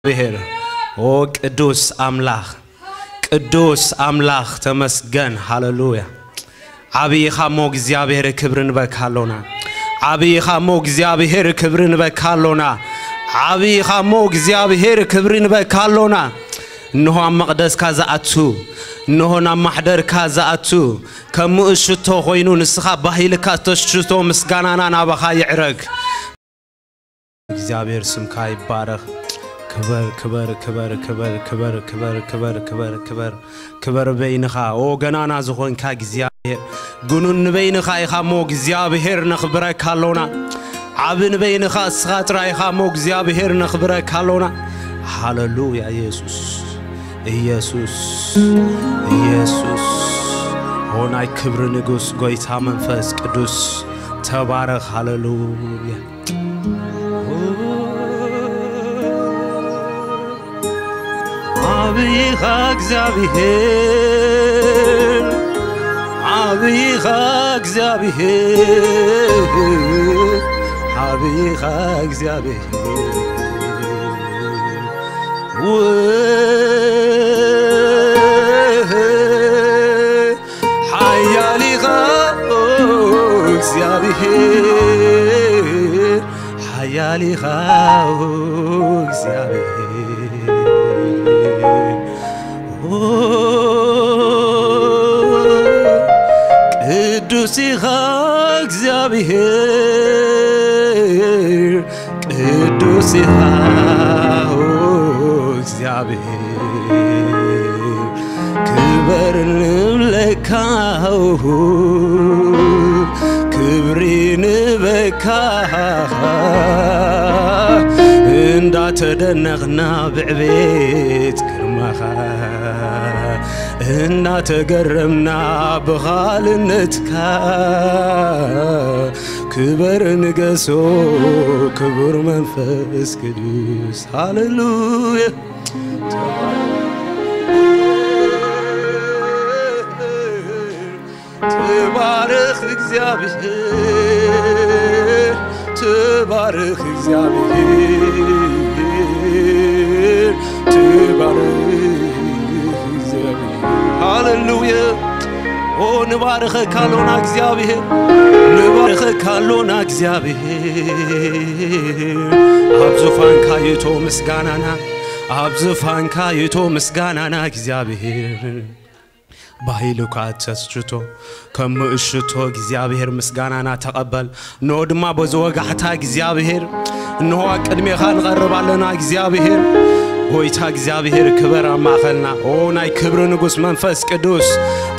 እግዚኣብሔር። ኦ ቅዱስ ኣምላኽ፣ ቅዱስ ኣምላኽ ተመስገን። ሃሌሉያ። ዓብይ ኢኻ እሞ እግዚኣብሔር ክብሪ ንበካ ኣሎና። ዓብይ ኢኻ እሞ እግዚኣብሔር ክብሪ ንበካ ኣሎና። ዓብይ ኢኻ እሞ እግዚኣብሔር ክብሪ ንበካ ኣሎና። እንሆ ኣብ መቕደስካ ዝኣቱ፣ እንሆ ናብ ማሕደርካ ዝኣቱ፣ ከም ምእሽቶ ኮይኑ ንስኻ ባሂልካ ዝተሽቶ ምስጋናና ናባኻ ይዕረግ። እግዚኣብሔር ስምካ ይባረኽ። ክበር ክበር ክበር ክበር ክበር ክበር ክበር ክበር ክበር ክበር በይንኻ ኦ ገናና ዝኾንካ እግዚኣብሔር። ግኑን ንበይንኻ ኢኻ እሞ እግዚኣብሔር ነኽብረካ ኣሎና። ዓቢ ንበይንኻ እስኻ ጥራይ ኢኻ እሞ እግዚኣብሔር ነኽብረካ ኣሎና። ሃሌሉያ ኢየሱስ ኢየሱስ ኢየሱስ ኦ ናይ ክብሪ ንጉስ ጎይታ መንፈስ ቅዱስ ተባረኽ። ሃሌሉያ። ዓብይኻ እግዚኣብሔር ዓብይኻ እግዚኣብሔር ዓብይኻ እግዚኣብሔር ሓያል ኢኻ ኦ እግዚኣብሔር ሓያል ኢኻ ኦ እግዚኣብሔር ኦ ቅዱስ ኢኻ እግዚኣብሔር ቅዱስ ኢኻ ኦ እግዚኣብሔር ክበር ንብለካ ክብሪ ንበካ እንዳተደነቕና ብዕቤት ግርማኻ እንዳተገረምና ብኻልነትካ ክበር ንገሶ ክቡር መንፈስ ቅዱስ ሃሌሉያ ተባረኽ እግዚኣብሔር ተባረኽ እግዚኣብሔር ተባረኽ እግዚኣብሔር ሃሌሉያ ኦ ንባርኸካ ኣሎና እግዚኣብሔር ንባርኸካ ኣሎና እግዚኣብሔር ኣብ ዙፋንካ ይእቶ ምስጋናና ኣብ ዙፋንካ ይእቶ ምስጋናና እግዚኣብሔር ባሂሉ እኳ እተስጅቶ ከም ምእሽቶ እግዚኣብሔር ምስጋናና ተቐበል። እንሆ ድማ በዚ ወጋሕታ እግዚኣብሔር እንሆ ኣብ ቅድሜኻ ንቐርብ ኣለና እግዚኣብሔር ጎይታ እግዚኣብሔር ክበር ኣብ ማእኸልና ኦ ናይ ክብሪ ንጉስ መንፈስ ቅዱስ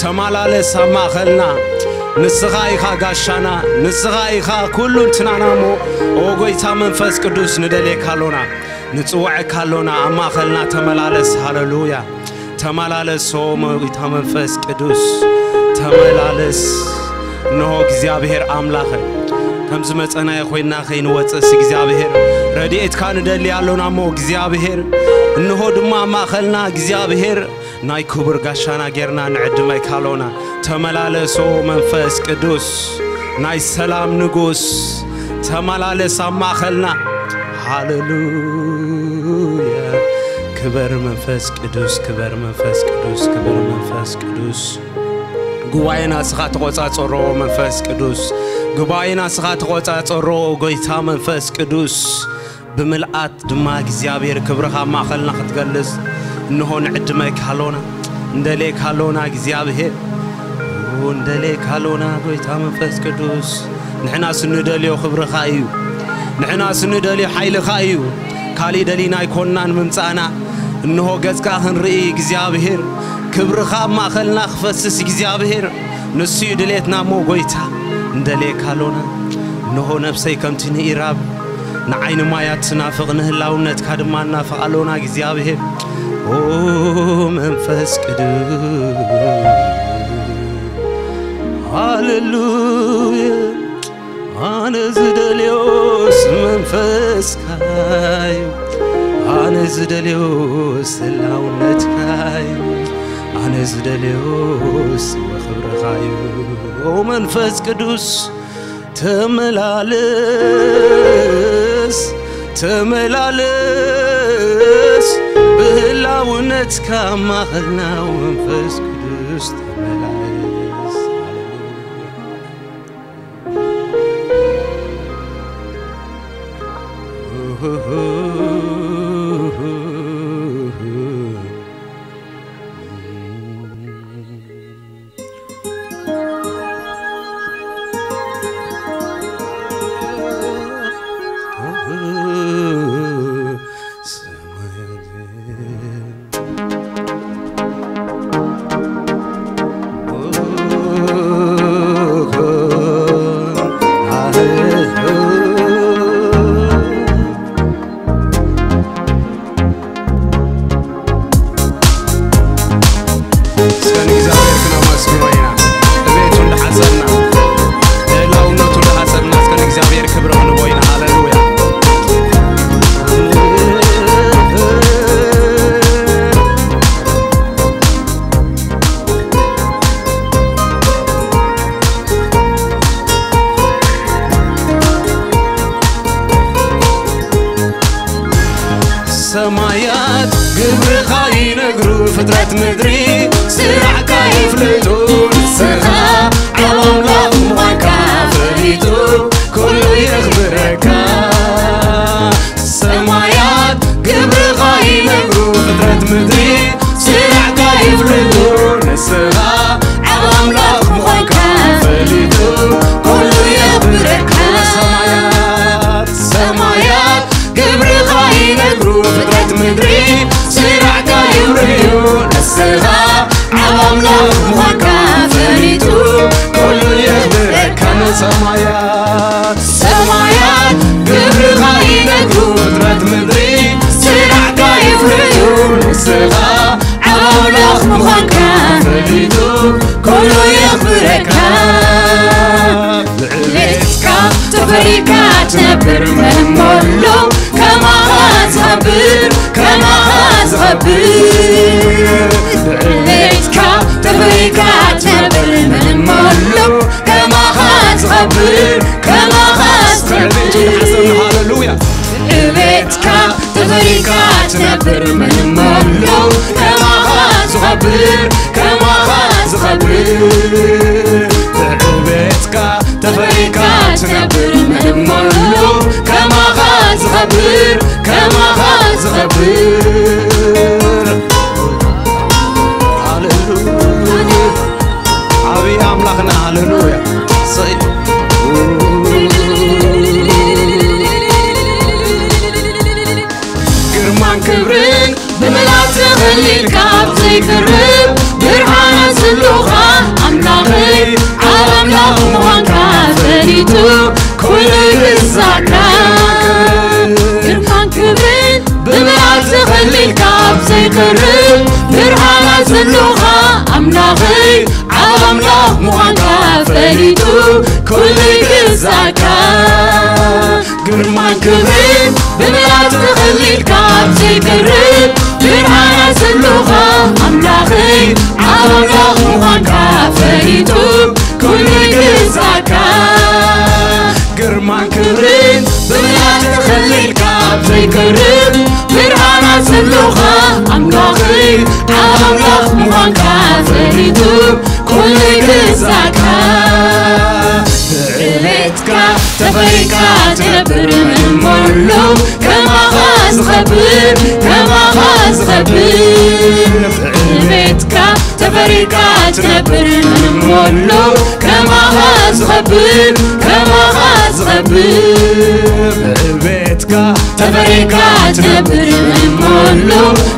ተመላለስ ኣብ ማእኸልና ንስኻ ኢኻ ጋሻና ንስኻ ኢኻ ኩሉ እንትናና እሞ ኦ ጎይታ መንፈስ ቅዱስ ንደልየካ ኣሎና ንጽውዐካ ኣሎና ኣብ ማእኸልና ተመላለስ ሃለሉያ ተመላለስ ኦ ጎይታ መንፈስ ቅዱስ ተመላለስ እንሆ እግዚኣብሔር ኣምላኸ ከም ዝመጸናዮ ኮይንና ከይንወጽእስ እግዚኣብሔር ረድኤትካ ንደሊ ኣሎና እሞ እግዚኣብሔር እንሆ ድማ ኣብ ማእኸልና እግዚኣብሔር ናይ ክቡር ጋሻና ጌርና ንዕድመካ ኣሎና ተመላለሶ መንፈስ ቅዱስ ናይ ሰላም ንጉስ ተመላለስ ኣብ ማእኸልና ሃሌሉያ ክበር መንፈስ ቅዱስ ክበር መንፈስ ቅዱስ ክበር መንፈስ ቅዱስ ጉባኤና ስኻ ተቆጻጸሮ መንፈስ ቅዱስ ጉባኤና ስኻ ተቆጻጸሮ ጎይታ መንፈስ ቅዱስ ብምልኣት ድማ እግዚኣብሔር ክብርኻ ኣብ ማእኸልና ክትገልጽ እንሆ ንዕድመካ ኣሎና እንደሌካ ኣሎና እግዚኣብሔር እንደሌካ ኣሎና ጎይታ መንፈስ ቅዱስ ንሕናስ እንደልዮ ክብርኻ እዩ ንሕናስ እንደልዮ ሓይልኻ እዩ ካሊእ ደሊና ኣይኮንናን ምምጻእና እንሆ ገጽካ ክንርኢ እግዚኣብሔር ክብርኻ ኣብ ማእኸልና ክፈስስ እግዚኣብሔር ንሱ እዩ ድሌትና እሞ ጎይታ እንደሌካ ኣሎና እንሆ ነፍሰይ ከምቲ ንኢራብ ንዓይኒ ማያት ትናፍቕ ንህላውነትካ ድማ እናፍቕ ኣሎና እግዚኣብሔር ኦ መንፈስ ቅዱስ ሃሌሉያ ኣነ ዝደልዮስ መንፈስካዩ ኣነ ዝደልዮስ ህላውነትካዩ ኣነ ዝደልዮስ ወኽብርኻዩ መንፈስ ቅዱስ ተመላለስ ተመላለስ ብህላውነትካ ማኸልና መንፈስ ቅዱስ ተመላለስ። እስከ ንእግዚኣብሔር ክነመስግኖ ኢና። እቤቱ እንዳሓሰብና፣ ልዕላውነቱ እንዳሓሰብና፣ እስከ ንእግዚኣብሔር ክብሪ ክንቦ ኢና። ሃሌሉያ። ሰማያት ግብርኻ ይነግሩ፣ ፍጥረት ምድሪ ስራሕካ ይፍልጡ። ንስኻ ዓብ ኣምላኽ ምዃንካ ፈሊጡ፣ ኩሉ የኽብረካ። ሰማያት ግብርኻ ይነግሩ፣ ፍጥረት ምድሪ ስራሕካ ይፍልጡ። ንስኻ ዓብ ኣምላኽ ምዃንካ ፈሊጡ፣ ኩሉ የኽብረካ። ሰማያት፣ ሰማያት ግብርኻ ይነግሩ፣ ፍጥረት ምድሪ ስራሕካ ይውርዩ። ንስኻ ዓብ ኣምላኽ ምዃንካ ፈሊጡ፣ ኩሉ የኽብረካ። ሰማያት፣ ሰማያት ግብርኻ ይነግሩ፣ ፍጥረት ምድሪ ስራሕካ ይውርዩ። ንስኻ ዓብ ኣምላኽ ምዃንካ ፈሊጡ፣ ኩሉ የኽብረካ። ብዕቤትካ ተፈሪካ ትነብር፣ መን እሞ ኣሎ ከማኻ ዝኸብር፣ ከማኻ ዝኸብር። ብዕቤትካ ተፈሪካ ትነብር፣ መን እሞ ኣሎ ከማኻ ዝኸብር፣ ከማኻ ዝኸብር። ብዕቤትካ ተፈሪካ ትነብር፣ መን እሞ ኣሎ ከማኻ ዝኸብር፣ ከማኻ ዝኸብር። ብዕቤትካ ተፈሪካ ትነብር፣ መን እሞ ኣሎ ከማኻ ዝኸብር፣ ከማኻ ዝኸብር። ሃሌሉያ። ዓብዪ ኣምላኽና፣ ሃሌሉያ። እሰይ። ግርማን ክብርን ብምልኣት ተኸሊልካ ኣብ ዘይቅርብ ብርሃናት ዘሎኻ ኣምላኸይ፣ ዓብ ኣምላኽ ምዃንካ ፈሊጡ ኩሉ ይግዛእካ። ግርማን ክብርን ብምልኣት ተኸሊልካ ኣብ ዘይቅርብ ብርሃናት ዘሎኻ ኣምላኸይ፣ ዓብ ኣምላኽ ምዃንካ ፈሊጡ ኩሉ ይግዛእካ። ግርማን ክብርን ብምልኣት ተኸሊልካ ኣብ ዘይቅርብ ብርሃናት ዘሎኻ ኣምላኸይ፣ ዓብ ኣምላኽ ምዃንካ ፈሊጡ ኩሉ ይግዛእካ። ግርማን ክብርን ብምልኣት ተኸሊልካ ኣብ ዘይቅርብ ብርሃናት ዘሎኻ ኣምላኸይ፣ ዓብ ኣምላኽ ምዃንካ ፈሊጡ ኩሉ ይግዛእካ። ብዕቤትካ ተፈሪካ ትነብር፣ መን እሞ ኣሎ ከማኻ ዝኸብር፣ ከማኻ ዝኸብር። ብዕቤትካ ተፈሪካ ትነብር፣ መን እሞ ኣሎ ከማኻ ዝኸብር፣ ከማኻ ዝኸብር። ብዕቤትካ ተፈሪካ ትነብር፣ መን እሞ ኣሎ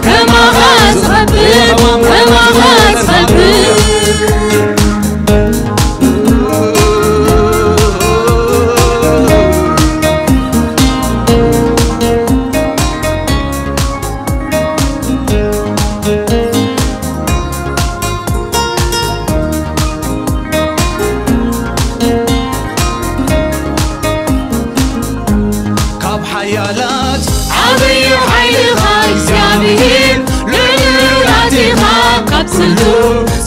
ከማኻ ዝኸብር፣ ከማኻ ዝኸብር። ካብ ሓያላት ዓብዩ ሓይልኻ እግዚኣብሔር፣ ልዑል ኢኻ ካብ ኩሉ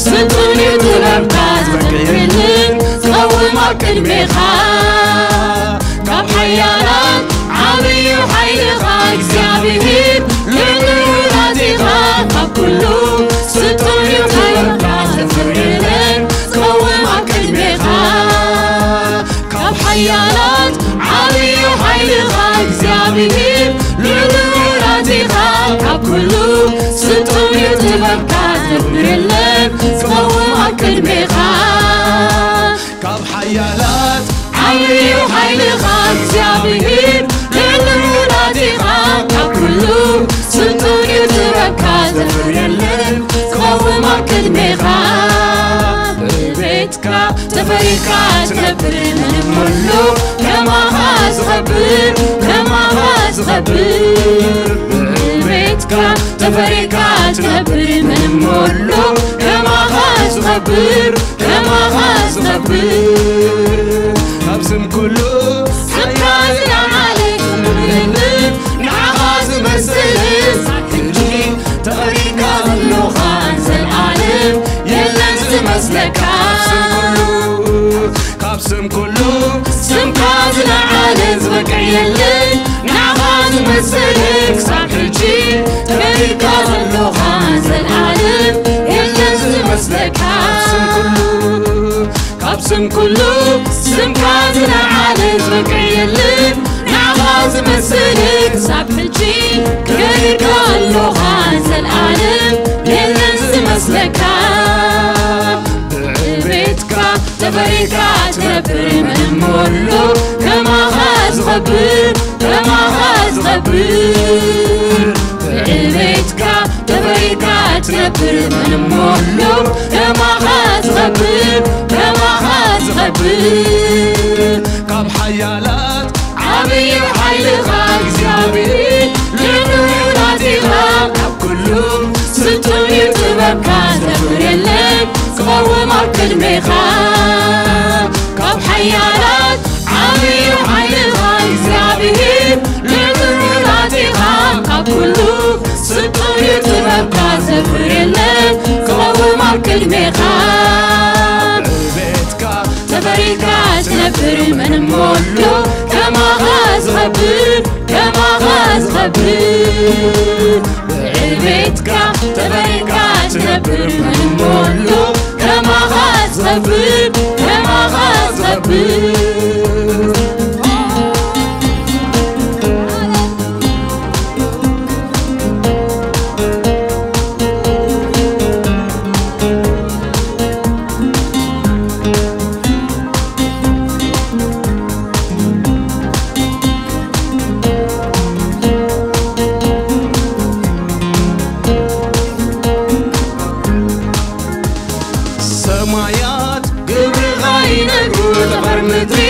ስልጡን እዩ ጥበብካ፣ ዝበቅዕን ዝቐውም ኣብ ቅድሜኻ። ካብ ሓያላት ዓብዩ ሓይልኻ እግዚኣብሔር፣ ልዑል ኢኻ እግዚኣብሔር ልዕሊ ውላዲኻ ካብ ኩሉ ስልጡን እዩ ጥበብካ ዘፍር የለን ክቐውም ኣብ ቅድሜኻ። ብቤትካ ተፈሪካ ትነብር ምንም ኣሎ ከማኻ ዝኸብር ከማኻ ዝኸብር ብቤትካ ተፈሪካ ትነብር ምንም ኣሎ ከማኻ ዝኸብር ከማኻ ዝኸብር ካብ ስም ኩሉ ስምካ ዝለዓለ ክብርን ንዓኻ ዝመስል ሕጂ ተቐሪብካ ዘለኻ ንዘለኣለም የለን ዝመስለካ ካብ ስም ኩሉ ካብ ስም ኩሉ ስምካ ዝለዓለ ዝበቅዕ የለን ንዓኻ ዝመስል ክሳብ ሕጂ ተቐሪብካ ዘለኻ ንዘለኣለም የለን ዝመስለካ ካብ ስም ኩሉ ካብ ስም ኩሉ ስምካ ዝለዓለ ዝበቅዕ የለን ንዓኻ ዝመስል ክሳብ ሕጂ ገሪርካ ኣለኻ ዘልኣለም የለን ዝመስለካ ብዕቤትካ ተፈሪካ ትነብር ምንም ወሎ ከማኻ ዝኸብር ከማኻ ዝኸብር ብዕቤትካ ተፈሪካ ትነብር ምንም ወሎ ከማኻ ዝኸብር ከማኻ ዝኸብር ካብ ሓያላት ዓብዪ ሓይልኻ እግዚኣብሔር ልዑል ናቲኻ ካብ ኩሉ ስልጡን እዩ ጥበብካ ዘፍር የለን ክቐውም ኣብ ቅድሜኻ ካብ ሓያላት ዓብዪ ሓይልኻ እግዚኣብሔር ልዑል ናቲኻ ካብ ኩሉ ስልጡን እዩ ጥበብካ ዘፍር የለን ክቐውም ኣብ ቅድሜኻ ቤትካ ተፈሪካ ትነብር ምንም ወሎ ከማኻ ዝኸብር ከማኻ ዝኸብር ብዕቤትካ ተፈሪካ ትነብር ምንም ወሎ ከማኻ ዝኸብር ከማኻ ዝኸብር ሰማያት ግብርኻ ይነግሩ ጠፈር ምድሪ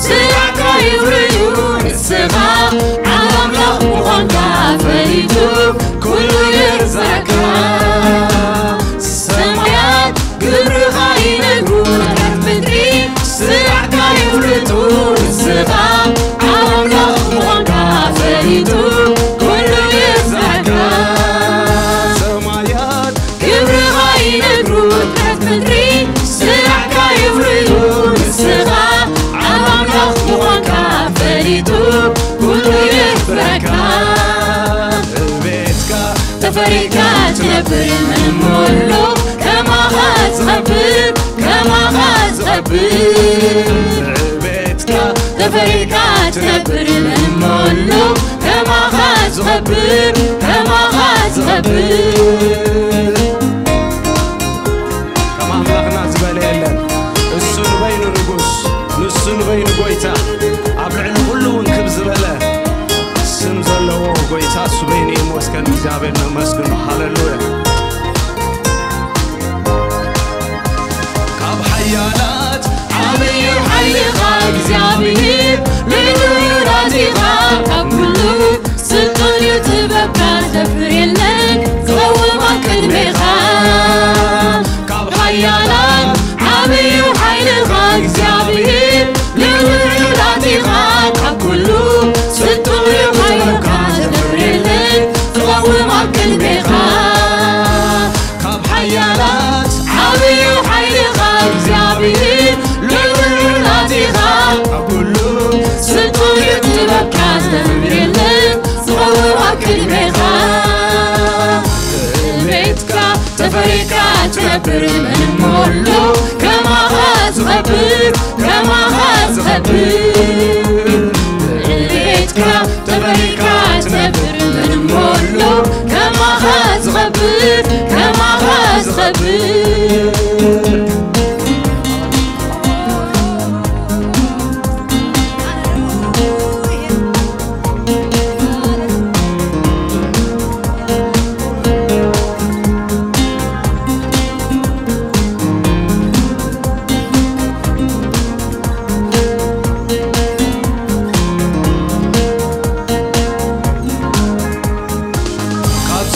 ስራሕካ ይፍርዩ ንስኻ ዓብ ኣምላኽ ምዃንካ ፈሊጡ ኩሉ የርዛካ ሰማያት ግብርኻ ይነግሩ ጠፈር ምድሪ ስራሕካ ይፍርጡ ንስኻ ዓብ ኣምላኽ ምዃንካ ፈሊጡ ኩሉ የርዛካ ሰማያት ክብርኻ ይነግሩ ፍጥረት ምድሪ ስራሕካ ይፍርዩ ንስኻ ዓብ ኣምላኽ ምዃንካ ፈሊጡ ኩሉ የኽብረካ ቤትካ ተፈሪካ ትነብር ምንም ወሎ ከማኻ ዝኸብር ከማኻ ዝኸብር ቤትካ ተፈሪካ ትነብር ምንም ወሎ ከማኻ ዝኸብር ከማኻ ዝኸብር ከም ኣምላኽና ዝበለ የለን እሱ ንበይኑ ንጉስ ንሱ ንበይኑ ጎይታ ኣብ ልዕሊ ኩሉ እውን ክብ ዝበለ ስም ዘለዎ ጎይታ እሱ በይኑ ይመስገን እግዚኣብሔር ነመስግኖ ሃለሉያ ካብ ሓያላት ዓብዩ ሓይልኻ እግዚኣብሔር ልዑል ናቲኻ ካብ ኩሉ ስልጣን እዩ ጥበብካ ዘፍር የለን ክቐውም ኣብ ቅድሜኻ ካብ ሓያላት ዓብዩ ሓይልኻ እግዚኣብሔር ልዑል ናቲኻ ካብ ኩሉ ስልጣን እዩ ሓይልካ ዘፍር የለን ክቐውም ኣብ ቅድሜኻ ካብ ሓያላት ዓብዩ ሓይልኻ እግዚኣብሔር ልዑል ናቲኻ ካብ ኩሉ ስልጡን ጥበብካ ዝነብር የለን ዝኸውን ኣብ ቅድሜኻ ቤትካ ተፈሪካ ትነብር ምንም ወሎ ከማኻ ዝኸብር ከማኻ ዝኸብር ቤትካ ተፈሪካ ትነብር ምንም ወሎ ከማኻ ዝኸብር ከማኻ ዝኸብር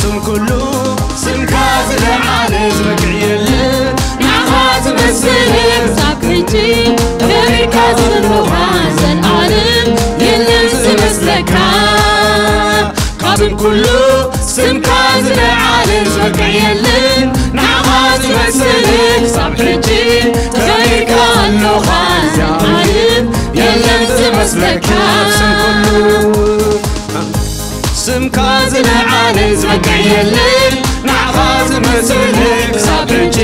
ስም ኩሉ ስምካ ዝለዓለ ዝበቅዕ የለን፣ ንዓኻ ዝመስል ክሳብ ሕጂ ተሪካ ዘለኻ ዘልዓለም የለን ዝመስለካ። ካብ ስም ኩሉ ስምካ ዝለዓለ ዝበቅዕ የለን፣ ንዓኻ ዝመስል ክሳብ ሕጂ ተሪካ ኣለኻ ዘልዓለም የለን ዝመስለካ። ስም ኩሉ ስምካ ዝለዓለ ዝበቅዕ የለን፣ ንዓኻ ዝመስል ክሳብ ሕጂ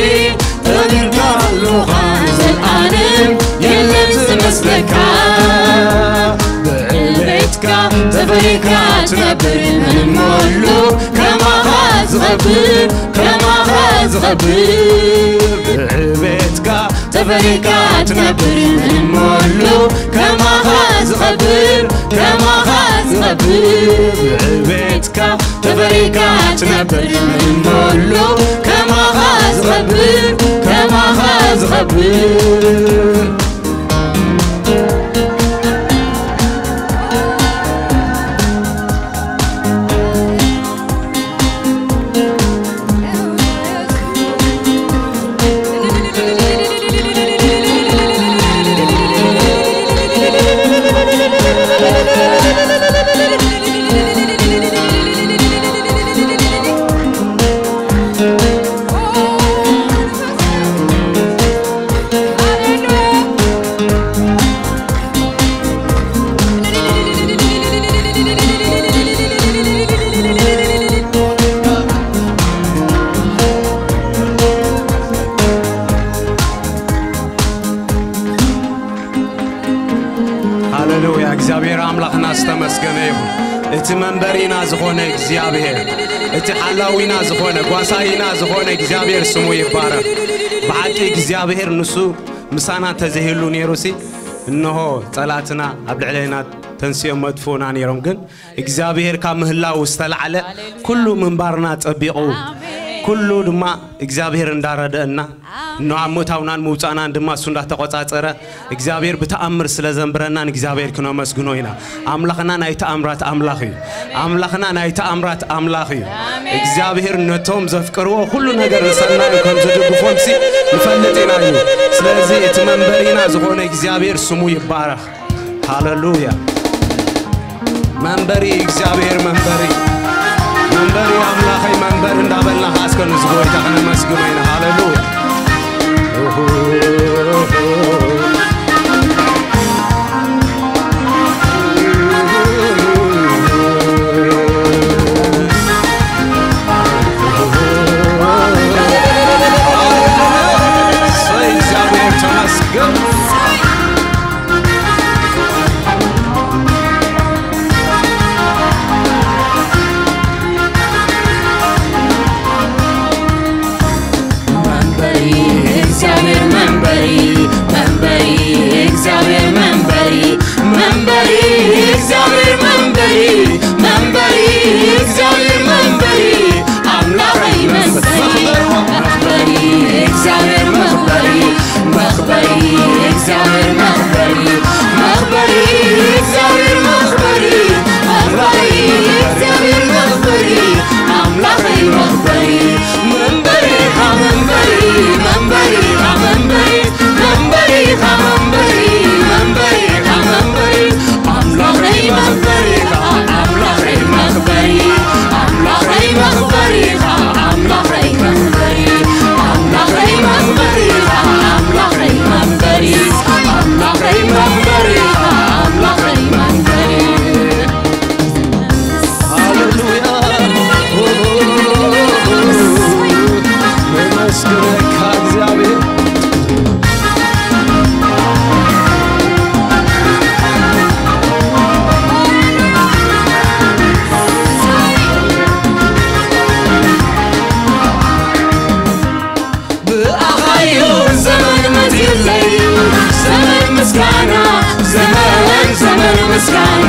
ተሪካ ኣለኻ ዘልዓለም የለን ዝመስለካ። ብዕቤትካ ተፈሪካ ትነብር፣ መን እሞ ኣሎ ከማኻ ዝኸብር፣ ከማኻ ዝኸብር። ብዕቤትካ ተፈሪካ ትነብር፣ መን እሞ ኣሎ ከማኻ ዝኸብር፣ ከማኻ ዝኸብር። ብዕቤትካ ተፈሪካ ትነብር፣ መን እሞ ኣሎ ከማኻ ዝኸብር፣ ከማኻ ዝኸብር። ሃሌሉያ፣ እግዚኣብሔር ኣምላኽና ዝተመስገነ ይኹን። እቲ መንበሪና ዝኾነ እግዚኣብሔር፣ እቲ ሓላዊና ዝኾነ፣ ጓሳይና ዝኾነ እግዚኣብሔር ስሙ ይባረኽ። ብሓቂ እግዚኣብሔር ንሱ ምሳና እንተዘይህሉ ነይሩሲ፣ እንሆ ጸላትና ኣብ ልዕሌና ተንሲኦም መጥፍኡና ነይሮም። ግን እግዚኣብሔር ካብ ምህላው ዝተላዕለ ኩሉ ምንባርና ጸቢቑ፣ ኩሉ ድማ እግዚኣብሔር እንዳረደእና፣ እንሆ ኣብ ምእታውናን ምውጻእናን ድማ እሱ እንዳተቆጻጸረ፣ እግዚኣብሔር ብተኣምር ስለ ዘንብረና ንእግዚኣብሔር ክነመስግኖ ኢና። ኣምላኽና ናይ ተኣምራት ኣምላኽ እዩ። ኣምላኽና ናይ ተኣምራት ኣምላኽ እዩ። እግዚኣብሔር ነቶም ዘፍቅርዎ ኩሉ ነገር ንሰናዮም ከም ዝድግፎምሲ ንፈልጥ ኢና እዩ። ስለዚ እቲ መንበሪና ዝኾነ እግዚኣብሔር ስሙ ይባረኽ። ሃሌሉያ። መንበሪ እግዚኣብሔር መንበሪ፣ መንበሪ ኣምላኸይ መንበር እንዳበልና ኻስከ ንዝጎይታ ክነመስግኖ ኢና። ሃሌሉያ። እሰይ፣ እግዚኣብሔር ተመስገን። መንበሪ እግዚኣብሔር መንበሪ፣ መንበሪ እግዚኣብሔር መንበሪ፣ መንበሪ እግዚኣብሔር መንበሪ፣ መንበሪ እግዚኣብሔር መንበሪ፣ ኣምላኸይ መንበሪ፣ መኽበሪ እግዚኣብሔር መኽበሪ፣ መኽበሪ እግዚኣብሔር መኽበሪ፣ መኽበሪ እግዚኣብሔር መኽበሪ፣ መኽበሪ እግዚኣብሔር መኽበሪ፣ ኣምላኸይ መኽበሪ፣ መንበሪኻ መንበሪ፣ መንበሪኻ መንበሪ፣ መንበሪኻ መንበሪ፣ መንበሪኻ መንበሪ፣ ኣምላኸይ መንበሪኻ፣ ኣምላኸይ መኽበሪ፣ ኣምላኸይ መኽበሪኻ፣ ኣምላኸይ መንበሪ፣ ኣምላኸይ መንበሪኻ፣ ኣምላኸይ መንበሪ፣ ኣምላኸይ መንበሪኻ፣ ኣምላኸይ መንበሪ። ሃሌሉያ። ነመስግነካ እግዚኣብሔር። ብኣኻዩ ዘመን መጺኡለይ፣ ዘመን ምስጋና፣ ዘመን፣ ዘመን ምስጋና።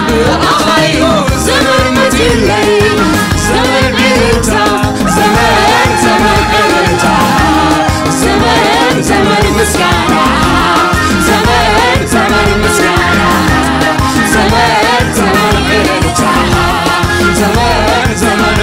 ብኣኻዩ ዘመን መጺኡለይ፣ ዘመን ዕልልታ፣ ዘመን፣ ዘመን ዕልልታ፣ ዘመን፣ ዘመን ምስጋና፣ ዘመን፣ ዘመን ምስጋና፣ ዘመን፣ ዘመን ዕልልታ፣ ዘመን፣ ዘመን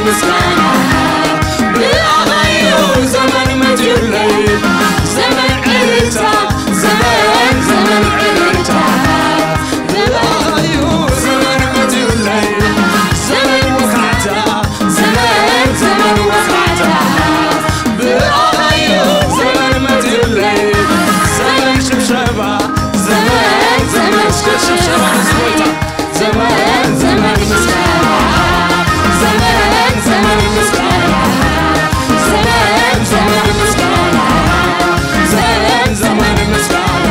ምስጋና ብኣኻዩ ዘመን መጺኡለይ፣ ዘመን ዕልልታ፣ ዘመን፣ ዘመን ዕልልታ። ብኣኻዩ ዘመን መጺኡለይ፣ ዘመን ወኻዕታ፣ ዘመን፣ ዘመን ወኻዕታ። ብኣኻዩ ዘመን መጺኡለይ፣ ዘመን ሽብሸባ፣ ዘመን፣ ዘመን፣ እስከ ሽብሸባ ንጎይታ። ዘመን ዘመን ምስጋና፣ ዘመን ዘመን ምስጋና፣ ዘመን ዘመን ምስጋና፣ ዘመን ዘመን ምስጋና፣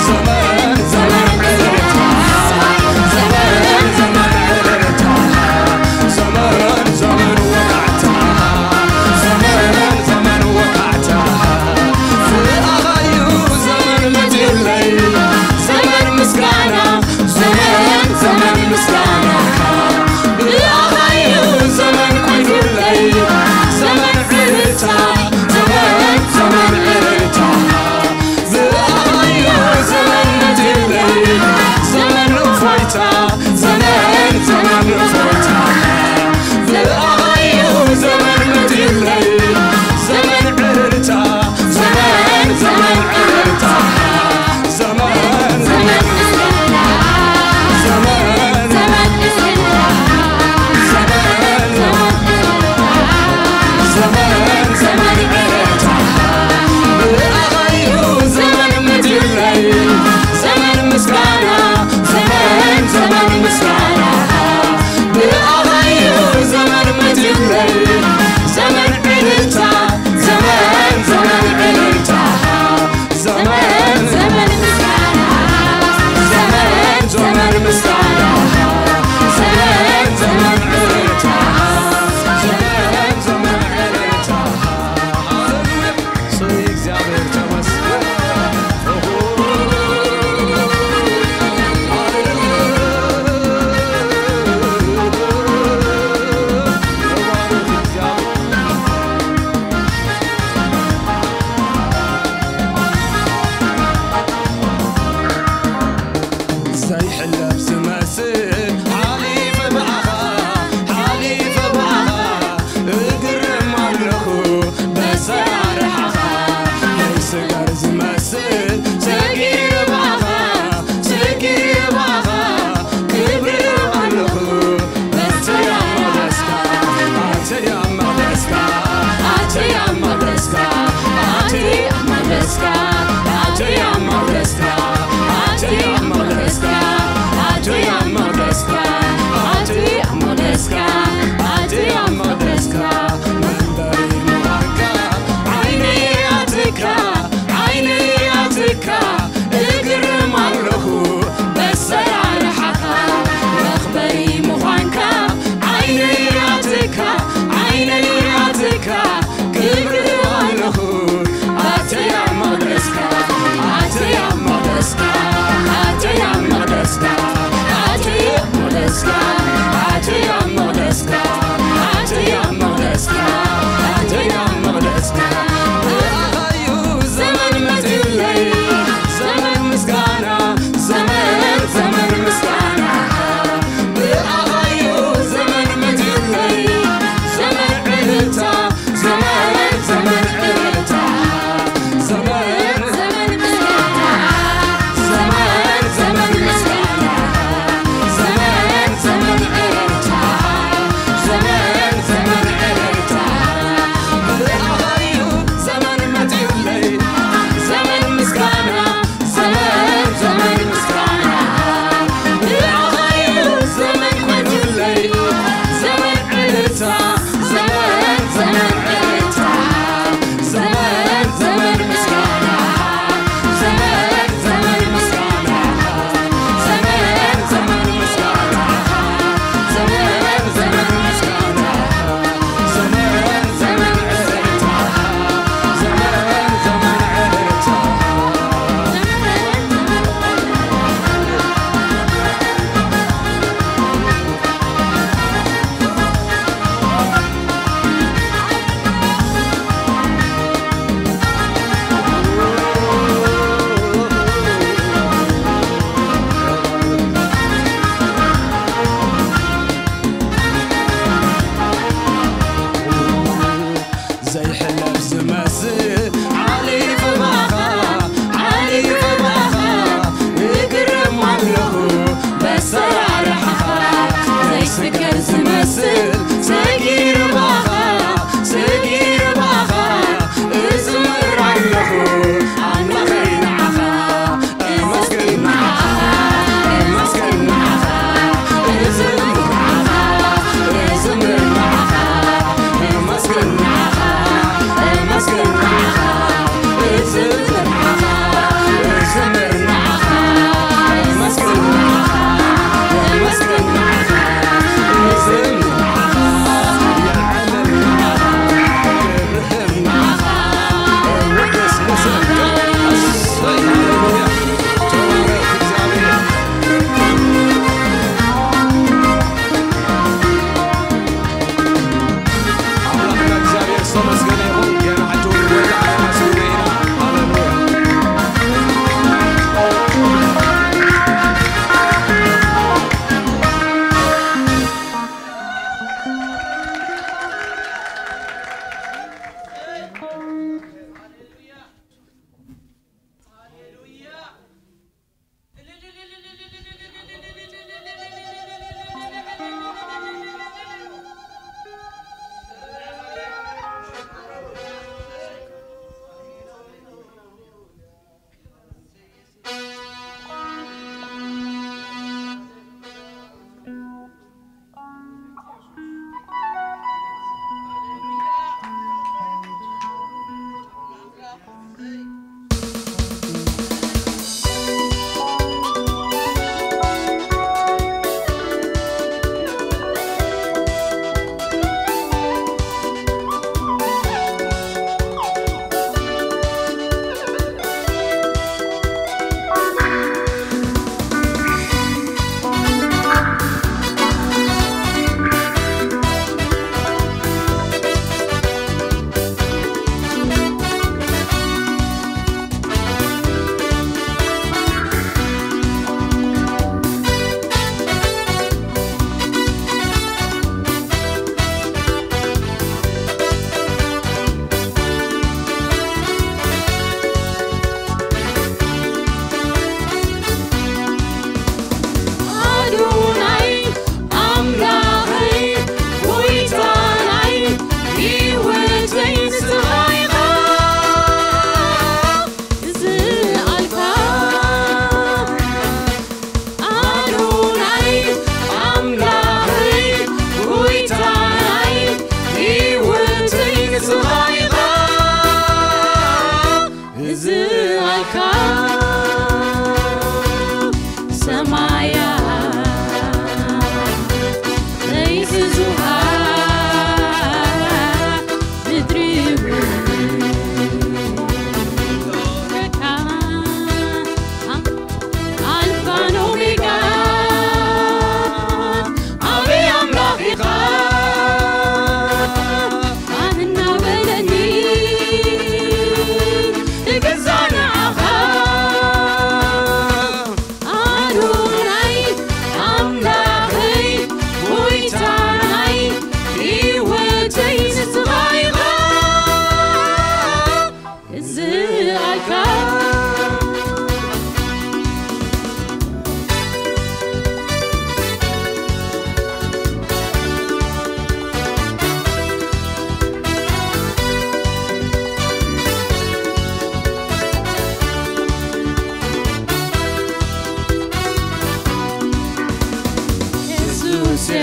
ዘመን ዘመን ዕልልታ፣ ዘመን ዘመን ዕልልታ፣ ዘመን ዘመን ወቃዕታ፣ ዘመን ዘመን ወቃዕታ። ብኣኻዩ ዘመን መጺኡለይ፣ ዘመን ምስጋና፣ ዘመን ዘመን ምስጋናኻ። ብኣኻዩ ዘመን ኮይኑለይ፣ ዘመን ዕልልታ፣ ዘመን ዘመን ዕልልታ። ብኣኻዩ ዘመን መጺኡለይ፣ ዘመን እፎይታ፣ ዘመን ዘመን እፎይታ። ብኣኻዩ ዘመን መጺኡለይ፣ ዘመን ዕልልታ፣ ዘመን ዘመን ዕልልታ። ዘመን ዘመን ዘመን ዘመን ዘመን ዘመን ዘመን ዕልልታ። ብኣኻዩ ዘመን መጺኡለይ፣ ዘመን ምስጋና፣ ዘመን ዘመን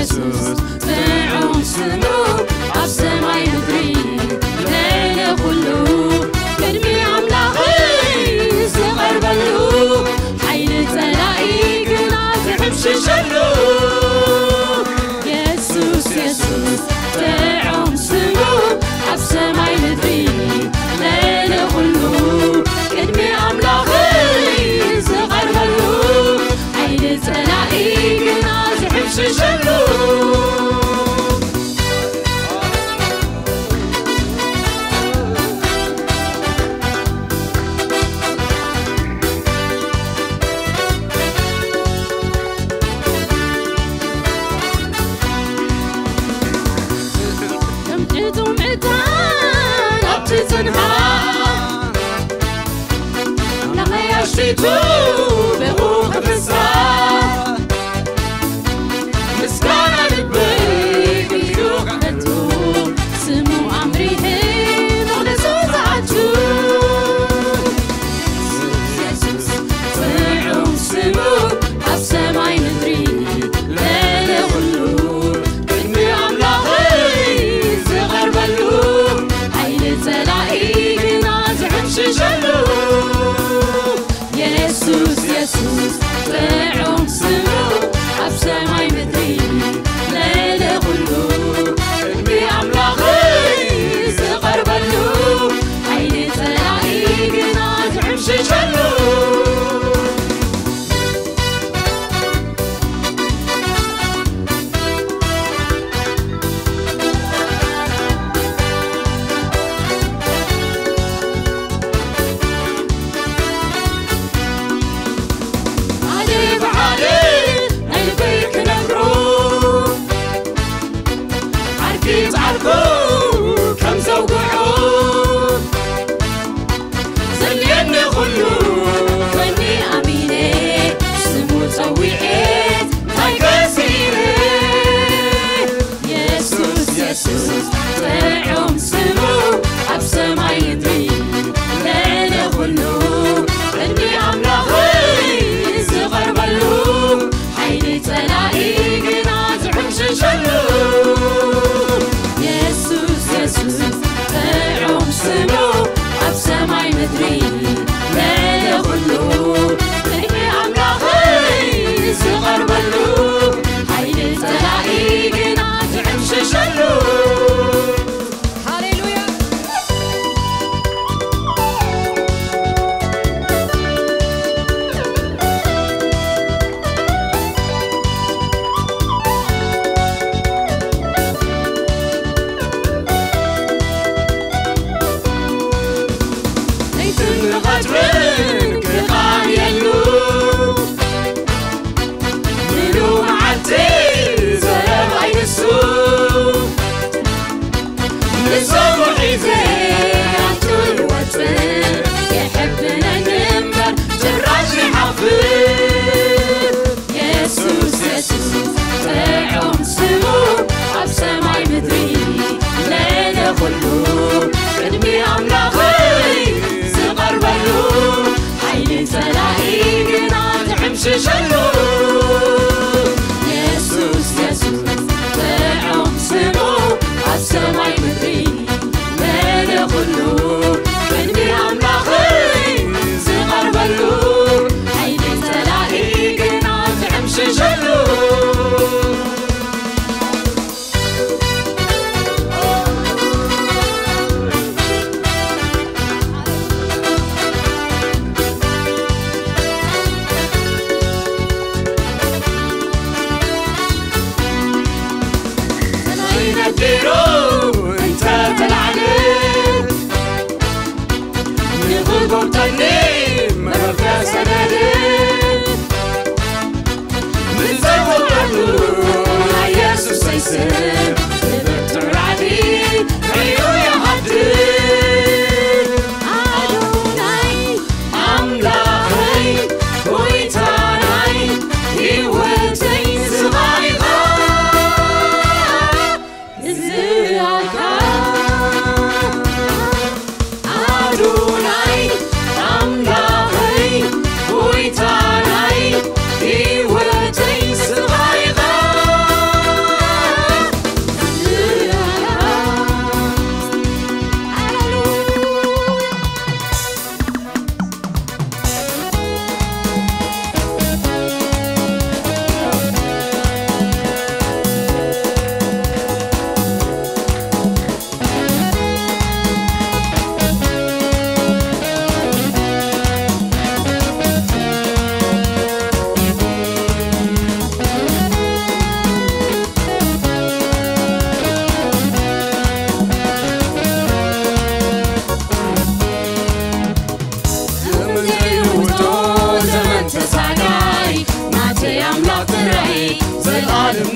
የሱስ ጥዑም ስሙ ኣብ ሰማይ ምድሪ ልዕሊ ኩሉ፣ ቅድሚ ኣምላኸይ ዝቐርበሉ፣ ሓይሊ ጸላኢ ግና ዝሕምሽሸሉ። የሱስ፣ የሱስ ጥዑም ስሙ ኣብ ሰማይ ምድሪ ልዕሊ ኩሉ፣ ቅድሚ ኣምላኸይ ዝቐርበሉ፣ ሓይሊ ጸላኢ ግና ዝሕምሽሸሉ። ከም ዕጹም ዕጣን ኣብቲ ጽንሃ፣ ኣምላኸይ ኣሽቲቱ ብኡ ክፍሳ። ምስጋና ልበይ ክልዩ ክሕቱ፣ ስሙ ኣምሪሔ መቕደሱ ዝኣቱ። የሱስ ጥዑም ስሙ ኣብ ሰማይ ምድሪ ልዕሊ ኩሉ፣ ቅድሚ ኣምላኸይ ዝቐርበሉ፣ ሓይሊ ጸላኢ ግና ዝሕምሽሸሉ። የሱስ፣ የሱስ ጥዑም ስሙ ኣብ ሰማይ ምድሪ ልዕሊ ኩሉ፣ ቅድሚ ኣምላኸይ ዝቐርበሉ፣ ሓይሊ ጸላኢ ግና ዝሕምሽሸሉ። ሓደ ብሓደ ናይ ልበይ ክነግሮ፣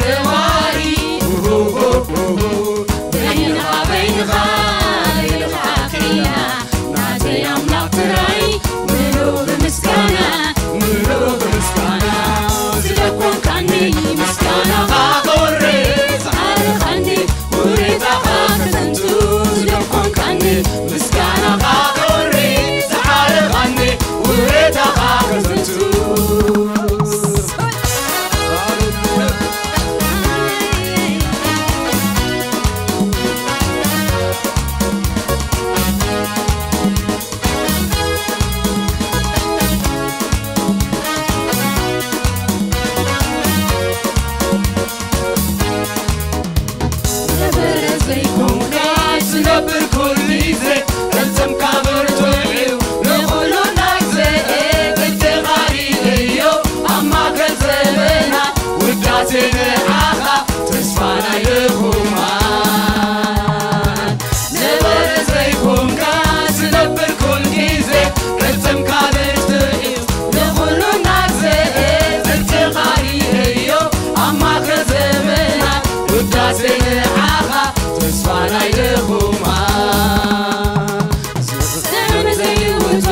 ነባሪ በይንኻ በይንኻ ኢልኻ ኣኺላ ናተይ ኣምላኽ ጥራይ ምሉእ ብምስጋና ምሉእ ብምስጋና ዝደኮንካኒ ምስጋናኻ ክወርድ ዝሓለኻኒ ውሬታኻ ከዘንቱ ዝደኮንካኒ ምስጋናኻ ክወርድ ዝሓለኻኒ ውሬታኻ ከዘንቱ ነበረ ዘይኮንካ ትነብር ኩሉ ግዜ ፈጸምካ ብርቱዕ እዩ ንኹሉ ናግዘ እትኻሪ እዮ ኣብ ማእከል ዘመናት ውዳሴ ንዓኻ ተስፋ ናይ ድኹማት ነበረ ዘይኮንካ ትነብር ኩሉ ግዜ ፈጸምካ ብርቱዕ እዩ ንኹሉ ናግዘ እትኻሪ እዮ ኣብ ማእከል ዘመናት ውዳሴ ንዓኻ ተስፋ ናይ ድኹማት ዘመን ዘይውቶ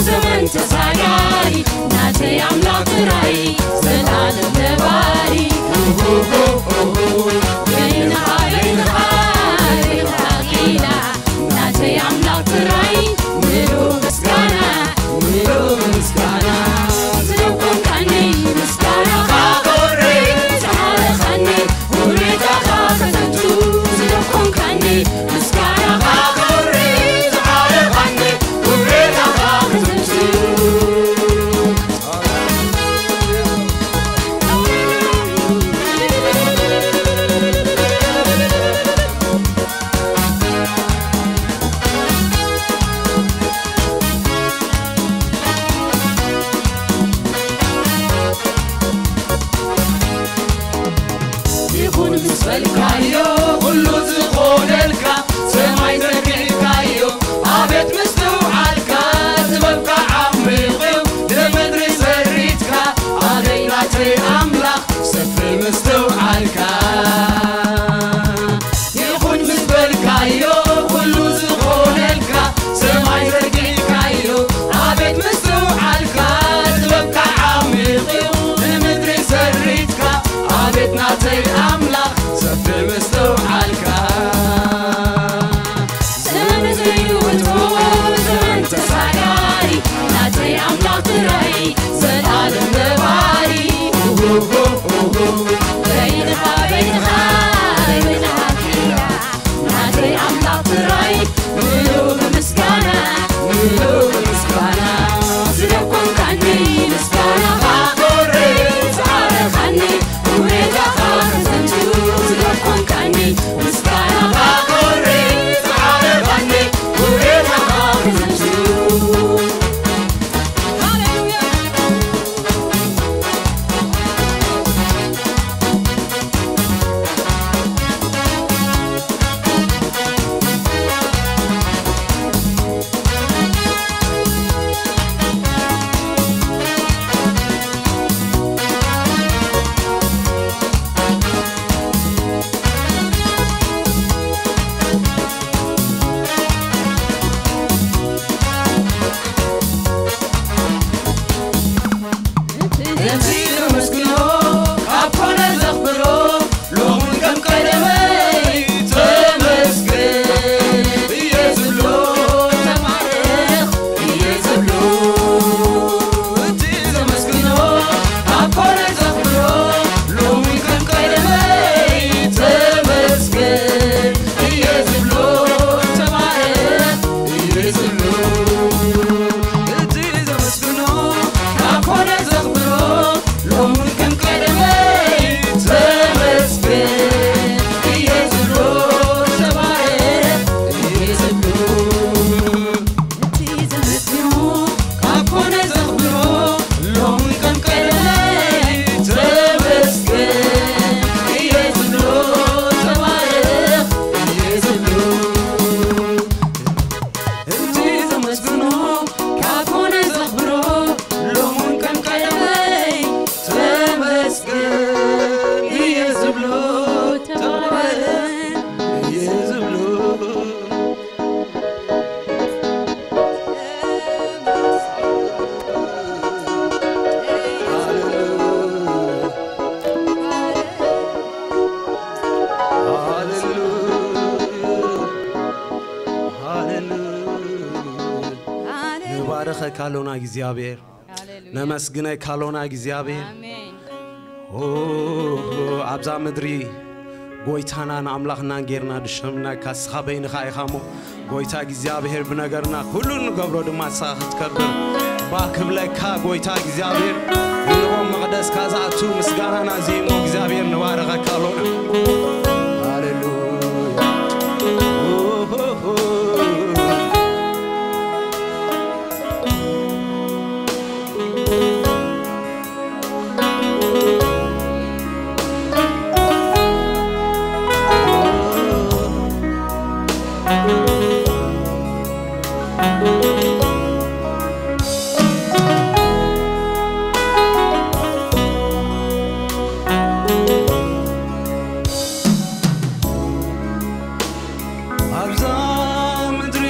ዘመን ተሳጋሪ ናተይ ኣምላኽ ጥራይ ዘላለም ነባሪ በይንኻ በይንኻ ኢልካ ኪላ ናተይ ኣምላኽ ጥራይ ምሉእ ምስጋና ምሉእ ምስጋና ዝደኮንካኒ ምስጋናኻ ክወርድ ዝሓለኻኒ ውሬታኻ ከዘንቱ ዝደኮንካኒ ምስጋናኻ ክወርድ ዝሓለኻኒ ውሬታኻ ከዘንቱ ይኹን ምስ በልካዮ ኩሉ ዝኾነልካ ሰማይ ዘርጊሕካዮ ኣቤት ምስትውዓልካ ጥበብካ ዓሚቕ እዩ ንምድሪ ሰሪትካ ኣቤት ናተይ ኣምላኽ ሰፊ ምስትውዓልካ ይኹን ምስ በልካዮ ኩሉ ዝኾነልካ ሰማይ ዘርጊሕካዮ ኣቤት ምስትውዓልካ ጥበብካ ዓሚቕ እዩ ንምድሪ ሰሪትካ ኣቤት ናተይ ኣምላኽ ሰፊ ምስትውዓልካ ዘመን ዘይልውጦ ዘመን ተሳጋሪ ናተይ ኣምላኽ ጥራይ ዘላለም ነባሪ በይንኻ በይንኻ በይንኻ ኪራ ናተይ ኣምላኽ ጥራይ ምሉእ ብምስጋና ምሉእ ብምስጋና ዝደኮንካኒ ምስጋናኻ ክወርድ ዝዓረኻኒ ውሬታኻ ከዘንቱ ዝደኮንካኒ ምስጋናኻ ክወርድ ዝዓረኻኒ ውሬታኻ ከዘንቱ ሃሌሉያ ነባርኸካ ኣሎና እግዚኣብሔር። ሃሌሉያ። ነመስግነካ ኣሎና እግዚኣብሔር። ኣሜን። ኦ፣ ኣብዛ ምድሪ ጎይታናን ኣምላኽናን ጌርና ድሸምናካ፣ እስኻ በይንኻ ኢኻ እሞ፣ ጎይታ እግዚኣብሔር ብነገርና ኩሉ ንገብሮ ድማ ንስኻ ክትከብር ባክ ክብለካ። ጎይታ እግዚኣብሔር፣ እንሆ መቕደስካ ዝኣቱ ምስጋናና እዚ እሞ እግዚኣብሔር ንባረኸካ ኣሎና። ሃሌሉያ። ኦ፣ ኦ፣ ኦ። ኣብዛ ምድሪ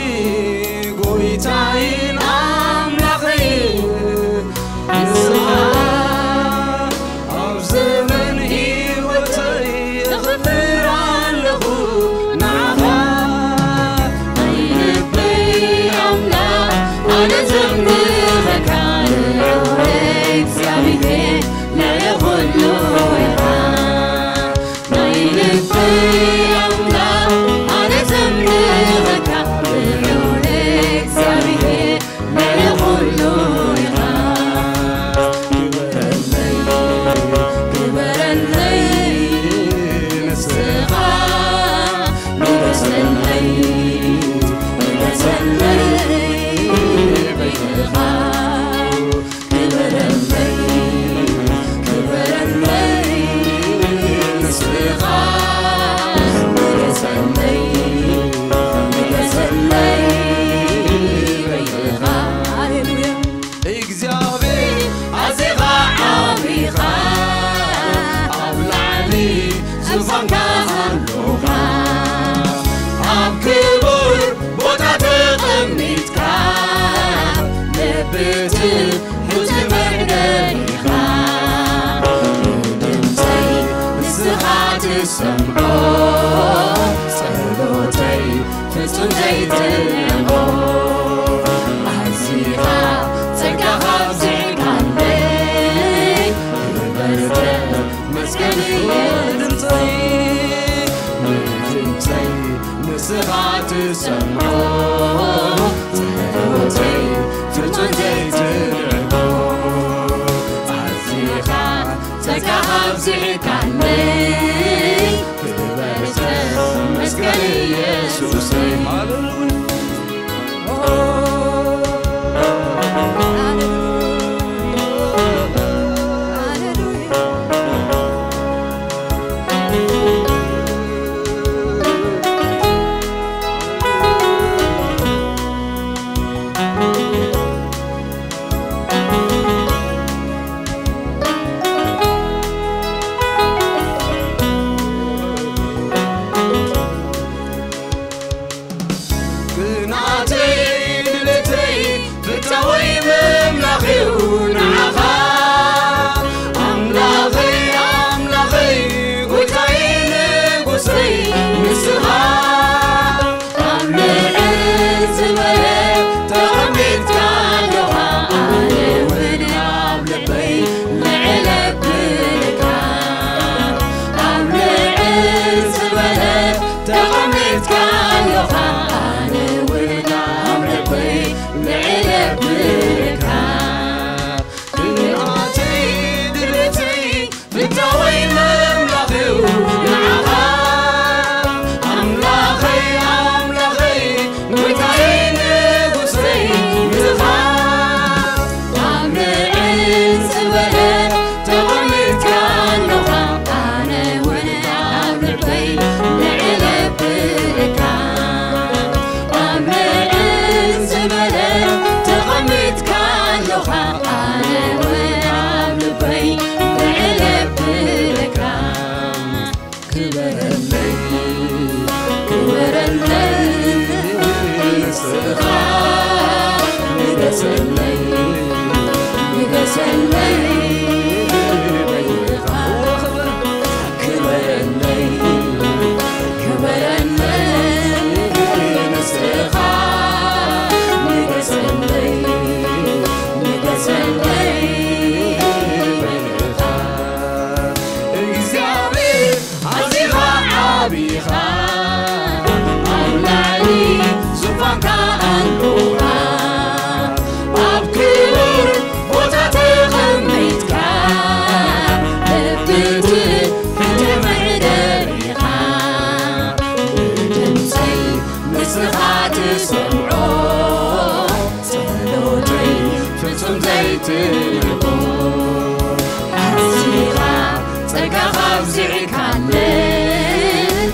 ጎይታይን ኣምላኸይ ንስኻ ኣብ ዘመን ህይወተይ እኽብር ኣለኹ ንዓኻ። ናይ ልበይ ኣምላኽ ኣነ ዘምልኸካ ልዑል እግዚኣብሔር ልዕሊ ኩሉ ኢኻ። ናይ ልበይ ኣምላኽ ኣነ ዘምልኸካ ልዑል እግዚኣብሔር ልዕሊ ኩሉ ኢኻ። ክበረለይ፣ ክበረለይ ንስኻ፣ ንገሰለይ፣ ንገሰለይ በይንኻ። ክበረለይ፣ ክበረለይ ንስኻ፣ ንገሰለይ፣ ንገሰለይ በይንኻ። ሃሌሉያ። እግዚኣብሔር ኣዚኻ ዓቢኻ፣ ኣብ ላዕሊ ዙፋንካ ኣሎኻ፣ ኣብ ክቡር ቦታ ተቐሚጥካ፣ ልቢ ትሑት መዕደሊኻ። ንድምፀይ ንስኻ ትሰምዖ፣ ጸሎተይ ፍጹም ዘይትንዕቆ። ኣዚኻ ጸጋኻ ኣብዚሕካለይ፣ ክብርቲ መስገን እየ ንድምጸይ፣ ንድምጸይ ንስኻ ትሰምዖ፣ ጸሎተይ ፍጹም ዘይትንዕቆ። ኣዚኻ ጸጋኻ ኣብዚሕካለይ፣ ክብርቲ መስገን ኢየሱሰይ። ሃሌሉያ።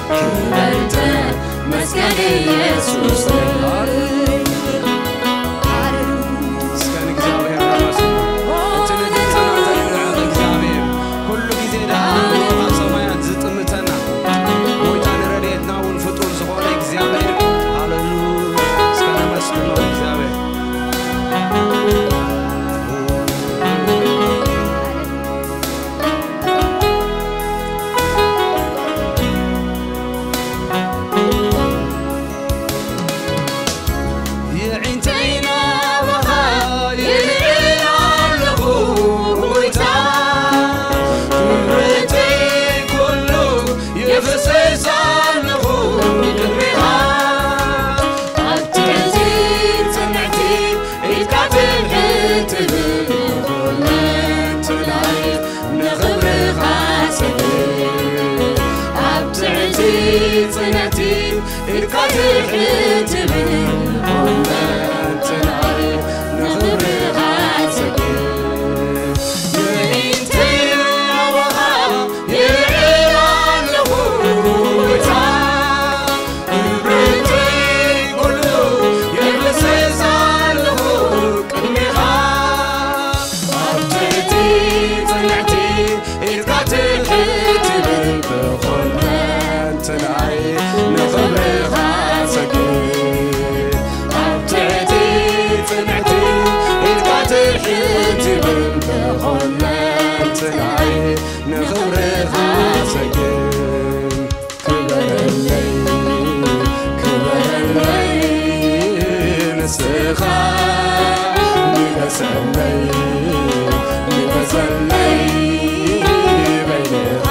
ክብር ተመስገን ኢየሱስ። እስከ ንእግዚኣብሔር ነመስግኖ። እቲ ንድምፅና ዘንብዕ እግዚኣብሔር፣ ኩሉ ግዜ ደኣ ካብ ሰማያት ዝጥምተና፣ ጎይታ ንረድኤትና እውን ፍጡር ዝኾነ እግዚኣብሔር። ሃሌሉያ። እስከ ነመስግኖ እግዚኣብሔር። የዒንተይ ናባኻ ይርኢ ኣለኹ ጎይታ፣ ክብረተይ ኩሉ የፍስስ ኣለኹ ቅድሜኻ። ኣብ ትሕቲ ጽንዕቲ ኢድካ ትሕት ትብል ኩለንትናይ ንኽብርኻ ሰግድ። ኣብ ትሕቲ ጽንዕቲ ኢድካ ትሕት ትብል ኩለንትናይ ንኽብርኻ ሰግድ። የዒንተይ ናባኻ ይርኢ ኣለኹ ጎይታ፣ ክብረተይ ኩሉ የፍስስ ኣለኹ ቅድሜኻ። ኣብ ትሕቲ ጽንዕቲ ኢድካ ትሕት ትብል ብኹለንትናይ ንኽብርኻ ሰግድ። ኣብ ትሕቲ ጽንዕቲ ኢድካ ትሕት ትብል ብኹለንትናይ ንኽብርኻ ሰግድ። ክበረለይ፣ ክበረለይ ንስኻ፣ ንገሰለይ፣ ንገሰለይ በይንኻ።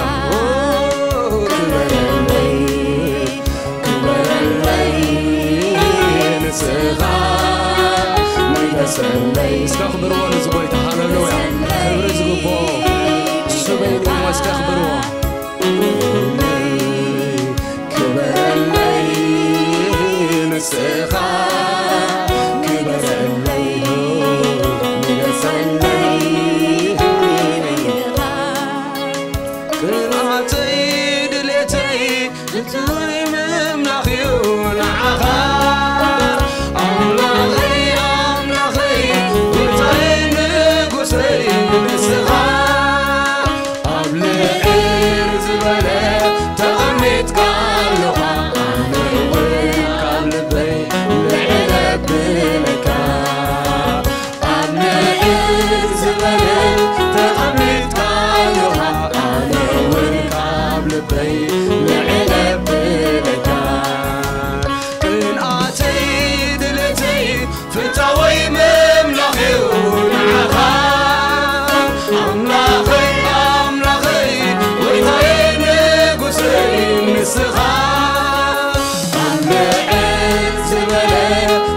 ክበረለይ፣ ክበረለይ ንስኻ፣ ንገሰለይ። እስከ ኣኽብርዎ ነዚ ጎይታ። ሃሌሉያ። ክብሪ ዝግብኦ እሱ በይኑ። እስከ ኣኽብርዎ። ክበረለይ ንስኻ፣ ክበረለይ ንገሰለይ። ቅንኣተይ ድሌተይ ፍትወይ ምምላኽ'ዩ ንዓኻ። ኣምላኸይ ኣምላኸይ ጎይታየ ንጉሰይ ንስኻ ኣብ ልዕል ዝበለ ተቐሚጥካ ኣለኻ። ኣነ እውን ካብ ልበይ ልዕል ኣብለካ። ኣብ ልዕል ዝበለ ተቐሚጥካ ኣለኻ። ኣነ እውን ካብ ልበይ ልዕል ኣብለካ። ቅንኣተይ ድሌተይ ፍታወይ ምምላኽ'ዩ ንዓኻ። ኣምላኸይ ኣምላኸይ ጎይታየ ንጉሰይ ንስኻ ኣብ ልዕል ዝበለ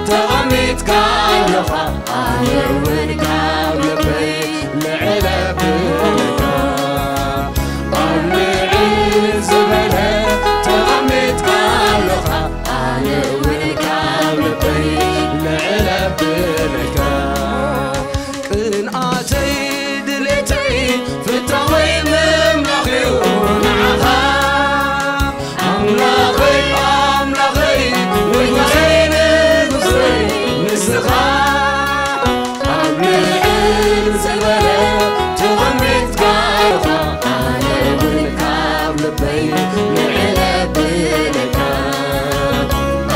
ተቐሚጥካ ኣለኻ። ኣነ እውን ካብ ልበይ ልዕል ኣብለካ። ኣብ ልዕል ዝበለ ተቐሚጥካ ኣለኻ። ኣነ እውን ካብ ልበይ ልዕል ኣብለካ። ቅንኣተይ ድሌተይ ፍታወይ ምምላኽ'ዩ ንዓኻ። ኣምላኸይ ኣምላኸይ ንጉሰይ ንጉሰይ ንስኻ ኣብ ልዕል ዝበለ ተቐሚጥካ ኣለኻ። ኣነ እውን ካብ ልበይ ልዕል ኣብለካ።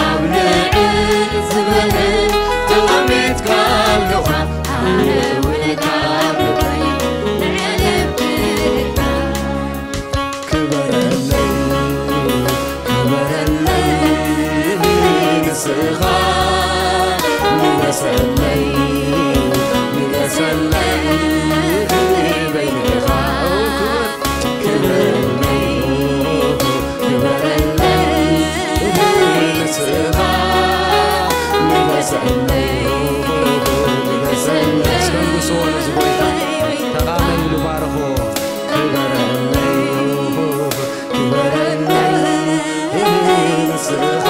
ኣብ ልዕል ዝበለ ተቐሚጥካ ኣለኻ። ኣነ እውን ካብ ልበይ ልዕል ኣብለካ። ክበረለይ ክበረለይ ንስኻ ንገሰለይ ንገሰለይ በይንኻ። ክበረለይ ክበረለይ ንስኻ ንገሰለይ ንገሰለይ። እስከ ንጉስዎ ነዚ ጎይታ ተቓመ ኢሉ ባርኽዎ። ክበረለይ ክበረለይ ንስኻ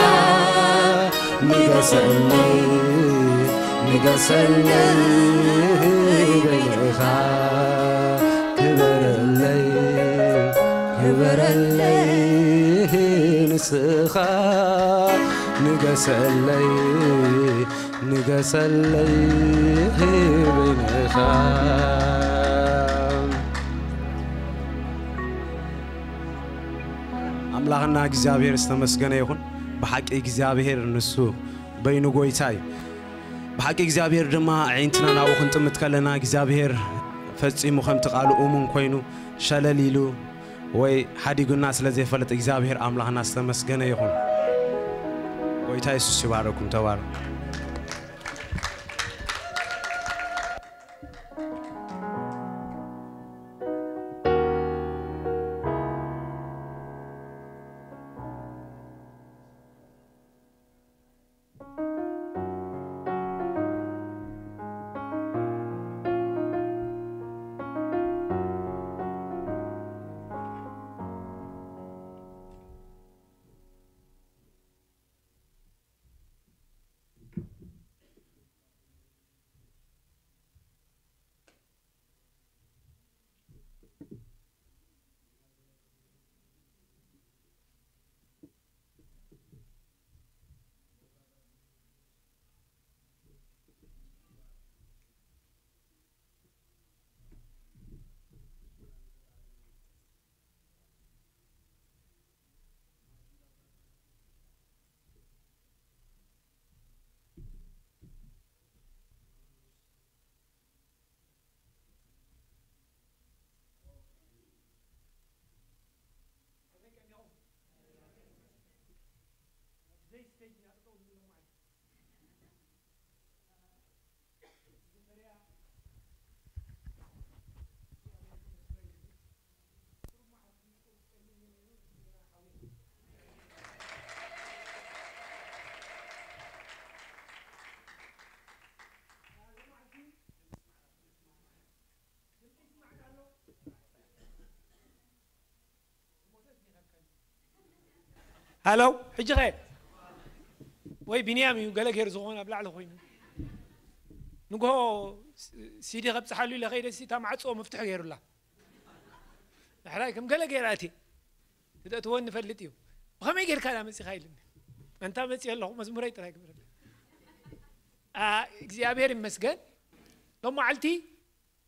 ንገሰለይ ንገሰለይ በይንኻ። ክበረለይ ክበረለይ ንስኻ ንገሰለይ፣ ንገሰለይ በይንኻ። ኣምላኽና እግዚኣብሔር ዝተመስገነ ይኹን። ብሓቂ እግዚኣብሔር ንሱ በይኑ ጎይታ እዩ። ብሓቂ እግዚኣብሔር ድማ ኣዒንትና ናብኡ ክንጥምት ከለና እግዚኣብሔር ፈጺሙ ከምቲ ቃሉ እሙን ኮይኑ ሸለል ኢሉ ወይ ሓዲጉና ስለ ዘይፈልጥ እግዚኣብሔር ኣምላኽና ዝተመስገነ ይኹን። ጎይታ የሱስ ይባረኩም። ተባረኩ። ሃሎ፣ ሕጂ ኸ ወይ ቢንያም እዩ ገለ ገይሩ ዝኾነ ኣብ ላዕሊ ኮይኑ። ንግሆ ሲዲ ከብጽሓሉ ኢለ ኸይደ፣ እታ ማዕጾ መፍትሒ ገይሩላ። ንሕራይ ከም ገለ ገይራ እቴ ትደእትወኒ ንፈልጥ እዩ። ብኸመይ ጌርካ ዳ መጺኻ ኢልኒ። ኣንታ መጺእ ኣለኹ፣ መዝሙረይ ጥራይ ግበረለይ። እግዚኣብሔር ይመስገን። ሎም መዓልቲ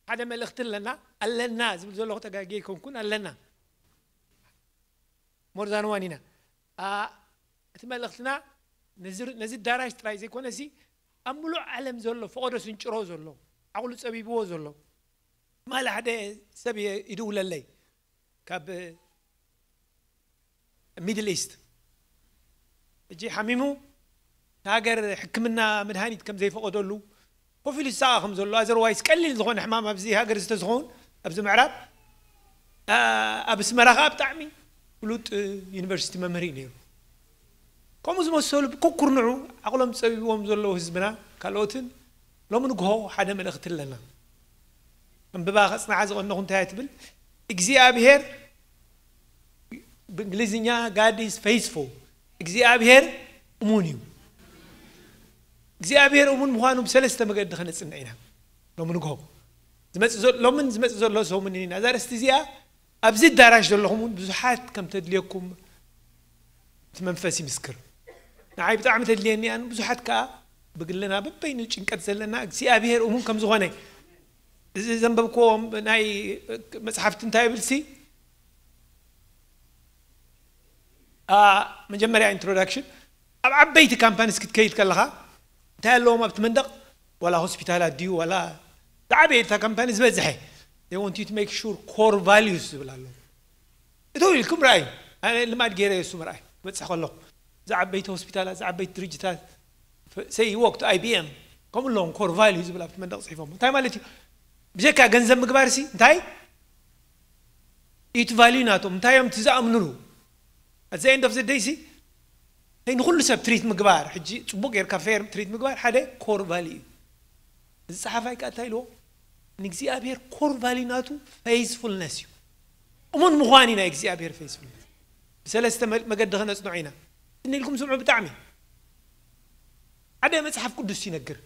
ሓደ መልእኽቲ ኣለና። ኣለና ዝብል ዘለኹ ተጋጊየ ኣይኮንኩን፣ ኣለና። ሞርዛንዋን ኢና። እቲ መልእኽትና ነዚ ኣዳራሽ ጥራይ ዘይኮነሲ ኣብ ምሉእ ዓለም ዘሎ ፈቐዶ ስንጭሮ ዘሎ፣ ዓቕሉ ጸቢብዎ ዘሎ፣ ማለ ሓደ ሰብ ይድውለለይ ካብ ሚድል ኢስት። እጂ ሓሚሙ፣ ሃገር ሕክምና መድሃኒት ከም ዘይፈቐደሉ፣ ኮፍ ኢሉ ዝሳቐ ከም ዘሎ፣ ኣዘርዋይስ ቀሊል ዝኾነ ሕማም ኣብዚ ሃገር ዝተዝኸውን፣ ኣብዚ ምዕራብ፣ ኣብ ኣስመራ ኸዓ ብጣዕሚ ፍሉጥ ዩኒቨርሲቲ መምህር እዩ ነይሩ። ከምኡ ዝመሰሉ ብኩኩርንዑ ዓቕሎም ጸቢብዎም ዘለዉ ህዝብና ካልኦትን ሎም ንግሆ ሓደ መልእኽቲ ኣለና። ኣንብባ ከጽንዓ ዝቐነኹ እንታይ እያ ትብል? እግዚኣብሔር፣ ብእንግሊዝኛ God is faithful፣ እግዚኣብሔር እሙን እዩ። እግዚኣብሔር እሙን ምዃኑ ብሰለስተ መገዲ ከነጽንዕ ኢና። ሎም ንግሆ ዝመጽእ ዘሎ፣ ሎምን ዝመጽእ ዘሎ ሰሙንን ኢና። እዛ ኣርእስቲ እዚኣ ኣብዚ ኣዳራሽ ዘለኹም እውን ብዙሓት ከም ተድልየኩም እቲ መንፈስ ይምስክር። ንዓይ ብጣዕሚ ተድልየኒ እያ፣ ብዙሓት ከኣ ብግልና በበይኑ ጭንቀት ዘለና እግዚኣብሔር እሙን ከም ዝኾነ። እዚ ዘንበብክዎ ናይ መጽሓፍቲ እንታይ ይብልሲ? መጀመርያ ኢንትሮዳክሽን፣ ኣብ ዓበይቲ ካምፓኒስ ክትከይድ ከለኻ እንታይ ኣለዎም ኣብቲ መንደቕ? ዋላ ሆስፒታላት ድዩ ዋላ ዝዓበየ እታ ካምፓኒ ዝበዝሐ፣ they want you to make sure core values ዝብል ኣሎ። እተው ኢልኩም ርኣዩ። ኣነ ልማድ ገይረ እሱ ምርኣይ ክበፅሕ ከለኹ፣ ዝዓበይቲ ሆስፒታላት፣ ዝዓበይቲ ድርጅታት፣ ሰይ ወቅቱ I B M ከምኡ ኣለዎም፣ ኮር ቫልዩ ዝብል ኣብቲ መንደቕ ፅሒፎም። እንታይ ማለት እዩ? ብጀካ ገንዘብ ምግባር ሲ እንታይ እቲ ቫልዩ ናቶም እንታይ እዮም እቲ ዝኣምንሉ? At the end of the day ሲ ንኩሉ ሰብ ትሪት ምግባር፣ ሕጂ ፅቡቅ ጌርካ ፌር ትሪት ምግባር ሓደ ኮር ቫልዩ እዩ። እዚ ፀሓፋይ ከዓ እንታይ ኢልዎ? ንእግዚኣብሔር ኮር ቫልዩ ናቱ ፌይዝፉልነስ እዩ። እሙን ምዃን እዩ ናይ እግዚኣብሔር ፌይዝፉልነስ። ብሰለስተ መገዲ ከነፅንዖ ኢና። እንኢልኩም ስምዑ። ብጣዕሚ ሓደ መፅሓፍ ቅዱስ ይነግር።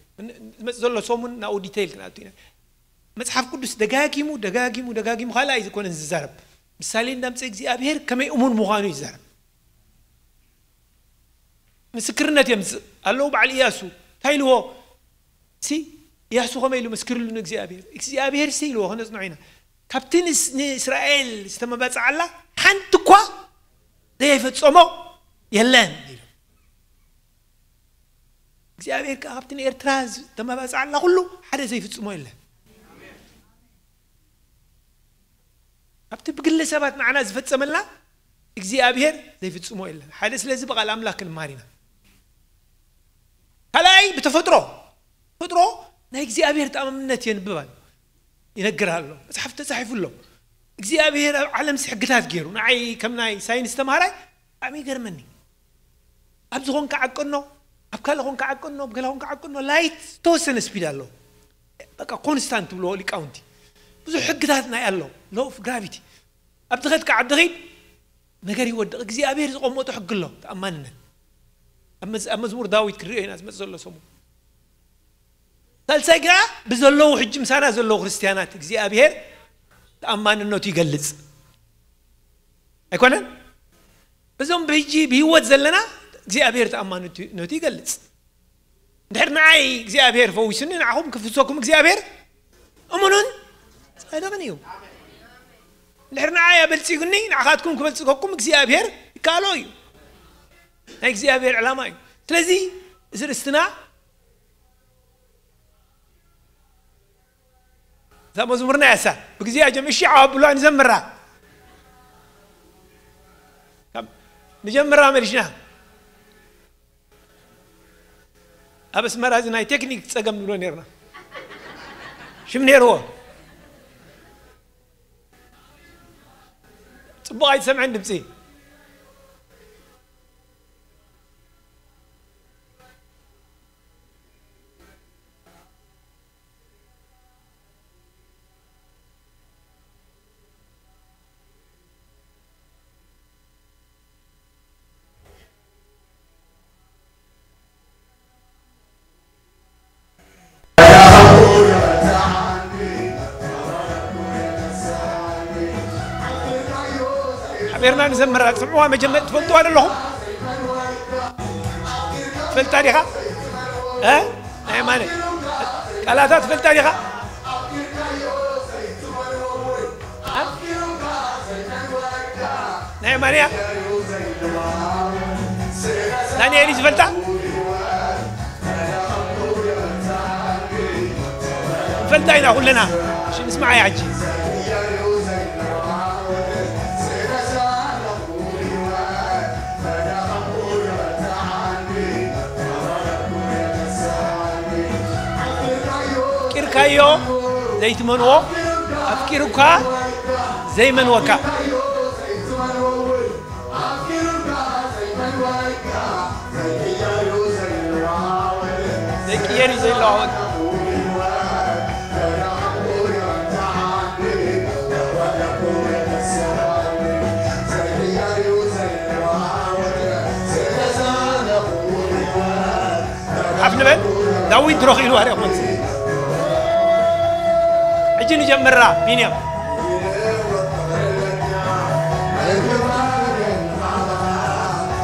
ዝመፅእ ዘሎ ሰሙን ናብኡ ዲተይል ክንኣቱ ኢና። መፅሓፍ ቅዱስ ደጋጊሙ ደጋጊሙ ደጋጊሙ ካልኣይ ዝኾነ ዝዛረብ ምሳሌ እንዳምፀ እግዚኣብሔር ከመይ እሙን ምዃኑ ይዛረብ። ምስክርነት የምፅእ ኣለዉ። በዓል እያሱ እንታይ ኢልዎ? ሲ እያሱ ከመይ ኢሉ መስክርሉ ንእግዚኣብሔር? እግዚኣብሔር ሲ ኢልዎ፣ ከነፅንዖ ኢና። ካብቲ ንስ- ንእስራኤል ዝተመባፅዓላ ሓንቲ እኳ ዘይፈፀሞ የለን ኢሉ። እግዚኣብሔር ከዓ ካብቲ ንኤርትራ ዝተመባፅዓላ ኩሉ ሓደ ዘይፍፅሞ የለን። ኣብቲ ብግለ ሰባት ንዓና ዝፈጸመልና እግዚኣብሔር ዘይፍጽሞ የለን። ሓደ ስለዚ ብቓል ኣምላክ ክንማር ኢና። ካልኣይ ብተፈጥሮ፣ ተፈጥሮ ናይ እግዚኣብሔር ተኣማምነት የንብብ ኣሎ፣ ይነግር ኣሎ፣ መጽሓፍ ተጻሒፉ ኣሎ። እግዚኣብሔር ኣብ ዓለምሲ ሕግታት ገይሩ። ንዓይ ከም ናይ ሳይንስ ተምሃራይ ብጣዕሚ ይገርመኒ። ኣብ ዝኾንካ ዓቀኖ፣ ኣብ ካልእ ኾንካ ዓቀኖ፣ ኣብ ገለ ኾንካ ዓቀኖ፣ ላይት ዝተወሰነ ስፒድ ኣለዎ። በቃ ኮንስታንት ትብልዎ ሊቃውንቲ። ብዙሕ ሕግታት ናይ ኣሎ፣ ሎ ኦፍ ግራቪቲ። ኣብ ዝኸድካ ዓዲ ኺድ ነገር ይወድቕ። እግዚኣብሔር ዘቐመጦ ሕጊ ኣሎ፣ ተኣማንነት። ኣብ መዝ- ኣብ መዝሙር ዳዊት ክንሪኦ ኢና ዝመጽእ ዘሎ ሰሙን። ሳልሳይ ግና ብዘለዉ ሕጂ ምሳና ዘለዉ ክርስትያናት እግዚኣብሔር ተኣማንነቱ ይገልጽ። ኣይኮነን? እዞም ብሕጂ ብህይወት ዘለና እግዚኣብሔር ተኣማንነቱ ይገልጽ። እንድሕር ንዓይ እግዚኣብሔር ፈዊሱኒ ንዓኹም ክፍሰኩም እግዚኣብሔር እሙኑን ጻድቕን እዩ። እንድሕር ንዓይ ኣበልጺጉኒ ንዓኻትኩም ክበልጽገኩም እግዚኣብሔር ይከኣሎ እዩ። ናይ እግዚኣብሔር ዕላማ እዩ። ስለዚ እዚ ርእስትና እዛ መዝሙርና እያ እሳ። ብግዜኣ ጀም እሺ ዓው ኣብሉዋ ንዘምራ። ካብ- ንጀምራ መሊሽና። ኣብ ኣስመራ እዚ ናይ ቴክኒክ ጸገም ንብሎ ነርና። ሽም ነርዎ። ጽቡቕ ኣይትሰምዐን ድምጺ። ሓቢርና ንዘምራ። ትሰምዕዋ መጀመር ትፈልጥዋ ዶ ኣለኹም? ትፈልጣ ዲኻ? እ? ናይ ማነ? ቃላታ ትፈልጣ ዲኻ? እ? ናይ ማንያ? ዳንኤል እዩ ዝፈልጣ? ንፈልጣ ኢና ኩልና። እሺ፣ ንስማዓያ ሕጂ። ኣፍቂርካዮ ዘይትመንዎ፣ ኣፍቂሩካ ዘይመንወካ። ዘይቅየር እዩ ዘይለዋወጥ። ሓፍ ንበል። ዳዊት ድሮ ክኢሉ ኣርያ ኮንሲ። ሕጂ ንጀምራ ቢንያም።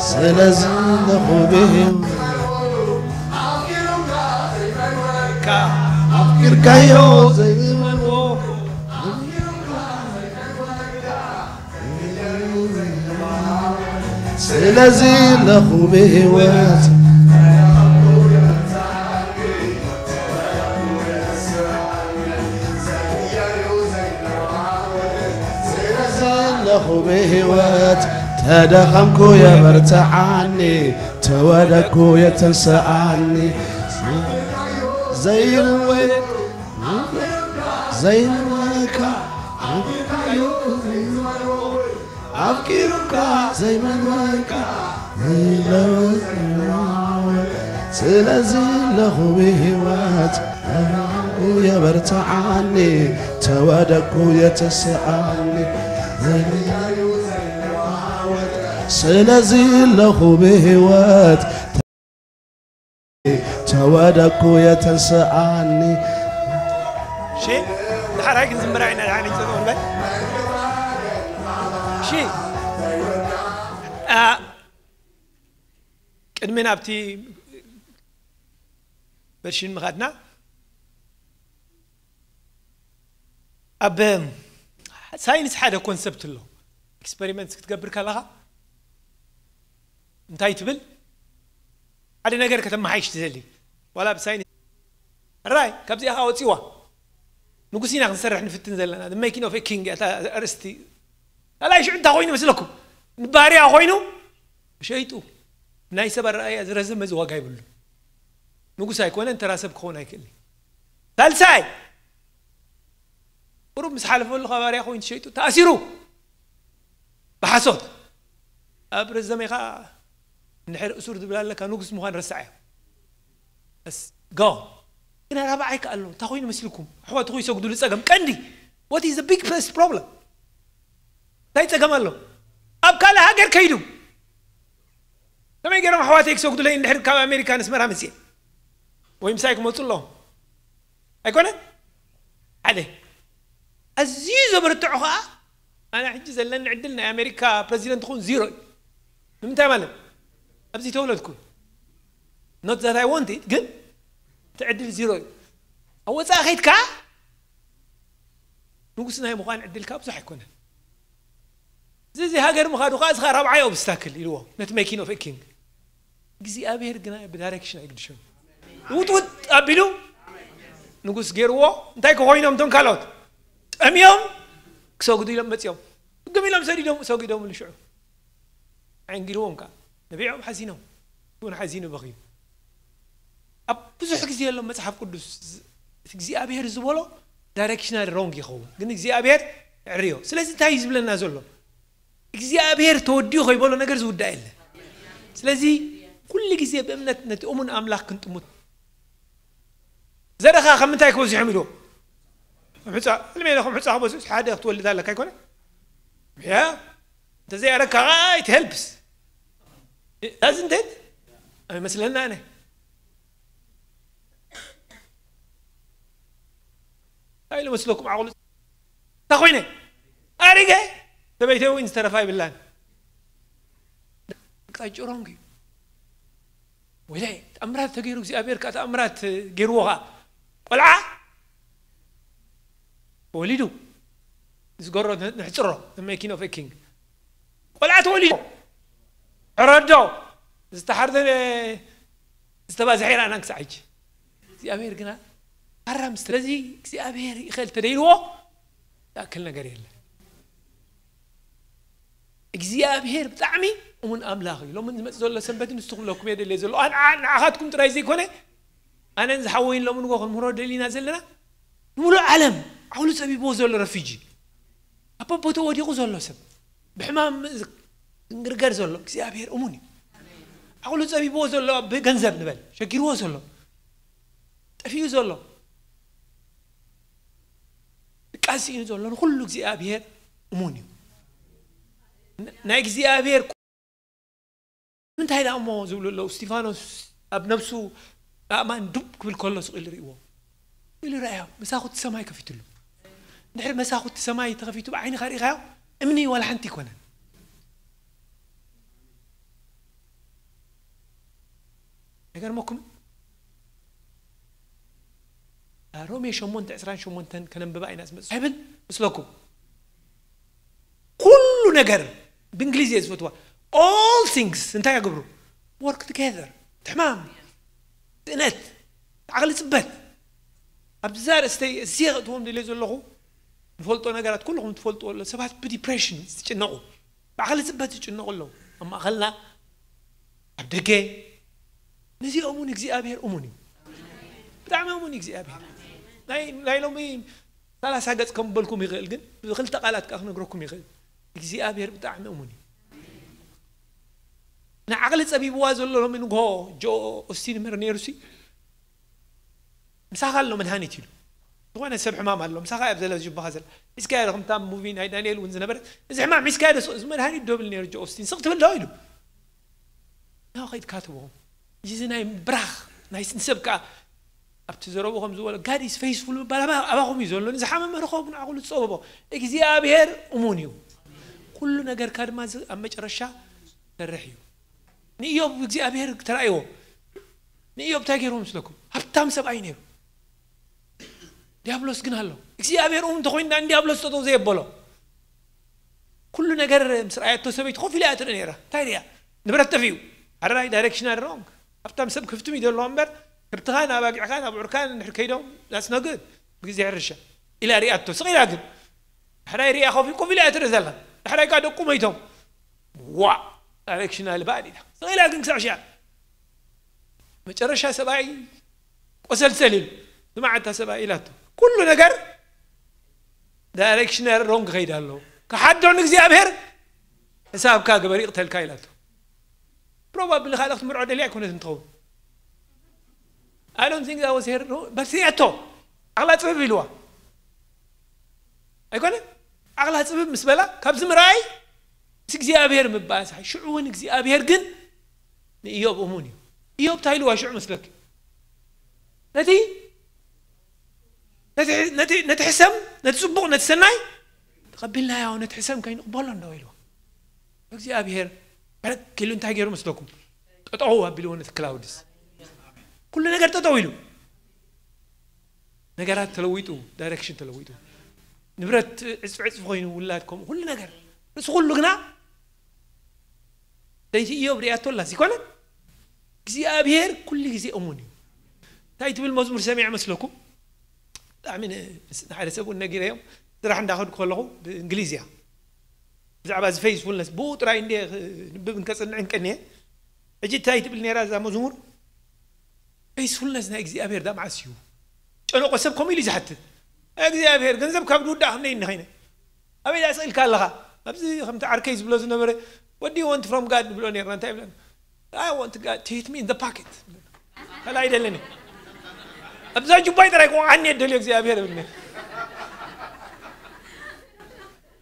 ስለዚ ለኹብህም ኣፍቂርካዮ ዘይመንዎ። ስለዚ ለኹ ብህይወት ስለዚ ለኹ ብህይወት ተደኸምኩ የበርትዓኒ ተወደኩ የተንሰኣኒ ዘይርወ ዘይርወካ ኣፍቂሩካ ዘይመንወካ ዘይለወጥ ስለዚ ኣለኹ ብህይወት ተራንኩ የበርትዓኒ ተወደኩ የተስኣኒ ስለዚ ኣለኹ ብህይወት ተወደኩ የተስኣኒ እሺ፣ ድሓር ኣይክንዝምራ ኢና። ድሓር ይጸጸው ንበል። እ፣ ቅድሚ ናብቲ ቨርሽን ምኻድና፣ ኣብ ሳይንስ ሓደ ኮንሰፕት ኣሎ። ኤክስፐሪመንት ክትገብር ከለኻ እንታይ ትብል? ሓደ ነገር ከተመሓይሽ ትደሊ። ዋላ ብሳይንስ ራይ ካብዚኣ ኸዓ ወፂዋ። ንጉስ ኢና ክንሰርሕ ንፍትን ዘለና። The making of a king እያ እታ ኣርእስቲ። ካልኣይ ሽዑ እንታይ ኮይኑ መስለኩም? ንባርያ ኮይኑ ሸይጡ። ናይ ሰብ ኣረኣእያ ዝረዘመ እዚ ዋጋ ይብሉ። ንጉስ ኣይኮነን፣ ተራ ሰብ ክኸውን ኣይክእልን። ሳልሳይ ቁሩብ ምስ ሓለፈሉ ካብ ባርያ ኮይኑ ተሸይጡ ተኣሲሩ። ብሓሶት ኣብ ረዘመ ኸዓ እንድሕር እሱር ዝብል ኣለካ ንጉስ ምዃን ረሳዓዮ። እስ ጎ ግን ራብዓይ ከ ኣሎ። እንታይ ኮይኑ መስልኩም? ኣሕዋትኹ ይሰግዱሉ ጸገም ቀንዲ። What is the biggest problem? እንታይ ጸገም ኣሎ? ኣብ ካልእ ሃገር ከይዱ ከመይ ገይሮም ኣሕዋተይ ክሰግዱለይ እንድሕር ካብ ኣሜሪካ ንስመራ መጽየ ወይ ምሳይ ክመጹ ኣለዎም? ኣይኮነን? ሓደ ኣዝዩ ዘበርትዖ ኸዓ ኣነ ሕጂ ዘለኒ ዕድል ናይ ኣሜሪካ ፕረዚደንት ክኹን ዚሮ እዩ። ንምንታይ ማለት ኣብዚ ተወለድኩ። Not that I want it፣ ግን እቲ ዕድል ዚሮ እዩ። ኣብ ወፃኢ ከይድካ ንጉስ ናይ ምዃን ዕድልካ ብዙሕ ኣይኮነን። እዚ እዚ ሃገር ምኻዱ ከዓ እዚ ከዓ ራብዓይ ኦብስታክል ኢልዎ ነቲ making of a king። እግዚኣብሔር ግና ብዳይሬክሽን ኣይግድሾን። ውጥውጥ ኣቢሉ ንጉስ ገይርዎ። እንታይ ክኾይኖም እቶም ካልኦት? ጠምዮም ክሰግዱ ኢሎም መፅዮም። ግም ኢሎም ሰዲዶም ሰጊዶም ልሽዑ። ዓንጊርዎም ከዓ ነቢዖም ሓዚኖም። እውን ሓዚኑ በኽዩ። ኣብ ብዙሕ ግዜ ኣሎ መጽሓፍ ቅዱስ ዝ-፣ እቲ እግዚኣብሔር ዝበሎ ዳይሬክሽናል ሮንግ ይኸውን፣ ግን እግዚኣብሔር ዕርዮ። ስለዚ እንታይ እዩ ዝብለና ዘሎ? እግዚኣብሔር ተወዲኡ ከይበሎ ነገር ዝውዳእ የለ። ስለዚ ኩሉ ግዜ ብእምነት ነቲ እሙን ኣምላኽ ክንጥሙት። ዘረኻ ከም ምንታይ ክበዝሖም ኢልዎ? ከም ሑጻ፣ ዕልሚ ኢለ ከም ሑጻ ክበዝሑስ ሓደ ክትወልድ ኣለካ ኣይኮነ? ያ፣ እንተዘይኣረካ ከዓ ኣይትሄልፕስ። ዳዝንት ኢት? ኣይመስለና ኣነ። እንታይ ኢሉ መስለኩም ዓቕሉ? እንታይ ኮይነ? ኣሪገ? ሰበይተይ እውን ዝተረፋ ይብላን። ኣቅጣጫ ሮንግ እዩ። ወይለ ተኣምራት ተገይሩ እግዚኣብሔር ከዓ ተኣምራት ገይርዎ ከዓ ቆልዓ ተወሊዱ። ዝገሮ ን-፣ ንሕፅሮ፣ the making of a king። ቆልዓ ተወሊዱ። ሕረዶ ዝተሓርደ ዝተባዝሐ ይረኣና ክሳዕ ሕጂ። እግዚኣብሔር ግና ኣራም። ስለዚ እግዚኣብሔር ይኽእል ተደይልዎ ዝኣክል ነገር የለን። እግዚኣብሔር ብጣዕሚ እሙን ኣምላኽ እዩ። ሎሚ ዝመጽእ ዘሎ ሰንበት ንሱ ክብለኩም እየ ደልየ ዘሎ። ኣን-፣ ኣ-፣ ንዓኻትኩም ጥራይ ዘይኮነ፣ ኣነን ዝሓወይን ሎሚ ንጎ ክንምህሮ ደሊና ዘለና ንምሉእ ዓለም ዓውሉ ጸቢብዎ ዘሎ ረፊጂ፣ ኣብ በቦቱ ወዲቑ ዘሎ ሰብ፣ ብሕማም ዝንግርገር ዘሎ እግዚኣብሔር እሙን እዩ። ዓውሉ ጸቢብዎ ዘሎ ብገንዘብ ንበል ሸጊርዎ ዘሎ፣ ጠፊኡ ዘሎ፣ ድቃስ ስኢኑ ዘሎ ንኹሉ እግዚኣብሔር እሙን እዩ። ን-፣ ናይ እግዚኣብሔር ክ-፣ ምንታይ ደኣ እሞ ዝብሉ ኣለዉ። እስጢፋኖስ ኣብ ነብሱ ኣእማን ዱብ ክብል ከሎ ስቕ ኢሉ ርእይዎ። ኢሉ ረኣዮ። መሳኹቲ ሰማይ ከፊትሉ። እንድሕር መሳኹቲ ሰማይ ተኸፊቱ ብዓይንኻ ርኢኻዮ፣ እምኒ ዋላ ሓንቲ ኣይኮነን። ኣይገርመኩም? ሮሜ ሸሞንተ ዕስራን ሸሞንተን ከነንብባ ኢና ዝመጽእ። ባይብል ምስለኩም። ኩሉ ነገር ብእንግሊዝ እየ ዝፈትዋ። All things እንታይ ይገብሩ? Work together። ሕማም፣ ስእነት፣ ዓቕሊ ጽበት። ኣብዚ ኣርእስተይ እዚየ ከእትዎም ደልየ ዘለኹ። ንፈልጦ ነገራት ኩልኹም ትፈልጥዎ ኣሎ። ሰባት ብዲፕሬሽን ዝጭነቑ፣ ብዓቕሊ ጽበት ዝጭነቑ ኣለዉ። ኣብ ማእኸልና፣ ኣብ ደገ። ነዚኦም እውን እግዚኣብሔር እሙን እዩ። ብጣዕሚ እሙን እዩ እግዚኣብሔር። ናይ፣ ናይ ሎሚ ሰላሳ ገጽ ከም በልኩም ይኽእል፣ ግን ብክልተ ቃላት ከኣ ክነግረኩም ይኽእል። እግዚኣብሔር ብጣዕሚ እሙን እዩ። ንዓቕሊ ጸቢብዋ ዘሎ ሎሚ ንግሆ ጆ ኦስቲን ይምህር ነይሩ ሲ፣ ምሳኻ ኣሎ መድሃኒት ኢሉ። ዝኾነ ሰብ ሕማም ኣሎ፣ ምሳኻ እያ ኣብ ዘላ ጅባኻ ዘላ። ሒዝካዮ ዶ ከምታ ሙቪ ናይ ዳንኤል እውን ዝነበረት፣ እዚ ሕማም ሒዝካዮ ዶ? እዚ መድሃኒት ዶ ብል ነይሩ ጆ ኦስቲን፣ ስቕ ትብል ዶ ኢሉ። ናብ ኸይድካ ትቦ። እዚ ናይ ብራኽ፣ ናይ ንሰብ ከኣ ኣብቲ ዘረቡ ከም ዝበሎ፣ God is faithful ምባል ኣባ-፣ ኣባኹም እዩ ዘሎ። ንዝሓመመ ርኸቡ፣ ንዓቕሉ ጸበቦ። እግዚኣብሔር እሙን እዩ። ኩሉ ነገርካ ድማ ዝ- ኣብ መጨረሻ ሰርሕ እዩ። ንኢዮብ እግዚኣብሔር ተራእይዎ። ንኢዮብ እንታይ ገይርዎ ምስለኩም? ሃብታም ሰብኣይ ነይሩ። ዲያብሎስ ግን ኣሎ። እግዚኣብሔር እውን እንተኮይኑ ንዲያብሎስ ጠጠው ዘየበሎ። ኩሉ ነገር ምስ ረኣየቶ ሰበይቲ ኮፍ ኢላ እያ ትርኢ ነይራ። እንታይ ሪኣ? ንብረት ጠፊኡ። ሓደራይ ዳይሬክሽን ኣድሮንግ። ሃብታም ሰብ ክፍትም እዩ ዘለዎ እምበር፣ ከብትኻን ኣባጊዕካን ኣብዑርካን እንድሕር ከይዶም that's no good። ብግዜ ሕርሻ ኢላ ሪኣቶ። ስቕ ኢላ ግን። ዳሕራይ ሪኣ ኮፍ ኢል ኮፍ ኢላ እያ ትርኢ ዘላ። ዳሕራይ ካ ደቁ መይቶም። ዋ! ዳይሬክሽን ኣልባ ኢላ። ስቕ ኢላ ግን ክሳዕ ሽያ። መጨረሻ ሰብኣይ ቆሰልሰል ኢሉ። ስማዕ እታ ሰብኣይ ኢላቶ። ኩሉ ነገር ዳይሬክሽን ሮንግ ከይድ ኣሎ። ክሓዶ ንእግዚኣብሔር ሕሳብካ ግበር ይቕተልካ ኢላቶ። ፕሮባብሊ ካልእ ክትምርዖ ደልያ ኣይኮነት እንትኸውን። I don't think that was her በስያቶ። ዓቕላ ጽብብ ኢልዋ። ኣይኮነ? ዓቕላ ጽብብ ምስ በላ ካብዚ ምርኣይ ምስ እግዚኣብሔር ምባእስ። ሽዑ እውን እግዚኣብሔር ግን ንኢዮብ እሙን እዩ። ኢዮብ እንታይ ኢልዋ ሽዑ መስለኪ? ነቲ ነቲ ነቲ ነቲ ሕሰም፣ ነቲ ጽቡቕ፣ ነቲ ሰናይ ተቐቢልናዮ፣ ነቲ ሕሰም ከይንቕበሎ እንዶ ኢልዋ። እግዚኣብሔር በረክ ኢሉ እንታይ ገይሩ መስለኩም? ጠጠው ኣቢልዎ ነቲ ክላውድስ። ኩሉ ነገር ጠጠው ኢሉ። ነገራት ተለዊጡ፣ ዳይሬክሽን ተለዊጡ። ንብረት ዕጽፊ ዕጽፊ ኮይኑ፣ ውላድ ከምኡ፣ ኩሉ ነገር። ርእሲ ኩሉ ግና ለይቲ ኢዮብ ሪኣቶ ኣላስ ይኮነን? እግዚኣብሔር ኩሉ ግዜ እሙን እዩ። እንታይ ትብል መዝሙር ሰሚዐ መስለኩም? ብጣዕሚ ን-፣ ንሓደ ሰብ እውን ነጊረዮም፣ ስራሕ እንዳኸድኩ ከለኹ ብእንግሊዝ እያ። ብዛዕባ እዚ ፌይስፉልነስ ብኡ ጥራይ እንደ ንብብን ከጽንዕን ቀንየ። ሕጂ እንታይ ትብል ነይራ እዛ መዝሙር? ፌይስፉልነስ ናይ እግዚኣብሔር ዳ መዓስ እዩ? ጨነቆ ሰብ ከምኡ ኢሉ እዩ ዝሓትት። እግዚኣብሔር ገንዘብ ካብ ዝውዳእ ክንደይ እንደ ኸይነ? ኣበይ ዳ ስቕ ኢልካ ኣለኻ? ኣብዚ ከምቲ ዓርከይ ዝብሎ ዝነበረ what do you want from God ንብሎ ነይርና። እንታይ ይብለና? I want God to hit me in the pocket። ካልእ ኣይደልን እዩ። ኣብዛ ጁባይ ጥራይ ክወቕዓኒ እየ ደልዮ እግዚኣብሔር እብልኒ።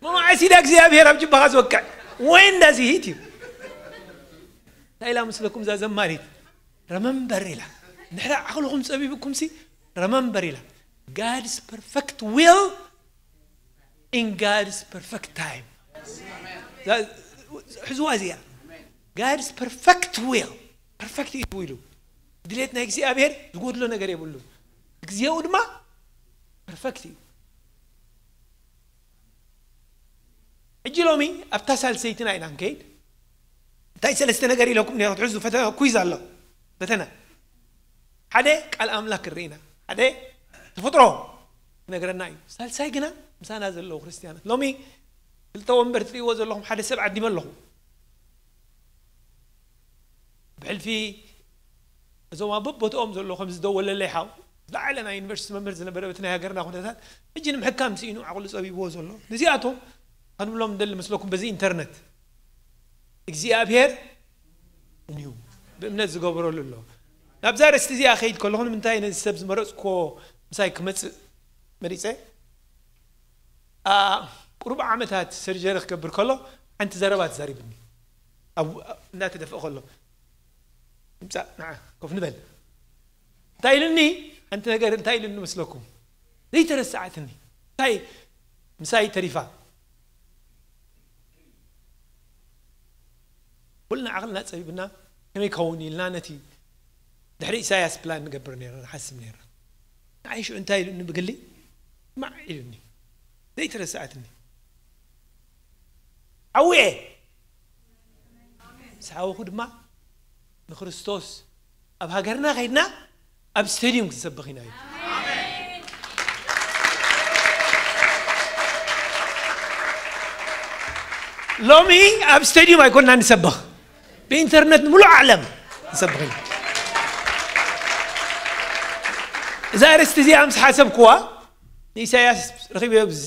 መማዕሲ ዳ እግዚኣብሔር ኣብ ጅባኻ ዝወቅዕ? When does he hit you? እንታይ ኢላ ምስለኩም እዛ ዘማሪት? ረመምበር ኢላ። እንድሕር ዓቕልኹም ጸቢብኩምሲ ረመምበር ኢላ። God's perfect will in God's perfect time። እዛ-፣ ሕዝዋ እዚኣ። God's perfect will። ፐርፌክት እዩ ኢሉ። ድሌት ናይ እግዚኣብሔር ዝጎድሎ ነገር የብሉን። ግዜኡ ድማ ፐርፌክት እዩ። ሕጂ ሎሚ ኣብታ ሳልሰይትና ኢና ንከይድ። እንታይ ሰለስተ ነገር ኢለኩም ነይረ ክትሕዙ ፈተ-፣ ኩይዝ ኣሎ። ፈተና። ሓደ ቃል ኣምላክ ንርኢ ኢና። ሓደ ተፈጥሮ ክነግረና እዩ። ሳልሳይ ግና ምሳና ዘለዉ ክርስትያናት። ሎሚ ክልተ ወንበር ትርእይዎ ዘለኹም ሓደ ሰብ ዓዲመ ኣለኹ። ብሕልፊ እዞም ኣብ በቦትኦም ዘለዉ ከም ዝደወለለይ ሓው፣ ዝለዓለ ናይ ዩኒቨርሲቲ መምህር ዝነበረ በቲ ናይ ሃገርና ኩነታት፣ ሕጂ ንምሕካም ስኢኑ ዓቕሉ ጸቢብዎ ዘሎ። ነዚኣቶም ከንብሎም እንደሊ መስለኩም በዚ ኢንተርነት። እግዚኣብሔር እዩ ብእምነት ዝገበረሉ ኣሎ። ናብዛ ኣርእስቲ እዚኣ ከይድ ከለኹ ንምንታይ ነዚ ሰብ ዝመረጽኩዎ ምሳይ ክመጽእ መሪጸ? ኣ፣ ቁሩብ ዓመታት ሰርጀሪ ክገብር ከሎ ሓንቲ ዘረባ ተዛሪብኒ። ኣብ፣ ኣብ፣ እንዳተደፍአ ከሎ። ምጻእ፣ ንዓ፣ ኮፍ ንበል። እንታይ ኢሉኒ? ሓንቲ ነገር እንታይ ኢሉኒ መስለኩም? ዘይተረስዓትኒ። እንታይ ምሳይ ተሪፋ? ኩልና ዓቕልና ጸቢብና ከመይ ክኸውን ኢልና ነቲ ድሕሪ ኢሳያስ ፕላን ንገብር ነይርና፣ ንሓስብ ነይርና። ንዓይ ሽዑ እንታይ ኢሉኒ ብግሊ? ማዕ ኢሉኒ። ዘይተረስዓትኒ። ዓውየ። ምስ ዓወኹ ድማ ንክርስቶስ ኣብ ሃገርና ከይድና ኣብ ስቴድዩም ክንሰብኽ ኢና ኢሉ። ሎሚ ኣብ ስቴድዩም ኣይኮንና ንሰብኽ፣ ብኢንተርነት ንምሉእ ዓለም ንሰብኽ ኢና። እዛ ኣርእስቲ እዚኣ ምስ ሓሰብኩዋ ንኢሳያስ ረኺበዮ፣ ኣብዚ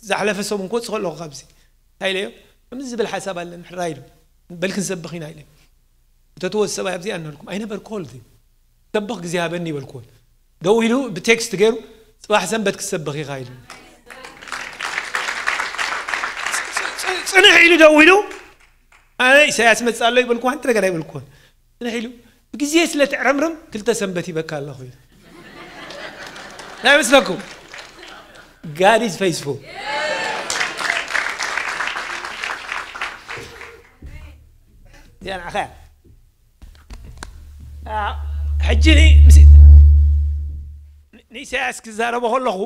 ዝሓለፈ ሰሙን ክወጽእ ከለኹ ካብዚ እንታይ ኢለዮ፣ ከምዚ ዝብል ሓሳብ ኣለኒ ሕራይ ኢሉ፣ በል ክንሰብኽ ኢና ኢለ። እንተትወ ሰብኣይ ኣብዚኣ እናልኩም፣ I never called him። ሰብኽ ግዜ ሃበኒ ይበልኩዎ። ደው ኢሉ ብቴክስት ገይሩ፣ "ጽባሕ ሰንበት ክትሰብኽ ኢኻ" ኢሉ። ጽ-፣ ጽ-፣ ጽንሕ ኢሉ ደው ኢሉ፣ ኣነ ኢሳያስ መጽእ ኣሎ ይበልኩ፣ ሓንቲ ነገር ኣይበልኩዎን። ጽንሕ ኢሉ፣ "ብግዜ ስለ ትዕረምርም ክልተ ሰንበት ይበካ ኣለኹ" ኢሉ። እንታይ ይመስለኩም? God is faithful። እዚኣ ንዓኻ እያ። ኣ፣ ሕጂ ኒ-፣ ምስ-፣ ንኢሳያስ ክዛረቦ ከለኹ፣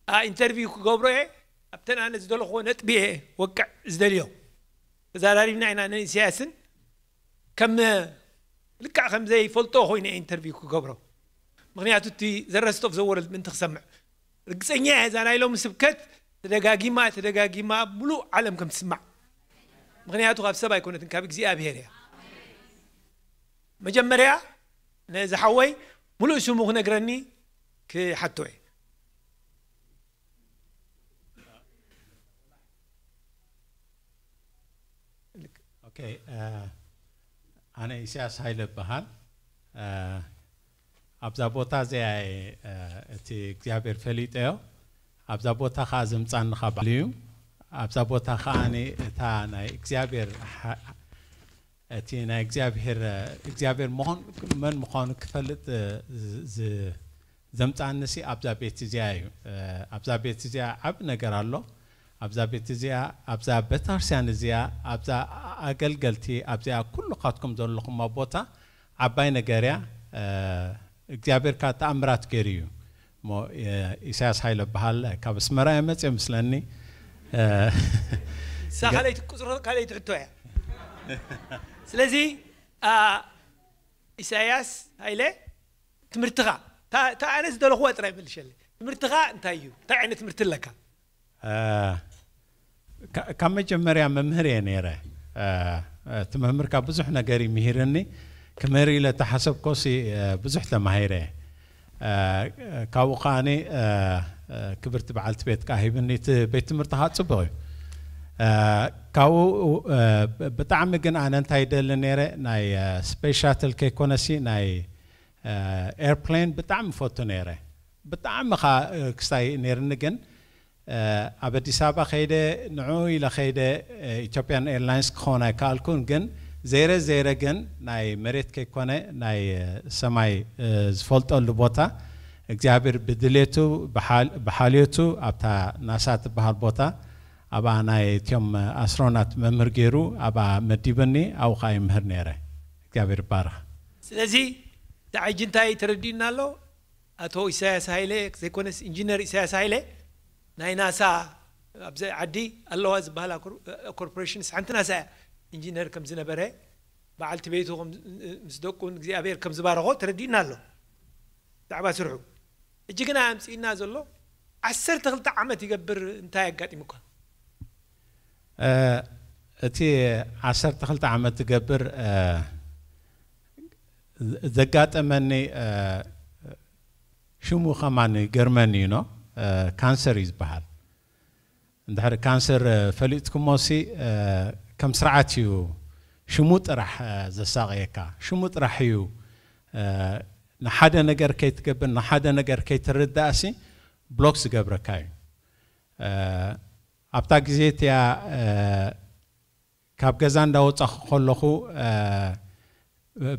ኣ፣ ኢንተርቪው ክገብሮ እየ። ኣብተን ኣነ ዝደለኽዎ ነጥቢ እየ ወቅዕ ዝደልዮ። ተዛራሪብና ኢና ንኢሳያስን ከም ልክዕ ከም ዘይፈልጦ ኮይኑ እየ ኢንተርቪው ክገብሮ። ምኽንያቱ እቲ ዘረስቶፍ ዘወረድ ምእንቲ ክሰምዕ ርግጸኛ እየ። እዛ ናይ ሎሚ ስብከት ተደጋጊማ ተደጋጊማ ሙሉእ ዓለም ከም ትስማዕ። ምኽንያቱ ካብ ሰብ ኣይኮነትን፣ ካብ እግዚኣብሔር እያ። መጀመርያ ነዚ ሓወይ ሙሉእ ስሙ ክነግረኒ ክሓቶ እየ። ኦኬ፣ እ፣ ኣነ ኢሳያስ ሃይለ እበሃል። እ፣ ኣብዛ ቦታ እዚኣ እየ፣ እ፣ እቲ እግዚኣብሔር ፈሊጠዮ። ኣብዛ ቦታ ኸዓ ዘምጻኒ ኻብ ባዕሉ እዩ። ኣብዛ ቦታ ኸዓ እታ ናይ እግዚኣብሔር ሓ-፣ እቲ ናይ እግዚኣብሔር፣ እግዚኣብሔር መኾን-፣ መን ምዃኑ ክፈልጥ፣ እ፣ ዝ-፣ ዝ-፣ ዘምጻኒ ሲ ኣብዛ ቤት እዚኣ እዩ። እ፣ ኣብዛ ቤት እዚኣ ዓቢ ነገር ኣሎ። ኣብዛ ቤት እዚኣ፣ ኣብዛ ቤተክርስትያን እዚኣ፣ ኣብዛ ኣገልገልቲ፣ ኣብዚኣ ኩልኻትኩም ዘለኹም ቦታ ዓባይ ነገር እያ። እ፣ እግዚኣብሔር ከኣ ተኣምራት ገይሩ እዩ። እሞ፣ እ፣ ኢሳያስ ሃይለ እበሃል፣ ካብ ኣስመራ እየ መጽእ መስለኒ። እ፣ እሳ ካልኣይቲ ቁጽሪ ካልኣይቲ ሕቶ እያ። ስለዚ፣ ኣ፣ ኢሳያስ ሃይለ፣ ትምህርትኻ፣ እታ፣ እታ ኣነ ዝደለኽዋ ጥራይ መልሸለይ። ትምህርትኻ እንታይ እዩ? እንታይ ዓይነት ትምህርቲ ኣለካ? እ፣ ካ-፣ ካብ መጀመርያ መምህር እየ ነይረ። እ፣ እቲ መምህር ካብ ብዙሕ ነገር እዩ ምሂርኒ። ክምህር ኢለ እተሓሰብኮሲ፣ እ፣ ብዙሕ ተማሂረ እየ። እ፣ ካብኡ ከዓኒ፣ እ፣ እ፣ ክብርቲ በዓልቲ ቤት ከኣ ሂብኒ። እቲ ቤት ትምህርቲ ከኣ ጽቡቕ እዩ። እ፣ ካብኡ፣ እ፣ ብ-፣ ብጣዕሚ ግን ኣነ እንታይ ይደሊ ነይረ፣ ናይ፣ እ፣ ስፔስ ሻትል ከይኮነሲ ናይ፣ እ፣ ኤርፕሌን ብጣዕሚ ፈቱ ነይረ። ብጣዕሚ ኸኣ፣ እ፣ ክስታይ ነይርኒ ግን፣ እ፣ ኣብ ኣዲስ ኣበባ ከይደ፣ ንዕኡ ኢለ ከይደ፣ እ፣ ኢትዮጵያን ኤርላይንስ ክኸውን ኣይከኣልኩን። ግን ዘይረ ዘይረ ግን ናይ መሬት ከይኮነ ናይ፣ እ፣ ሰማይ፣ እ፣ ዝፈልጠሉ ቦታ እግዚኣብሔር ብድሌቱ ብሓል-፣ ብሓልዮቱ ኣብታ ናሳ ትበሃል ቦታ ኣብኣ ናይ እትዮም ኣስትሮናት መምህር ገይሩ ኣብኣ መዲቡኒ። ኣብኡ ኸኣ ይምህር ነይረ። እግዚኣብሔር ይባረኽ። ስለዚ እቲ ሕጂ እንታይ ተረዲኡና ኣሎ? ኣቶ ኢሳያስ ሃይለ ዘይኮነስ ኢንጂነር ኢሳያስ ሃይለ ናይ ናሳ ኣብዚ ዓዲ ኣለዋ ዝበሃላ ኮር-፣ ኮርፖሬሽንስ ሓንቲ ናሳ እያ። ኢንጂነር ከም ዝነበረ፣ በዓልቲ ቤቱ ከም፣ ምስ ደቁ እግዚኣብሔር ከም ዝባረኾ ተረዲእና ኣሎ። ብዛዕባ ስርሑ። ሕጂ ግና ኣምጺእና ዘሎ ዓሰርተ ክልተ ዓመት ይገብር እንታይ ኣጋጢሙካ? እ፣ እቲ ዓሰርተ ክልተ ዓመት ዝገብር፣ እ፣ ዘጋጠመኒ፣ እ፣ ሽሙ ከማን ይገርመኒ እዩ፣ ኖ፣ እ፣ ካንሰር እዩ ዝበሃል። እንድሕር ካንሰር፣ እ፣ ፈሊጥኩሞሲ፣ እ፣ ከም ስርዓት እዩ ሽሙ ጥራሕ፣ እ፣ ዘሳቕየካ። ሽሙ ጥራሕ እዩ፣ እ፣ ንሓደ ነገር ከይትገብር፣ ንሓደ ነገር ከይትርዳእሲ ብሎክ ዝገብረካ እዩ። እ፣ ኣብታ ግዜ እቲኣ፣ እ፣ ካብ ገዛ እንዳወጻኹ ከለኹ፣ እ፣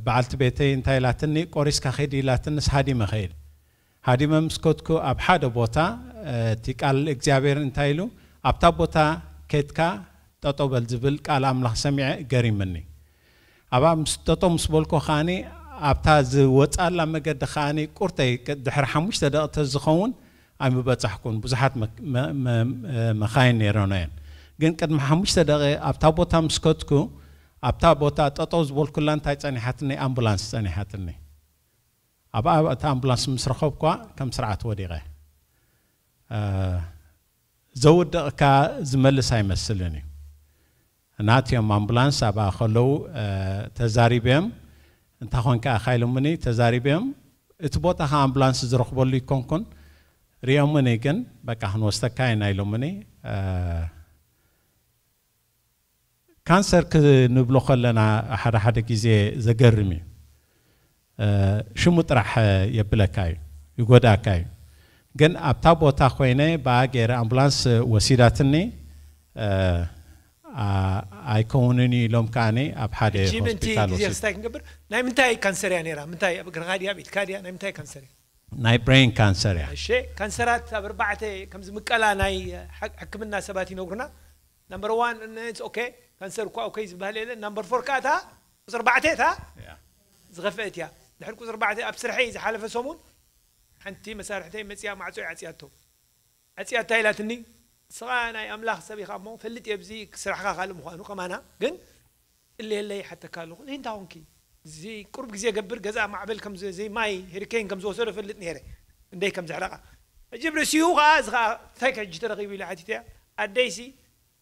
በዓልቲ ቤተይ እንታይ ኢላትኒ፣ "ቆሪስካ ኺድ" ኢላትንስ ሃዲመ ኸይድ። ሃዲመ ምስ ከድኩ ኣብ ሓደ ቦታ፣ እ፣ እቲ ቃል እግዚኣብሔር እንታይ ኢሉ፣ "ኣብታ ቦታ ኬድካ ጠጠው በል" ዝብል ቃል ኣምላኽ ሰሚዐ ገሪምኒ። ኣብኣ ምስ ጠጠው ምስ በልኩ ከኣኒ ኣብታ ዝወጻላ መገዲ ከኣኒ ቁርተይ ቅ-፣ ድሕሪ ሓሙሽተ ደቂቕ ተዝኸውን ኣይምበጻሕኩን። ብዙሓት መ-፣ መ-፣ መ-፣ መኻይን ነይረን እየን። ግን ቅድሚ ሓሙሽተ ደቂቕ ኣብታ ቦታ ምስ ከድኩ፣ ኣብታ ቦታ ጠጠው ዝበልኩላ እንታይ ጸኒሓትኒ? ኣምቡላንስ ጸኒሓትኒ። ኣብኣ እታ ኣምቡላንስ ምስ ረኸብኳ ከም ስርዓት ወዲቐ። እ፣ ዘውድቕካ ዝመልስ ኣይመስልን እዩ። ናትዮም ኣምቡላንስ ኣብኣ ከለዉ፣ እ፣ ተዛሪብዮም፣ "እንታይ ኾንካ ኢኻ?" ኢሎምኒ፣ ተዛሪብዮም። እቲ ቦታ ኸዓ ኣምቡላንስ ዝረኽበሉ ኣይኮንኩን። ሪኦምኒ ግን፣ "በቃ ክንወስደካ ኢና" ኢሎምኒ። እ፣ ካንሰር ክንብሎ ከለና ሓደ ሓደ ግዜ ዘገርም እዩ። እ፣ ሽሙ ጥራሕ የብለካ እዩ፣ ይጎዳእካ እዩ። ግን ኣብታ ቦታ ኮይነ ብኣ ገይረ ኣምቡላንስ ወሲዳትኒ፣ እ፣ ኣ-፣ ኣይከውንን እዩ ኢሎም ከኣኒ ኣብ ሓደ ሕጂ ምእንቲ ሆስፒታል ግዜ ወሲድ- ክስታይ ክንገብር፣ ናይ ምንታይ ካንሰር እያ ነይራ? ምንታይ ኣብ እግርኻ ድያ፣ ኣብ ኢድካ ድያ? ናይ ምንታይ ካንሰር እያ? ናይ ብሬን ካንሰር እያ። እሺ፣ ካንሰራት ኣብ ኣርባዕተ ከም ዝምቀላ ናይ ሐ-፣ ሕክምና ሰባት ይነግሩና። ነምበር ዋን፣ ኦኬ፣ ካንሰር እኳ ኦኬ ዝበሃል የለን። ናምበር ፎር ከኣ እታ ቁፅሪ ኣርባዕተ እታ ዝኸፍአት እያ። ድሕሪ ቁፅሪ ኣርባዕተ ኣብ ስርሐይ ዝሓለፈ ሰሙን ሓንቲ መሳርሕተይ መፅያ ማዕፆ ይዓፅያቶ። ዓፅያታ ኢላትኒ። ንስኻ ናይ ኣምላኽ ሰብ ኢኻ እሞ ፈልጥ እየ ብዚ ስራሕኻ ካልእ ምዃኑ ከማና ግን እልየለይ ሓተካ ኣለኹ። እንታይ ሆንኪ? እዚ ቁሩብ ግዜ ገብር ገዛ ማዕበል ከም ዘይ ማይ ሄሪኬን ከም ዝወሰዶ ፈልጥ ነይረ። እንደይ ከም ዘሕረቓ። ሕጂ ብርእሲኡ ኸዓ እዚ ኸዓ እንታይ ሕጂ ተረኺቡ ኢለ ሓቲተ። ኣደይሲ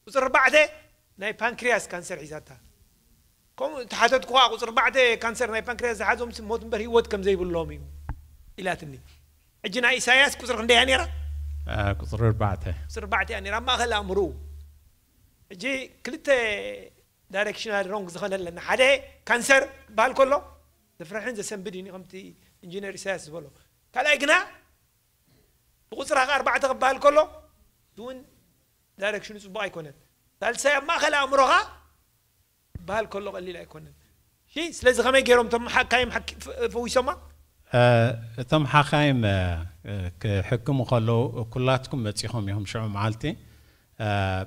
ቁፅሪ ኣርባዕተ ናይ ፓንክርያስ ካንሰር ሒዛታ። ከምኡ ተሓተትኩ ኸዓ ቁፅሪ ኣርባዕተ ካንሰር ናይ ፓንክርያስ ዝሓዞም ሞት እምበር ህይወት ከም ዘይብሎም እዩ ኢላትኒ። ሕጂ ናይ ኢሳያስ ቁፅሪ ክንደያ ነይራ? ቁፅሪ ኣርባዕተ። ቁፅሪ ኣርባዕተ እያ ነይራ ኣብ ማእኸል ኣእምርኡ። ሕጂ ክልተ ዳይሬክሽናል ሮንግ ዝኾነ ኣለና። ሓደ ካንሰር ክበሃል ከሎ ዘፍርሕን ዘሰንብድን እዩ ከምቲ ኢንጂነር ኢሳያስ ዝበሎ። ካልኣይ ግና ብቁፅራ ከ ኣርባዕተ ክበሃል ከሎ እውን ዳይሬክሽኑ ፅቡቕ ኣይኮነን። ሳልሳይ ኣብ ማእኸል ኣእምሮኻ ክበሃል ከሎ ቀሊል ኣይኮነን። እሺ፣ ስለዚ ከመይ ገይሮም እቶም ሓካይም ሓኪ- ፍ- ፈዊሶማ? እቶም ሓኻይም ክሕክሙ ከለዉ ኩላትኩም መፂኹም ኢኹም ሽዑ መዓልቲ።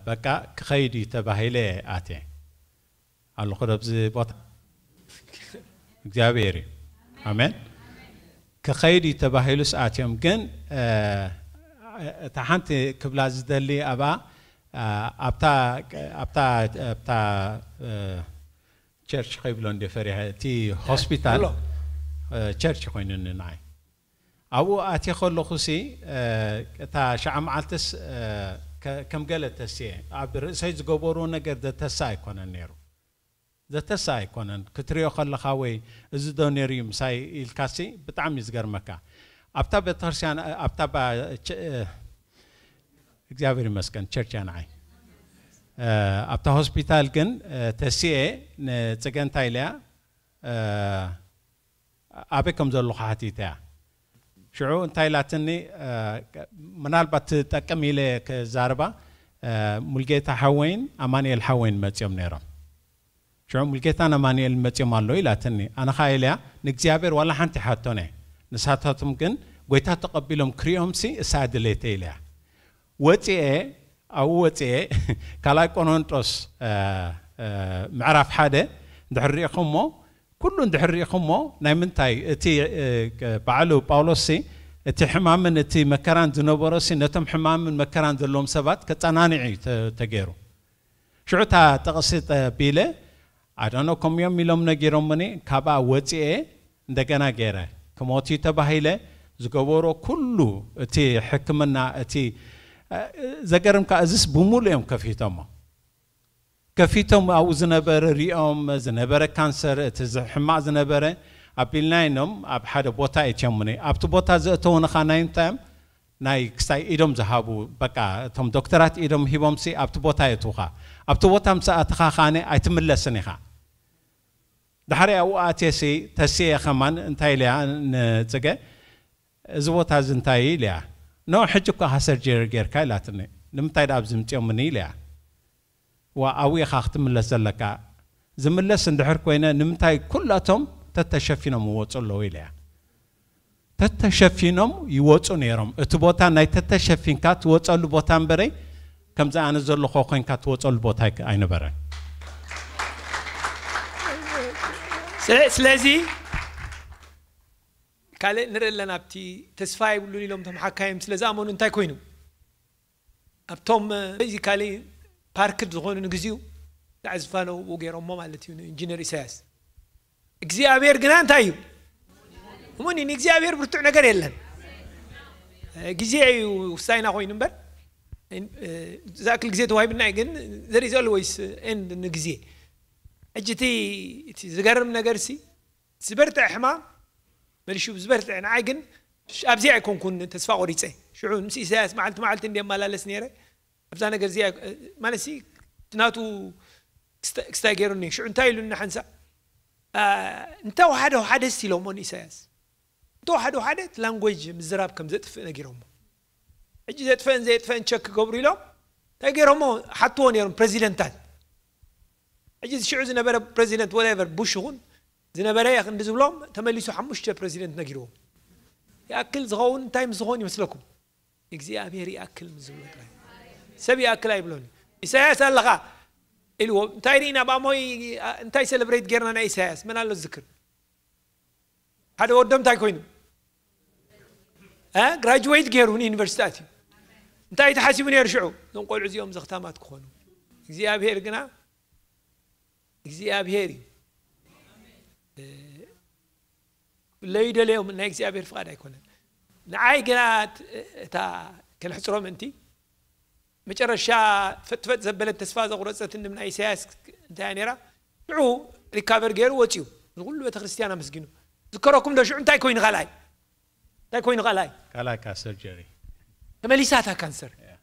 በቃ ክኸይድ እዩ ተባሂለ ኣትየ ኣለኹ ዶብዚ ቦታ እግዚኣብሔር እዩ። ኣሜን። ክኸይድ እዩ ተባሂሉ ሰኣት እዮም ግን እታ ሓንቲ ክብላ ዝደሊ ኣብኣ ኣብታ ኣብታ ኣብታ ቸርች ከይብሎ እንደ ፈሪሐ እቲ ሆስፒታል ቸርች ኮይኑኒ ንዓይ ኣብኡ ኣትየ ከለኹ ሲ እታ ሸዓ መዓልትስ ከም ገለ ተስየ ኣብ ርእሰይ ዝገበርዎ ነገር ዘተሳ ኣይኮነን ነይሩ። ዘተሳ ኣይኮነን ክትሪኦ ከለኻ ወይ እዚ ዶ ነይሩ እዩ ምሳይ ኢልካሲ ብጣዕሚ እዩ ዝገርመካ ኣብታ ቤተክርስትያን ኣብታ እግዚኣብሔር ይመስገን ቸርች እያ ንዓይ ኣብታ ሆስፒታል ግን ተስኤ ንፅገ እንታይ ኢለያ ኣበይ ከም ዘለኹ ሓቲተ እያ ሽዑ እንታይ ኢላትኒ ምናልባት ትጠቅም ኢለ ክዛርባ ሙልጌታ ሓወይን ኣማንኤል ሓወይን መፅኦም ነይሮም ሽዑ ሙልጌታን ኣማንኤልን መፅኦም ኣለዉ ኢላትኒ ኣነ ኸዓ ኢለያ ንእግዚኣብሔር ዋላ ሓንቲ ይሓቶን እየ ንሳታቶም ግን ጎይታ ተቐቢሎም ክሪኦምሲ እሳ ድሌተ ኢለያ ወፅኤ ኣብኡ ወፅኤ ካልኣይ ቆሮንጦስ ምዕራፍ ሓደ እንድሕር ሪኢኹሞ ኩሉ እንድሕር ሪኢኹሞ ናይ ምንታይ እቲ ባዕሉ ጳውሎስሲ እቲ ሕማምን እቲ መከራን ዝነበሮሲ ነቶም ሕማምን መከራን ዘለዎም ሰባት ከፀናንዕ እዩ ተገይሩ ሽዑ እታ ጥቕሲ ጠቢለ ኣዳኖ ከምዮም ኢሎም ነጊሮምኒ ካብኣ ወፂኤ እንደገና ገይረ ክሞት እዩ ተባሂለ ዝገበሮ ኩሉ እቲ ሕክምና እቲ ዘገርምካ እዚስ ብምሉእ እዮም ከፊቶሞ ከፊቶም ኣብኡ ዝነበረ ሪኦም ዝነበረ ካንሰር እቲ ሕማቕ ዝነበረ ኣቢልናይኖም ኣብ ሓደ ቦታ እትዮምኒ ኣብቲ ቦታ ዘእተውንኻ ናይ ምንታዮም ናይ ክሳይ ኢዶም ዝሃቡ በቃ እቶም ዶክተራት ኢዶም ሂቦምሲ ኣብቲ ቦታ የትውኻ ኣብቲ ቦታ ምስ ኣተኻ ካነ ኣይትምለስን ኢኻ ዳሕሪ ኣብኡ ኣትየሲ ተስየ ከማን እንታይ ኢለያ ንፅገ እዚ ቦታ እዚ እንታይ ኢለያ ኖ ሕጂ እኮ ኢኻ ሰርጀሪ ጌርካ ኢላትኒ ንምንታይ ደኣ ኣብዚ ምፅኦምኒ ኢለያ ዋ ኣብኡ ኢኻ ክትምለስ ዘለካ ዝምለስ እንድሕር ኮይነ ንምንታይ ኩላቶም ተተሸፊኖም ይወፁ ኣለዉ ኢለያ ተተሸፊኖም ይወፁ ነይሮም እቲ ቦታ ናይ ተተሸፊንካ ትወፀሉ ቦታ እምበረይ ከምዚ ኣነ ዘለኹ ኮንካ ትወፀሉ ቦታ ኣይነበረን ስለዚ ካልእ ንርኢ ኣለና ኣብቲ ተስፋ የብሉን ኢሎም ቶም ሓካይም ስለ ዝኣመኑ እንታይ ኮይኑ ኣብቶም ዚ ካልእ ፓርክድ ዝኾኑ ንግዚኡ ዳዕ ዝፋነው ገይሮሞ ማለት እዩ ኢንጂነር ኢሳያስ እግዚኣብሔር ግና እንታይ እዩ እሙኒ ንእግዚኣብሔር ብርቱዕ ነገር የለን ግዜ እዩ ውሳይና ኮይኑ እምበር ዝኣክል ግዜ ተዋሂብና ግን there is always end ንግዜ ሕጂ እቲ ዝገርም ነገር ሲ ዝበርትዐ ሕማም መሊሹ ዝበርትዐ ንዓይ ግን ኣብዚኣ ኣይኮንኩን ተስፋ ቆሪፀ ሽዑ ምስ ኢሳያስ መዓልቲ መዓልቲ እንደ የመላለስ ነይረ ኣብዛ ነገር እዚኣ ማለት ሲ ናቱ ክስታይ ገይሩኒ ሽዑ እንታይ ኢሉኒ ሓንሳእ እንተወሓደ ወሓደ ስ ኢሎሞ ንኢሳያስ እንተወሓደ ወሓደ እቲ ላንጎጅ ምዝራብ ከም ዘጥፍእ ነጊሮሞ ሕጂ ዘጥፈእን ዘየጥፈእን ቸክ ክገብሩ ኢሎም እንታይ ገይሮሞ ሓትዎ ነይሮም ፕሬዚደንታት ሕጂ ሽዑ ዝነበረ ፕሬዚደንት ወቨር ቡሽ ይኹን ዝነበረ ክንዲ ዝብሎም ተመሊሱ ሓሙሽተ ፕሬዚደንት ነጊርዎም ይኣክል ዝኸውን እንታይ ምስ ዝኾን ይመስለኩም እግዚኣብሔር ይኣክል ምስ ዝብሎ ጥራይ ሰብ ይኣክል ኣይብሎን ኢሳያስ ኣለኻ ኢልዎ። እንታይ ርኢና ብኣሞይ እንታይ ሰለብሬት ጌርና? ናይ ኢሳያስ መን ኣሎ ዝዝክር? ሓደ ወዶም እንታይ ኮይኑ? እ? ግራጁዌት ገይሩ ንዩኒቨርሲቲ ኣትዩ። እንታይ ተሓሲቡ ነይሩ ሽዑ? እዞም ቆልዑ እዚኦም ዘኽታማት ክኾኑ። እግዚኣብሔር ግና እግዚኣብሔር እዩ። እ፣ ለይደለዮም ናይ እግዚኣብሔር ፍቓድ ኣይኮነን። ንዓይ ግና እት-፣ እታ ከነሕፅሮ ምእንቲ መጨረሻ ፈጥፈጥ ዘበለት ተስፋ ዘቑረፀትን ናይ ኢሳያስ እንታይ እያ ነይራ? ሽዑ ሪካቨር ገይሩ ወፂኡ። ንኩሉ ቤተክርስትያን ኣመስጊኑ። ዝከረኩም ዶ ሽዑ እንታይ ኮይኑ ካልኣይ? እንታይ ኮይኑ ካልኣይ? ካልኣይ ካ ሰርጀሪ። ተመሊሳ እታ ካንሰር። ያ።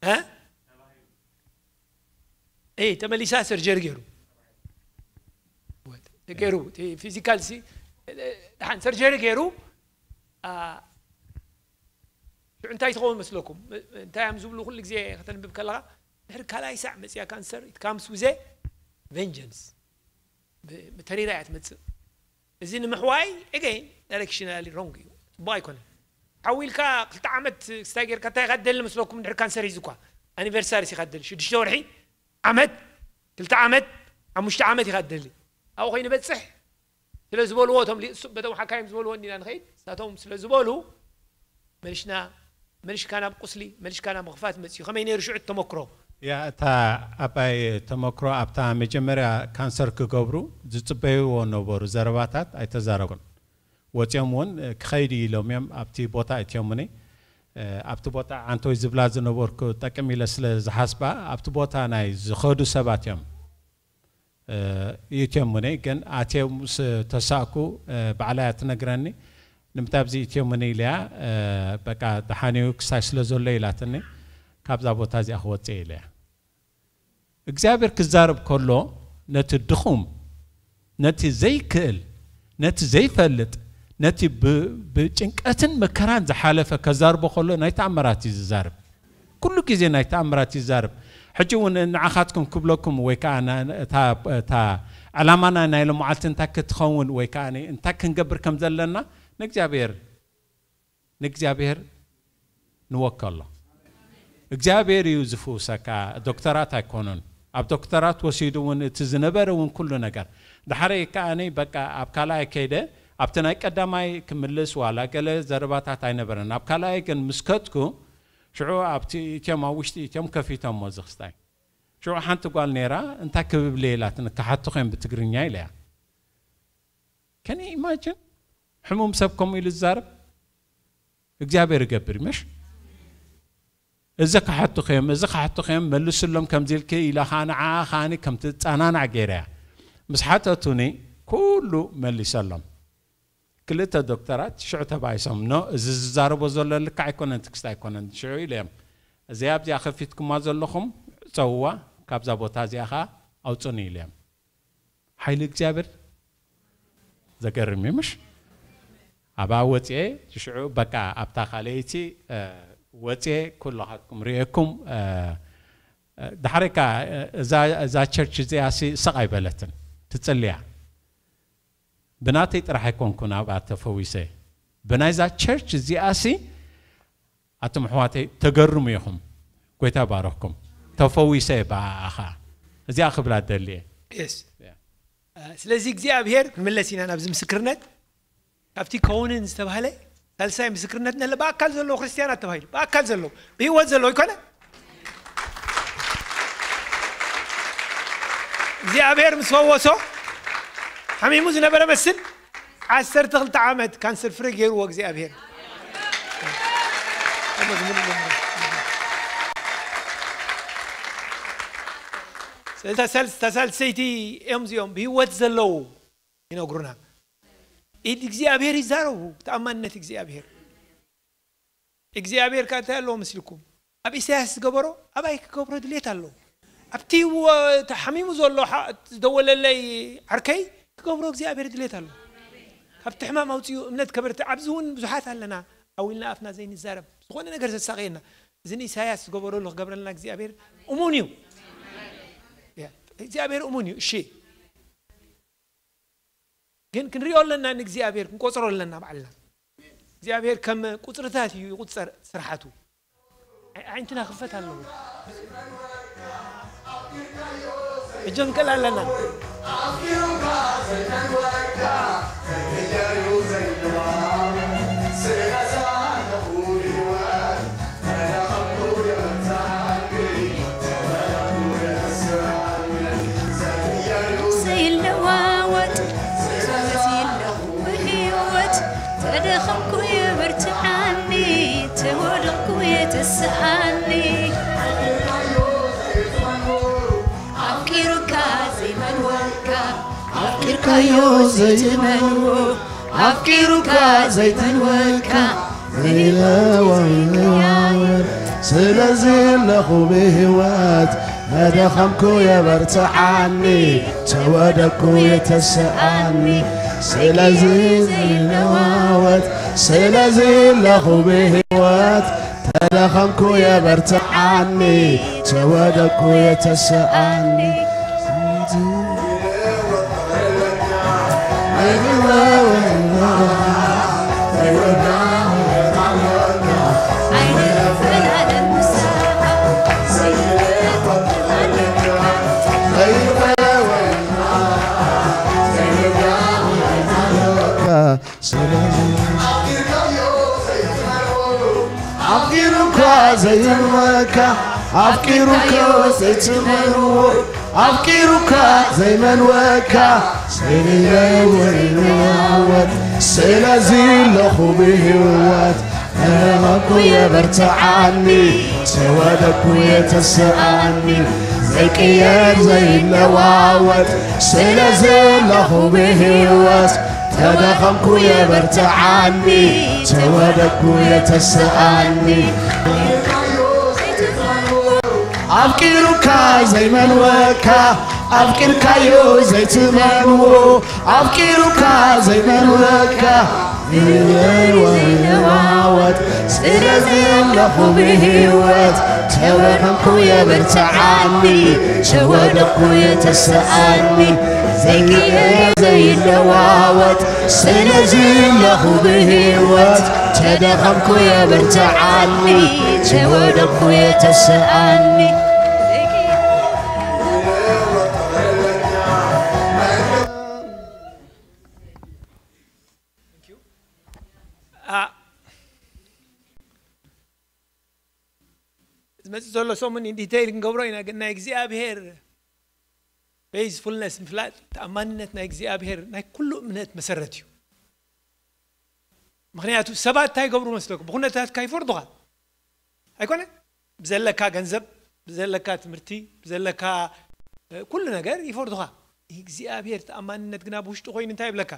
እ? ኤይ፣ ተመሊሳ ሰርጀሪ ገይሩ። ገይሩ፣ እቲ ፊዚካል ሲ፣ ደሓን ሰርጀሪ ገይሩ፣ አ፣ ሽዑ እንታይ ትኸውን መስለኩም? እንታይ እዮም ዝብሉ ኩሉ ግዜ ከተንብብ ከለኻ? ድሕሪ ካልኣይ ሳዕ መጽያ ካንሰር፣ it comes with a vengeance። ብ-፣ ብተሪራ እያ ትመጽእ። እዚ ንምሕዋይ፣ again፣ ዳይሬክሽናሊ ሮንግ እዩ። ጽቡቕ ኣይኮነን። ሓዊልካ ክልተ ዓመት ክስታይ ጌርካ እንታይ ኢኻ ትደሊ መስለኩም? ድሕሪ ካንሰር ሒዙኳ። ኣኒቨርሳሪ ኢኻ ትደሊ። ሽዱሽተ ወርሒ፣ ዓመት፣ ክልተ ዓመት፣ ሓሙሽተ ዓመት ኢኻ ትደሊ። ኣብኡ ኮይኑ ይበጽሕ። ስለ ዝበልዎ እቶም ሊ-፣ እሱ-፣ በቶም ሓካይም ዝበልዎ እንዲና ንኸይድ። ንሳቶም ስለ ዝበሉ፣ መልሽና፣ መልሽካ ናብ ቁስሊ፣ መልሽካ ናብ ምኽፋት መጽዩ። ከመይ ነይሩ ሽዑ እቲ ተመክሮ? ያ፣ እታ ኣባይ ተመክሮ ኣብታ መጀመርያ ካንሰር ክገብሩ ዝጽበይዎ ነበሩ ዘረባታት ኣይተዛረቡን። ወጺኦም እውን፣ እ፣ ክኸይዱ ኢሎም እዮም ኣብቲ ቦታ እትዮምኒ። እ፣ ኣብቲ ቦታ ዓንቶይ ዝብላ ዝነበርኩ ጠቅም ኢለ ስለ ዝሓስባ፣ ኣብቲ ቦታ ናይ ዝኸዱ ሰባት እዮም። እ፣ ይእትዮም እኔ ግን ኣትዮም ምስ ተሳእኩ፣ እ፣ ባዕላ እያ ትነግረኒ። ንምንታይ ኣብዚ ይእትዮም እኔ ኢለያ፣ እ፣ በቃ ደሓንዩ ክሳይ ስለ ዘሎ ኢላትኒ። ካብዛ ቦታ እዚኣ ክወፅእ ኢለያ። እግዚኣብሔር ክዛረብ ከሎ ነቲ ድኹም፣ ነቲ ዘይክእል፣ ነቲ ዘይፈልጥ፣ ነቲ ብ-፣ ብጭንቀትን መከራን ዝሓለፈ ከዛርቦ ከሎ ናይ ተኣምራት እዩ ዝዛረብ። ኩሉ ግዜ ናይ ተኣምራት ይዛረብ። ሕጂ እውን ንዓኻትኩም ክብለኩም ወይ ከዓ ና-፣ እታ፣ እታ ዕላማና ናይ ሎመዓልቲ እንታይ ክትኸውን ወይ ከዓ እንታይ ክንገብር ከም ዘለና ንእግዚኣብሔር፣ ንእግዚኣብሔር ንወከሎ። እግዚኣብሔር እዩ ዝፍውሰካ፣ ዶክተራት ኣይኮኑን። ኣብ ዶክተራት ወሲዱ እውን እቲ ዝነበረ እውን ኩሉ ነገር። ዳሕረይ ከኣ በቃ ኣብ ካልኣይ ከይደ ኣብቲ ናይ ቀዳማይ ክምልስ ዋላ ገለ ዘረባታት ኣይነበረን። ኣብ ካልኣይ ግን ምስ ከድኩ ሽዑ ኣብቲ እትዮም ኣብ ውሽጢ እትዮም ከፊቶሞ እዚ ክስታይ። ሽዑ ሓንቲ ጓል ነይራ፣ እንታይ ክብብል እየ ኢላትኒ፣ ክሓትኹ እዮም ብትግርኛ ኢለያ። ከን ኢማጅን? ሕሙም ሰብ ከምኡ ኢሉ ዝዛረብ? እግዚኣብሔር ይገብር ይመሽ። እዚ ክሓትኹ እዮም፣ እዚ ክሓትኹ እዮም፣ መልስሎም ከምዚ ኢልኪ ኢላ ኸዓ ንዓኣ ኸዓኒ ከም ትጸናናዕ ገይረያ። ምስ ሓተቱኒ ኩሉ መሊሰሎም። ክልተ ዶክተራት ሽዑ ተባኢሶም፣ ኖ፣ እዚ ዝዛረቦ ዘሎ ልክዕ ኣይኮነን፣ ትክስቲ ኣይኮነን፣ ሽዑ ኢለ እዮም። እዚኣ ኣብዚኣ ከፊትኩማ ዘለኹም፣ ጸውዋ፣ ካብዛ ቦታ እዚኣ ኸዓ ኣውጹኒ ኢለ እዮም። ሓይሊ እግዚኣብሔር ዘገርም እዩ፣ ምሽ? ኣብኣ ወፅኤ፣ ሽዑ በቃ ኣብታ ካልኣይቲ፣ እ፣ ወፅኤ፣ ኩልኻትኩም ርእየኩም፣ እ፣ እ፣ ዳሕረይ ከኣ፣ እ፣ እዛ፣ እዛ ቸርች እዚኣ ሲ ስቕ ኣይበለትን፣ ትጽልያ። ብናተይ ጥራሕ ኣይኮንኩን ኣብኣ ተፈዊሰ። ብናይዛ ቸርች እዚኣ ሲ ኣቱም ኣሕዋተይ፣ ተገርሙ ኢኹም። ጎይታ ባረኽኩም። ተፈዊሰ ብኣኻ። እዚኣ ክብላ ደልየ። የስ። ያ። እ፣ ስለዚ እግዚኣብሔር፣ ክንምለስ ኢና ናብዚ ምስክርነት። ካብቲ ከውንን ዝተባህለ ሳልሳይ ምስክርነት ነለ ብኣካል ዘለዉ ክርስትያናት ተባሂሉ። ብኣካል ዘለዉ፣ ብህይወት ዘለዉ ይኮነ። እግዚኣብሔር ምስ ፈወሶ፣ ሓሚሙ ዝነበረ መስል፣ ዓሰርተ ክልተ ዓመት ካንሰር ፍሪ ገይርዎ እግዚኣብሔር። እታ ሳልስ-፣ እታ ሳልሰይቲ እዮም እዚኦም ብህይወት ዘለዉ ይነግሩና። ኢድ እግዚኣብሔር ይዛረቡ፣ ተኣማንነት እግዚኣብሔር። እግዚኣብሔር ከ እንታይ ኣለዎ መሲልኩም? ኣብ ኢሳያስ ዝገበሮ ኣባይ ክገብሮ ድሌት ኣለዎ። ኣብቲ ወ-፣ ተሓሚሙ ዘሎ ሓ-፣ ዝደወለለይ ዓርከይ ክገብሮ እግዚኣብሔር ድሌት ኣለዎ። ካብቲ ሕማም ኣውፅኡ እምነት ከበርትዕ። ኣብዚ እውን ብዙሓት ኣለና፣ ዓው ኢልና ኣፍና ዘይንዛረብ፣ ዝኾነ ነገር ዘሳቕየና። እዚ ንኢሳያስ ዝገበረሉ ክገብረልና እግዚኣብሔር እሙን እዩ። ያ፣ እግዚኣብሔር እሙን እዩ። እሺ። ግን ክንሪኦ ኣለና፣ ንእግዚኣብሔር ክንቆጽሮ ኣለና ባዕልና። እግዚኣብሔር ከም ቁጽርታት እዩ ይቁጸር ስርሓቱ። ኣዒንትና ክፈት ኣለዎ። እጆን ቀል ኣለና። ዘይለዋወጥ ተመሲለኹ ብህይወት ተደኸምኩ የበርትዓኒ ተወደቕኩ የተስኣኒ ኣፍቂሩካ ዘይመንወካ ኣፍቂርካዮ ዘይትመንዎ ኣፍቂሩካ ዘይመንወካ ዘይለወወር ስለዚ ኣለኹ ብህይወት ተደኸምኩ የበርትዓኒ ተወደኩ የተስኣኒ ስለዚ ዘይለዋወጥ ስለዚ ኣለኹ ብህይወት ተደኸምኩ የበርትዓኒ ተወደኩ የተስኣኒ ስለዚ ኣፍቂሩካ ዘይመንወካ ኣፍቂሩካ ዘይትመንዎ ኣፍቂሩካ ዘይመንወካ ዘይለወጥ ስለዚ ኣለኹ ብህይወት ተረኸብኩ የበርትዓኒ ተወደኩ የተስኣኒ ዘይቅየር ዘይለዋወጥ ስለዚ ኣለኹ ብህይወት ተደኸምኩ የበርትዓኒ ተወደኩ የተስኣኒ ኣፍቂሩካ ዘይመንወካ ኣፍቂርካዮ ዘይትመንዎ ኣፍቂሩካ ዘይመንወካ ይለወጥ ስለዚ ኣለኹ ብህይወት ተወኸምኩ የበርትዓኒ ተወደኩ የተስኣኒ ዘይቅየር ዘይለዋወጥ ስለዚ ኣለኹ ብህይወት ተደኸምኩ የበርትዓኒ ተወደኩ የተስኣኒ ዝመፅእ ዘሎ ሰሙን ኢን ዲቴይል ክንገብሮ ኢና። ግን ናይ እግዚኣብሄር ፌይዝፉልነስ ምፍላጥ ተኣማንነት ናይ እግዚኣብሄር ናይ ኩሉ እምነት መሰረት እዩ። ምክንያቱ ሰባት እንታይ ይገብሩ መስለኩም? ብኩነታትካ ይፈርዱኻ ኣይኮነ? ብዘለካ ገንዘብ፣ ብዘለካ ትምህርቲ፣ ብዘለካ ኩሉ ነገር ይፈርዱኻ። እግዚኣብሄር ተኣማንነት ግና ብውሽጡ ኮይኑ እንታይ ይብለካ?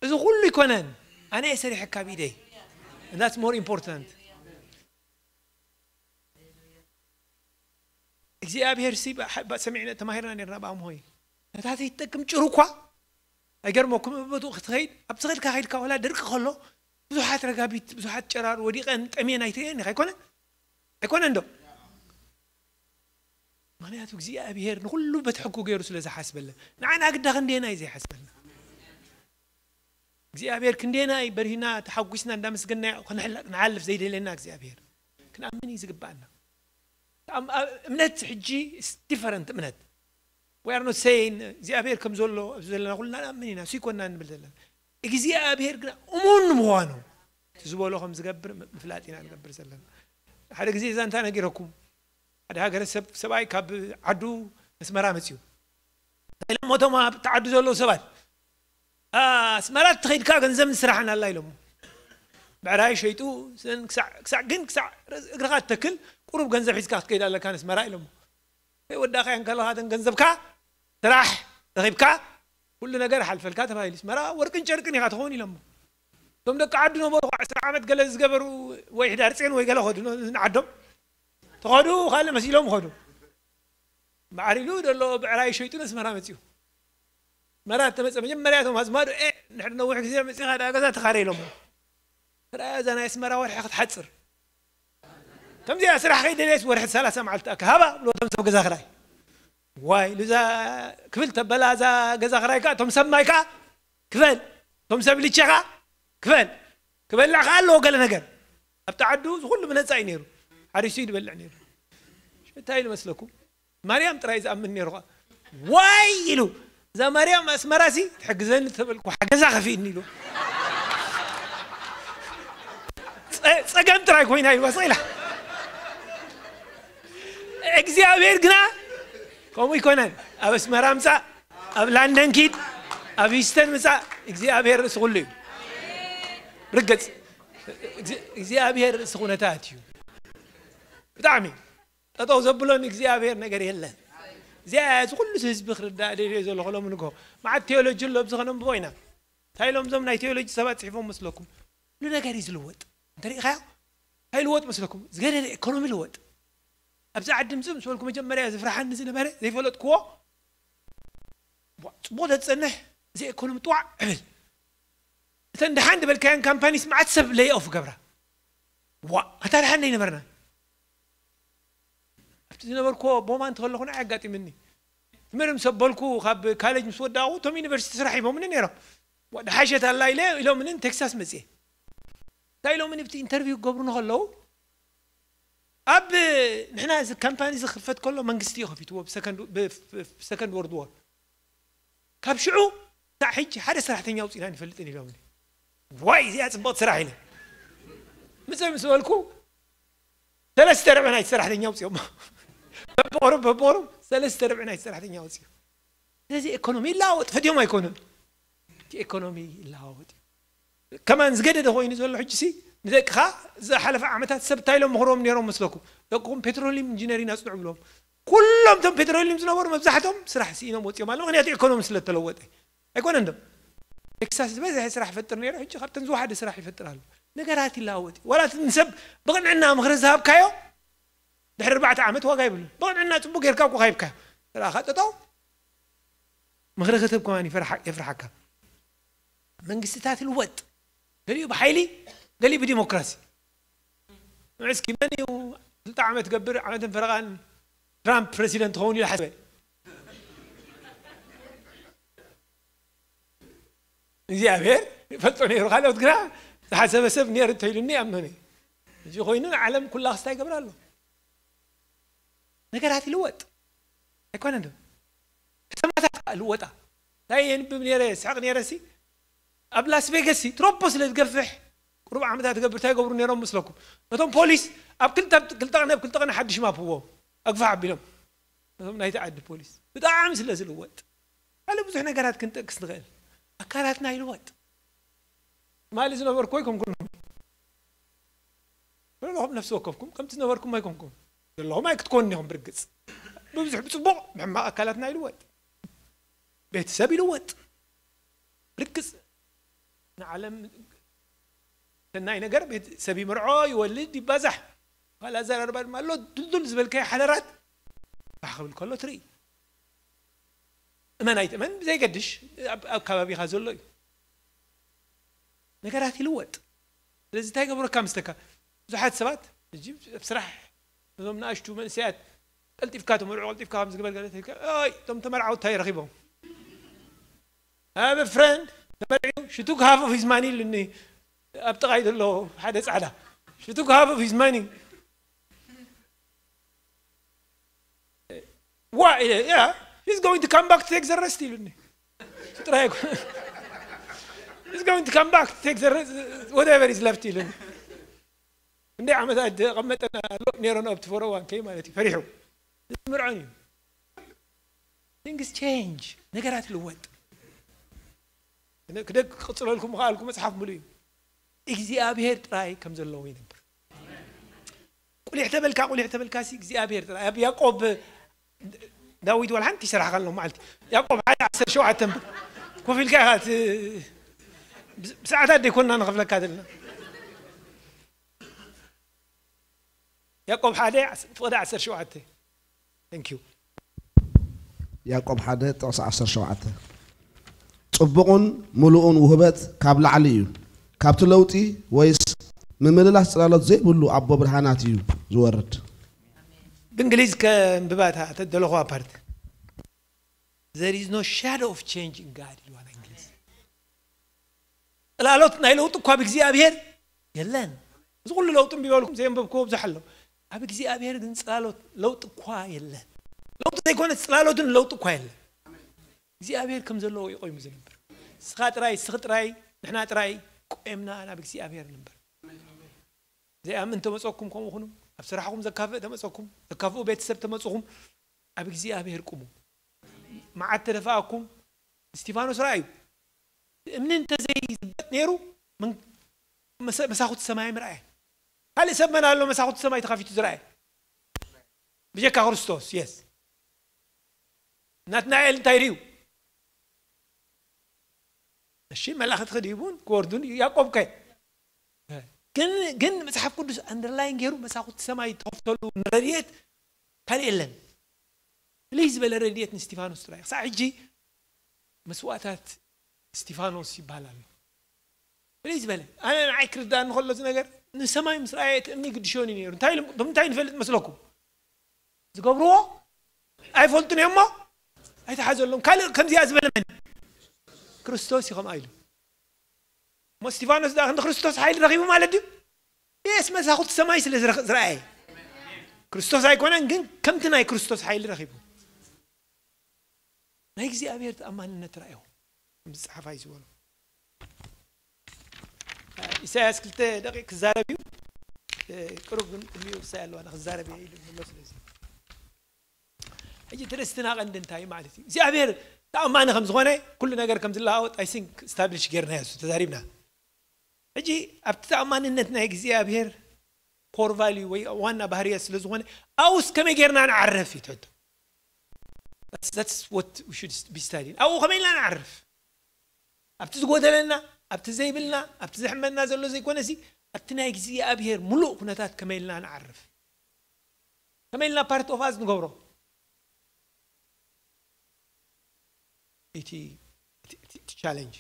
እዚ ኩሉ ይኮነን ኣነ እየ ሰሪሐካ ብኢደይ። That's more important እግዚኣብሔር ሲ ሰሚዕና ተማሂርና ነርና ብኣምሆይ ነታ ዘይትጠቅም ጭሩ እኳ ኣይገርመኩም እበቱ ክትኸይድ ኣብ ትኸድካ ከይድካ ወላ ድርቂ ከሎ ብዙሓት ረጋቢት ብዙሓት ጨራር ወዲቐን ጠሜን ኣይትርእየን ኢኻ ኣይኮነ ኣይኮነ እንዶ ምኽንያቱ እግዚኣብሔር ንኹሉ በቲ ሕጉ ገይሩ ስለ ዝሓስበለ ንዓና ግዳ ክንደየና እዩ ዘይሓስበልና እግዚኣብሔር ክንደየና እዩ በርሂና ተሓጒስና እንዳመስገና ክንሓልፍ ዘይደለና እግዚኣብሔር ክንኣምን እዩ ዝግባኣና እምነት ሕጂ ዲፈረንት እምነት we are not saying እግዚኣብሔር ከም ዘሎ ኣብዚ ዘለና ኩልና ንኣምን ኢና እሱ ይኮና ንብል ዘለና እግዚኣብሔር ግና እሙን ንምዃኑ እቲ ዝበሎ ከም ዝገብር ምፍላጥ ኢና ንገብር ዘለና ሓደ ግዜ እዛ እንታይ ነጊረኩም ሓደ ሃገረ ሰብ ሰብኣይ ካብ ዓዱ ኣስመራ መፅዩ ኢሎም ሞቶም ኣብቲ ዓዱ ዘለዉ ሰባት ኣስመራ ትኸይድካ ገንዘብ ንስራሕን ኣላ ኢሎሞ ብዕራይ ሸይጡ ክሳዕ ግን ክሳዕ እግርኻ ትተክል ቁሩብ ገንዘብ ሒዝካ ክትከይድ ኣለካ ንስመራ ኢሎሞ ወዳኻያን ከለኻ ተን ገንዘብካ ስራሕ ረኺብካ ኩሉ ነገር ሓልፈልካ ተባሂሉ ስመራ ወርቅን ጨርቅን ኢኻ ትኸውን ኢሎሞ እቶም ደቂ ዓዱ ነበሩ ዕስራ ዓመት ገለ ዝገበሩ ወይ ሕዳር ፅን ወይ ገለ ኸዱ ንዓዶም ተኸዱ ካልእ መሲሎም ኸዱ ማዕሪሉ ደሎ ብዕራይ ሸይጡ ነስመራ መፅኡ መራ ተመፀ መጀመርያ ቶም ኣዝማዱ ኤ ንሕሪ ነዊሕ ግዜ መፂኻ ዳ ገዛ ተኻረ ኢሎሞ ራያ እዛ ናይ ኣስመራ ወርሒ ክትሓፅር ከምዚኣ ስራሕ ከይደለየስ ወርሒ ሰላሳ መዓልቲ ኣካ ሃባ ብሎ ቶም ሰብ ገዛ ክራይ ዋይ ልዛ ክብል ተበላ እዛ ገዛ ክራይ ከዓ ቶም ሰብ ማይ ከዓ ክፈል ቶም ሰብ ልቸ ከዓ ክፈል ክበልዕ ከዓ ኣለዎ ገለ ነገር ኣብቲ ዓዱ እዚ ኩሉ ብነፃ እዩ ነይሩ። ሓሪሱ እዩ ዝበልዕ ነይሩ። እንታይ ኢሉ መስለኩም? ማርያም ጥራይ ዝኣምን ነይሩ ኸዓ። ዋይ ኢሉ፣ እዛ ማርያም ኣስመራሲ ትሕግዘኒ ተበልኩ ሓገዛ ከፊእኒ ኢሉ። ፀ- ፀገም ጥራይ ኮይና ኢሉ ስቕ ኢላ። እግዚኣብሔር ግና ከምኡ ይኮነን። ኣብ ኣስመራ ምፃእ፣ ኣብ ላንደን ኪድ፣ ኣብ ሂስተን ምፃእ፣ እግዚኣብሔር ርእሲ ኩሉ እዩ። ርግፅ። እግዚኣብሔር ርእሲ ኩነታት እዩ። ብጣዕሚ ጠጠው ዘብሎ ንእግዚኣብሔር ነገር የለን። እዚኣ እዚ ኩሉ ህዝቢ ክርዳእ ደልዮ ዘሎ ከሎ ምንጎ መዓት ቴዎሎጂ ኣሎ ኣብዚ ከነንብቦ ኢና። እንታይ ኢሎም እዞም ናይ ቴዎሎጂ ሰባት ፅሒፎም መስለኩም? ኩሉ ነገር እዩ ዝልወጥ። እንተሪኢኻዮ እንታይ ይልወጥ መስለኩም? ዝገደደ ኢኮኖሚ ልወጥ። ኣብዚ ዓዲ ምፅእ ምስ በልኩ መጀመርያ ዝፍርሓኒ ዝነበረ ዘይፈለጥክዎ፣ ቧ- ፅቡቕ ተዝፀንሕ እዚ ኢኮኖሚ ጥዋዕ ዕብል። እተን ደሓን ዝበልካየን ካምፓኒስ መዓት ሰብ ለይኦፍ ገብራ። ዋ ኣታ ደሓን ዘይነበርና ኣብቲ ዝነበርኩዎ ቦማ እንተኸለኹ ንዓይ ኣጋጢምኒ። ትምህር ምስ ኣበልኩ ካብ ካሌጅ ምስ ወዳቑ እቶም ዩኒቨርሲቲ ስራሕ ሂቦምኒ ነይሮም። ዋ ድሓሸት ኣላ ኢለ ኢሎምኒ ንቴክሳስ መፅየ። እንታይ ኢሎምኒ ብቲ ኢንተርቪው ክገብሩኒ ከለዉ ኣብ ንሕና እዚ ካምፓኒ እዚ ክኽፈት ከሎ መንግስቲ እዩ ከፊትዎ ብሰከንድ ወርድ ዋር። ካብ ሽዑ ክሳዕ ሕጂ ሓደ ሰራሕተኛ ኣውፂእና ንፈልጥን ኢሎምኒ። ዋይ እዚኣ ፅብቕቲ ስራሕ ኢለ ምፅእ ምስ በልኩ ሰለስተ ርብዒ ናይቲ ሰራሕተኛ ኣውፅኦም። በብቆሮም በብቆሮም ሰለስተ ርብዒ ናይቲ ሰራሕተኛ ኣውፅኦም። ስለዚ ኢኮኖሚ ይለዋወጥ ፈትዮም ኣይኮኑን። እቲ ኢኮኖሚ ይለዋወጥ እዩ። ከማን ዝገደደ ኮይኑ ዘሎ ሕጂ ሲ ንደቅኻ ዝሓለፈ ዓመታት ሰብ እንታይ ኢሎም ምኽርዎም ነይሮም መስለኩም? ደቅኹም ፔትሮሊየም ኢንጂነሪን ኣፅንዑ ብሎም። ኩሎም እቶም ፔትሮሊየም ዝነበሩ መብዛሕቶም ስራሕ ስኢኖም ወፂኦም ኣለዉ። ምክንያቱ ኢኮኖሚ ስለ ተለወጠ ኣይኮነን ዶ? ቴክሳስ ዝበዝሐ ስራሕ ይፈጥር ነይሩ፣ ሕጂ ካብተን ዝወሓደ ስራሕ ይፈጥር ኣሎ። ነገራት ይለዋወጥ እዩ። ዋላ እቲ ንሰብ ብቕንዕና ምኽሪ ዝሃብካዮ ድሕሪ ኣርባዕተ ዓመት ዋጋ ይብሉ። ብቕንዕና ፅቡቅ ጌርካ እኮ ካይብካ ረኣኻ ጠጠው ምኽሪ ክትህብ ከማን ይፈርሓ- የፍርሓካ። መንግስትታት ይልወጥ፣ ገሊኡ ብሓይሊ፣ ገሊኡ ብዲሞክራሲ። እስኪ መን እዩ ክልተ ዓመት ገብር ዓመትን ፈረቓን ትራምፕ ፕረዚደንት ኸውን ኢሉ ሓሰበ? እግዚኣብሔር ይፈልጦ ነይሩ። ካልኦት ግና ዝሓሰበ ሰብ ነይሩ እንተኢሉኒ ይኣምኖ ነይ እዚ ኮይኑ ዓለም ኩላ ክስታይ ይገብር ኣሎ። ነገራት ይልወጥ ኣይኮነን ዶ? ከተማታት ከዓ ልወጣ። እንታይ የንብብ ነይረ ስሕቕ ነይረ ሲ ኣብ ላስ ቬገስ ሲ ትሮፖ ስለ ዝገፍሕ ቁሩብ ዓመታት ትገብር እንታይ ይገብሩ ነይሮም ምስለኩም? ነቶም ፖሊስ ኣብ ክልተ ክልተ ቀን ኣብ ክልተ ቀን ሓድሽ ማፕ ህቦም ኣግፋሕ ኣቢሎም ነቶም ናይቲ ዓዲ ፖሊስ ብጣዕሚ ስለ ዝልወጥ ካልእ ብዙሕ ነገራት ክንጠቅስ ንኽእል። ኣካላትና ይልወጥ። ትማሊ ዝነበርኩ ኣይኮንኩን። ዘለኹም ነፍሲ ወከፍኩም ከምቲ ዝነበርኩም ኣይኮንኩም። ዘለኹም ኣይክትኮኑ ኢኹም ብርግጽ። ብብዙሕ ብጽቡቕ ብሕማቕ ኣካላትና ይልወጥ። ቤተሰብ ይልወጥ። ርግጽ ንዓለም ሰናይ ነገር ቤተሰብ ይምርዖ ይወልድ ይባዛሕ። ካልእ ኣዘራርባ ድማ ኣሎ። ድልዱል ዝበልካዮ ሓደራት ባሕ ክብል ከሎ ትርኢ። እመን ኣይትእመን ብዘይገድሽ ኣብ ኣብ ከባቢኻ ዘሎ እዩ። ነገራት ይልወጥ። ስለዚ እንታይ ገብረካ ምስተካ ብዙሓት ሰባት ሕጂ ኣብ ስራሕ እዞም ንኣሽቱ መንእሰያት ቀልጢፍካ ተመርዑ ቀልጢፍካ ከም ዝግበር ገለ ተልካ ኣይ እቶም ተመርዓው እንታይ ረኺቦም? I have a friend ተመርዒው she took half of his money ኢሉኒ ኣብ ጥቓይ ዘሎ ሓደ ጻዕዳ she took half of his money Why? Yeah, he's going to come back to take the rest ኢሉኒ። ጥራይ እኮ he's going to come back to take the rest, whatever is left ኢሉኒ። እንደ ዓመታት ተቐመጠና ኣሎ ነይሮን ኣብቲ ፎር ኦ ዋን ኬ ማለት እዩ ፈሪሑ ዝምርዖን እዩ። Things change ነገራት ይልወጥ። ክደግ ክቕፅለልኩም ምኽኣልኩ መፅሓፍ ምሉእ እዩ። እግዚኣብሔር ጥራይ ከም ዘለዎ ይነብር። ቁሊሕ ተበልካ ቁሊሕ ተበልካ ሲ እግዚኣብሔር ጥራይ ኣብ ያዕቆብ ዳዊት ዋላ ሓንቲ ይሰራሕካ ኣሎ መዓልቲ ያዕቆብ ሓደ ዓሰርተ ሸውዓተ እምበር ኮፍ ኢልካ ኢኻ እቲ ብሰዓታት ደይኮንና ንኸፍለካ ዘለና ያዕቆብ ሓደ ፍቕዲ ዓሰርተ ሸውዓተ Thank you. ያዕቆብ ሓደ ጥቕሲ ዓሰርተ ሸውዓተ ጽቡቕን ምሉእን ውህበት ካብ ላዕሊ እዩ፣ ካብቲ ለውጢ ወይስ ምምልላስ ጽላሎት ዘይብሉ ኣቦ ብርሃናት እዩ ዝወርድ። ብእንግሊዝ ከንብባታ ተደለኹዋ ፓርት There is no shadow of change in God ኢልዋ ናይ እንግሊዝ። ጽላሎት ናይ ለውጢ እኳ ብእግዚኣብሔር የለን። እዚ ኩሉ ለውጢ እምቢ በልኩም፣ ዘየንበብክዎ ብዙሕ ኣሎ። ኣብ እግዚኣብሔር ግን ጽላሎት ለውጢ እኳ የለን። ለውጢ ዘይኮነ ጽላሎትን ለውጢ እኳ የለን። እግዚኣብሔር ከም ዘለዎ እዩ ቆይሙ ዝነብር። ንስኻ ጥራይ፣ ንስኺ ጥራይ፣ ንሕና ጥራይ ቆይምና ናብ እግዚኣብሔር ንንበር። ዘይኣምን ተመጸኩም ከምኡ ኩኑ፣ ኣብ ስራሕኩም ዘካፍእ ተመጸኩም፣ ዘካፍኡ ቤተሰብ ተመጽኹም፣ ኣብ እግዚኣብሔር ቁሙ። መዓት ተደፋኣኩም፣ እስቲፋኖስ ረኣዩ። እምኒ እንተዘይዝበጥ ነይሩ፣ ምን-፣ መሰ-፣ መሳኹቲ ሰማይ ምርኣየ። ካልእ ሰብ መን ኣሎ መሳኹቲ ሰማይ ተኸፊቱ ዝረኣየ? ብጀካ ክርስቶስ፣ የስ። ናትናኤል እንታይ ርእዩ? እሺ፣ መላእኽቲ ክድይቡን ክወርዱን እዩ። ያዕቆብ ከ? ግን፣ ግን መጽሓፍ ቅዱስ ኣንደርላይን ገይሩ መሳኹቲ ሰማይ ተኸፍተሉ ንረድኤት ካልእ የለን። ፍልይ ዝበለ ረድኤት ንስቲፋኖስ ጥራይ። ክሳዕ ሕጂ መስዋእታት እስቲፋኖስ ይበሃል ኣሎ። ፍልይ ዝበለ። ኣነ ንዓይ ክርዳእኒ ከሎ እዚ ነገር፣ ንሰማይ ምስ ረኣየ እቲ እምኒ ይግድሾን እዩ ነይሩ። እንታይ ኢሉ-፣ ብምንታይ ንፈልጥ መስለኩም? ዝገብርዎ ኣይፈልጡን እዮም እሞ ኣይተሓዘሎም። ካልእ ከምዚኣ ዝበለ መን? ክርስቶስ እዩ ከምኣ ኢሉ። እሞ እስቲፋኖስ ደኣ ክንዲ ክርስቶስ ሓይሊ ረኺቡ ማለት ድዩ? የስ፣ መሳኹቲ ሰማይ ስለ ዝረኽ-፣ ዝረኣየ። ክርስቶስ ኣይኮነን፣ ግን ከምቲ ናይ ክርስቶስ ሓይሊ ረኺቡ። ናይ እግዚኣብሔር ተኣማንነት ረኣዮ። ከምዚ ጸሓፋይ ዝበሎ። ኢሳያስ ክልተ ደቂቕ ክዛረብ እዩ። እ፣ ቅሩብ ግን እሚኡ ክሳይ ኣለዋ፣ ንክዛረብ እየ ኢሉ ዘሎ። ስለዚ ሕጂ ትርእስትና ቀንዲ እንታይ ማለት እዩ? እግዚኣብሔር ተኣማኒ ከም ዝኾነ፣ ኩሉ ነገር ከም ዝለዋወጥ፣ I think፣ establish ጌርናዮ፣ እሱ ተዛሪብና። ሕጂ ኣብቲ ተኣማንነት ናይ እግዚኣብሔር core value ወይ ዋና ባህርያት ስለ ዝኾነ፣ ኣብኡስ ከመይ ጌርና ንዓርፍ እዩ ትሕቶ። That's, that's what we should be studying። ኣብኡ ከመይ ኢልና ንዓርፍ? ኣብቲ ዝጎደለና፣ ኣብቲ ዘይብልና፣ ኣብቲ ዘሕመና ዘሎ ዘይኮነሲ፣ ኣብቲ ናይ እግዚኣብሔር ምሉእ ኩነታት ከመይ ኢልና ንዓርፍ? ከመይ ኢልና part of us ንገብሮ? እቲ፣ እቲ፣ እቲ፣ እቲ ቻለንጅ።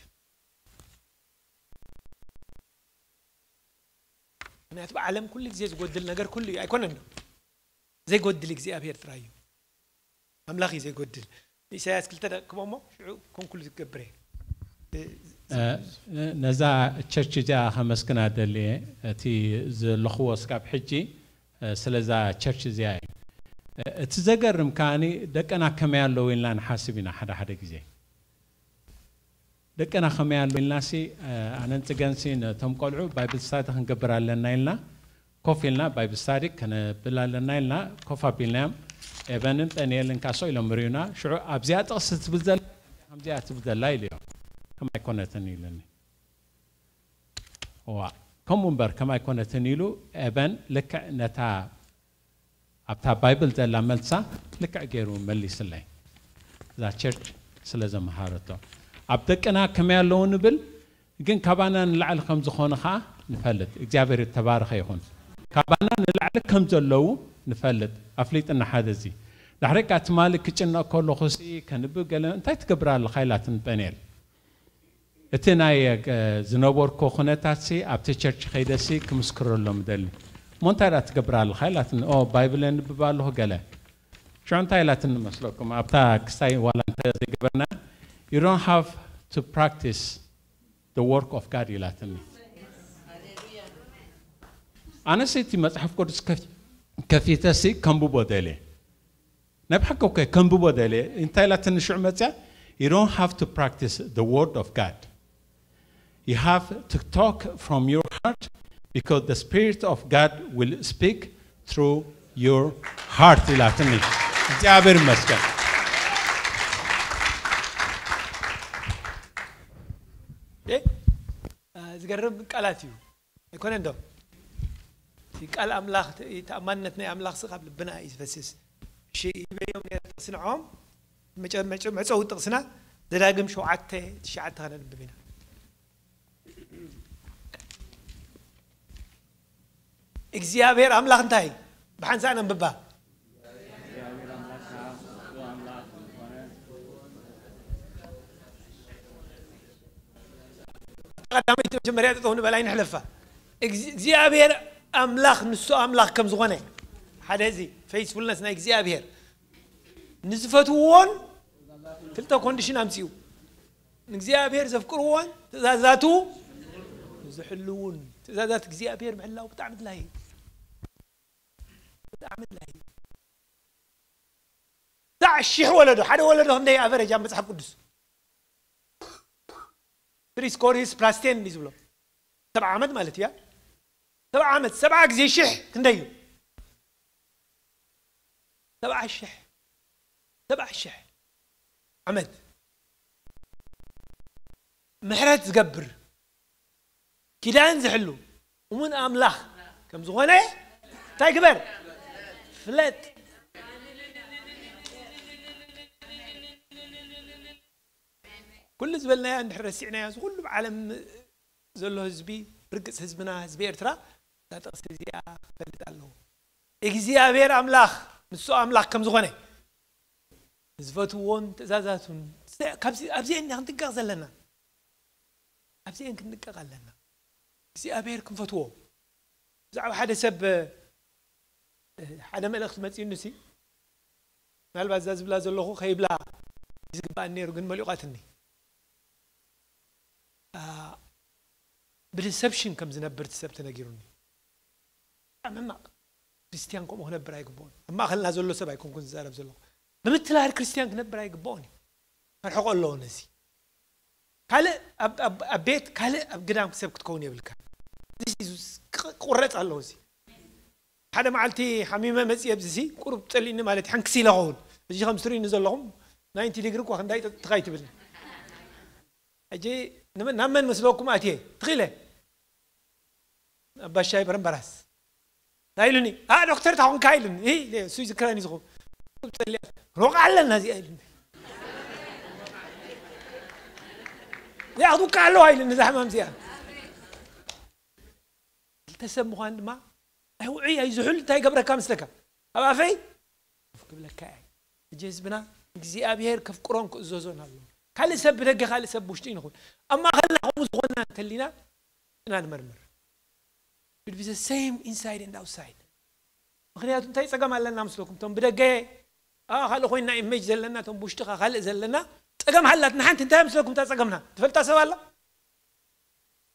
ምክንያቱ ብዓለም ኩሉ ግዜ ዝጎድል ነገር ኩሉ እዩ፣ ኣይኮነን ዶ? ዘይጎድል እግዚኣብሔር ጥራይ እዩ። ኣምላኽ እዩ ዘይጎድል። ኢሳያስ ክልተ ደቅቦ እሞ ሽዑ ኮንክሉድ ክገብር እየ። እ፣ እ፣ ነዛ ቸርች እዚኣ ከመስግና ደሊ እየ። እቲ ዘለኽዎ ስጋብ ሕጂ፣ እ፣ ስለዛ ቸርች እዚኣ እዩ። እ፣ እቲ ዘገርም ከኣኒ ደቅና ከመይ ኣለዉ ኢልና ንሓስብ ኢና ሓደ ሓደ ግዜ። ደቅና ከመይ ኣለዉ ኢልናሲ፣ እ፣ ኣነን ጽገንሲ ነቶም ቆልዑ ባይብል ስታዲ ክንገብር ኣለና ኢልና፣ ኮፍ ኢልና ባይብል ስታዲ ከነብል ኣለና ኢልና፣ ኮፍ ኣቢልናዮም። ኤቨንን ጴንኤልን ካሶ ኢሎም ርእዩና። ሽዑ ኣብዚኣ ጥቕሲ ትብል ዘላ፣ ከምዚኣ ትብል ዘላ ኢሉ እዮም። ከም ኣይኮነትን ኢሉኒ። እዋ፣ ከምኡ እምበር ከም ኣይኮነትን ኢሉ ኤቨን ልክዕ ነታ ኣብታ ባይብል ዘላ መልሳ ልክዕ ገይሩ መሊስለይ። እዛ ቸርች ስለ ዘመሃረቶ። ኣብ ደቅና ከመይ ኣለዉ ንብል፣ ግን ካባና ንላዕሊ ከም ዝኾኑ ኸዓ ንፈልጥ። እግዚኣብሔር የተባረኸ ይኹን። ካባና ንላዕሊ ከም ዘለዉ ንፈልጥ። ኣፍሊጥና ሓደ እዚ። ዳሕረይ ከኣ ትማሊ ክጭነቕ ከለኹሲ ከንብብ ገለ፣ "እንታይ ትገብር ኣለኻ?" ኢላትኒ ጴንኤል። እቲ ናይ፣ እ፣ ዝነበርኩ ኩነታትሲ ኣብቲ ቸርች ከይደሲ ክምስክረሎም እደሊ። "እሞ እንታይ ደኣ ትገብር ኣለኻ?" ኢላትኒ። "ኦ፣ ባይብል የንብብ ኣለኹ" ገለ። ሽዑ እንታይ ኢላትኒ መስለኩም? ኣብታ ክስታይ ዋላ እንተ ዘይገበርና፣ "You don't have to practice the work of God" ኢላትኒ። ኣነሲ እቲ መጽሓፍ ቅዱስ ከፍ-፣ ከፊተሲ ከንብቦ ደልየ። ናይ ብሓቂ እኮ ከንብቦ ደልየ። እንታይ ኢላትኒ ሽዑ መጽያ? "You don't have to practice the word of God. You have to talk from your heart because the Spirit of God will speak through your heart" ኢላትኒ። እግዚኣብሔር ይመስገን። እ፣ ዝገርም ቃላት እዩ። ኣይኮነን ዶ? እቲ ቃል ኣምላኽ፣ እቲ ተኣማንነት ናይ ኣምላኽ ሲ ካብ ልብና እዩ ዝፈስስ። እሺ፣ ይበዮም ነይረ ጥቕሲ ንዕኦም። መጨ-፣ መጨ-፣ መዕጸዊ ጥቕስና ዘዳግም ሸውዓተ ትሽዓተ ከነንብብ ኢና። እግዚኣብሔር ኣምላኽ እንታይ? ብሓንሳእ ነንብባ። ቀዳመይቲ መጀመርያ ጠጠው ንበል ኣይንሕለፋ። እግዚ-፣ እግዚኣብሔር ኣምላኽ ንሱ ኣምላኽ ከም ዝኾነ ሓደ እዚ ፌስፉልነስ ናይ እግዚኣብሔር ንዝፈትውዎን ክልተ ኮንዲሽን ኣምፅኡ። ንእግዚኣብሔር ዘፍቅርዎን ትእዛዛቱ ዝሕልውን። ትእዛዛት እግዚኣብሔር ምሕላው ብጣዕሚ ድላይ እዩ። ብጣዕሚ ድላይ እዩ። ዛዕ ሽሕ ወለዶ፣ ሓደ ወለዶ ክንደይ ኣቨረጅ ኣብ መጽሓፍ ቅዱስ? ትሪ ስኮሪስ ፕላስቴን እንዲ ዝብሎ ሰብዓ ዓመት ማለት እያ። ሰብዓ ዓመት፣ ሰብዓ ግዜ ሽሕ ክንደይ እዩ? ሰብዓ ሽሕ፣ ሰብዓ ሽሕ ዓመት። ምሕረት ዝገብር፣ ኪዳን ዝሕሉ እሙን ኣምላኽ ከም ዝኾነ እንታይ ግበር? ፍለጥ። ኩሉ ዝበልናዮ እንድሕር ረሲዕናዮ፣ እዚ ኩሉ ኣብ ዓለም ዘሎ ህዝቢ፣ ብርግጽ ህዝብና፣ ህዝቢ ኤርትራ፣ እዛ ጥቕሲ እዚኣ ክፈልጥ ኣለዎ። እግዚኣብሔር ኣምላኽ፣ ንሱ ኣምላኽ ከም ዝኾነ፣ ዝፈትዎን ትእዛዛቱን፣ ካብዚ፣ ኣብዚአን ኢና ክንጥንቀቕ ዘለና። ኣብዚአን ክንጥቀቕ ኣለና። እግዚኣብሔር ክንፈትዎ። ብዛዕባ ሓደ ሰብ፣ እ፣ ሓደ መልእኽቲ መጺኡኒ ሲ፣ ምናልባት እዛ ዝብላ ዘለኹ ከይብላ ዝግባእ ነይሩ፣ ግን መሊቋትኒ። አ፣ ብዲሰፕሽን ከም ዝነብር እቲ ሰብ ተነጊሩኒ። ብጣዕሚ ሕማቕ። ክርስትያን ከምኡ ክነብር ኣይግብኦን። ኣብ ማእኸልና ዘሎ ሰብ ኣይኮንኩን ዝዛረብ ዘለኹ። ብምትላል ክርስትያን ክነብር ኣይግብኦን እዩ። ከርሕቆ ኣለዎ ነዚ። ካልእ ኣብ፣ ኣብ፣ ኣብ ቤት፣ ካልእ ኣብ ግዳም ሰብ ክትከውን የብልካ። እዚ ስ-፣ ክ-፣ ክቁረጽ ኣለዎ እዚ። ሓደ መዓልቲ ሓሚመ መጽየ ኣብዚ ሲ፣ ቁሩብ ጸሊእኒ ማለት እዩ፣ ሓንክስ ኢለ ኸውን። እዚ ከም ትርእዩኒ ዘለኹም፣ ናይንቲ ዲግሪ እኳ ክንዳይ ጥ-፣ ትኻይ ትብል። ሕጂ ንመ-፣ ናብ መን መስለኩም ኣትየ? ትኽኢለ? ኣባሻይ በረምበራስ። እንታይ ኢሉኒ? "ኣ፣ ዶክተር ታኹንካ?" ኢሉኒ። "እ፣ ለ-፣ እሱ ይዝክረኒ ዝኹ-፣ ቁሩብ ጸሊኣ። ሮቃ ኣለና እዚኣ" ኢሉኒ። "እዚኣ ክትውቃ ኣለዋ" ኢሉኒ፣ እዛ ሕማም እዚኣ። ክልተ ሰብ ምዃን ድማ ኣይውዕይ ኣይዝሑል እንታይ ይገብረካ መስለካ? ኣብ ኣፈይ ኮፍ ክብለካ እየ። ሕጂ ህዝብና እግዚኣብሔር ከፍቅሮን ክእዘዞን ኣለዎ። ካልእ ሰብ ብደገ፣ ካልእ ሰብ ብውሽጢ ንኹን። ኣብ ማእኸልና ከምኡ ዝኾንና እንተሊና ኢና ንመርምር። It will be the same inside and outside። ምኽንያቱ እንታይ ጸገም ኣለና ምስለኩም? እቶም ብደገ፣ ኣ፣ ካልእ ኮይንና ኢሜጅ ዘለና፣ እቶም ብውሽጢ ኸ ካልእ ዘለና ጸገም ሃላትና። ሓንቲ እንታይ ምስለኩም እታ ጸገምና? ትፈልጣ ሰብ ኣላ?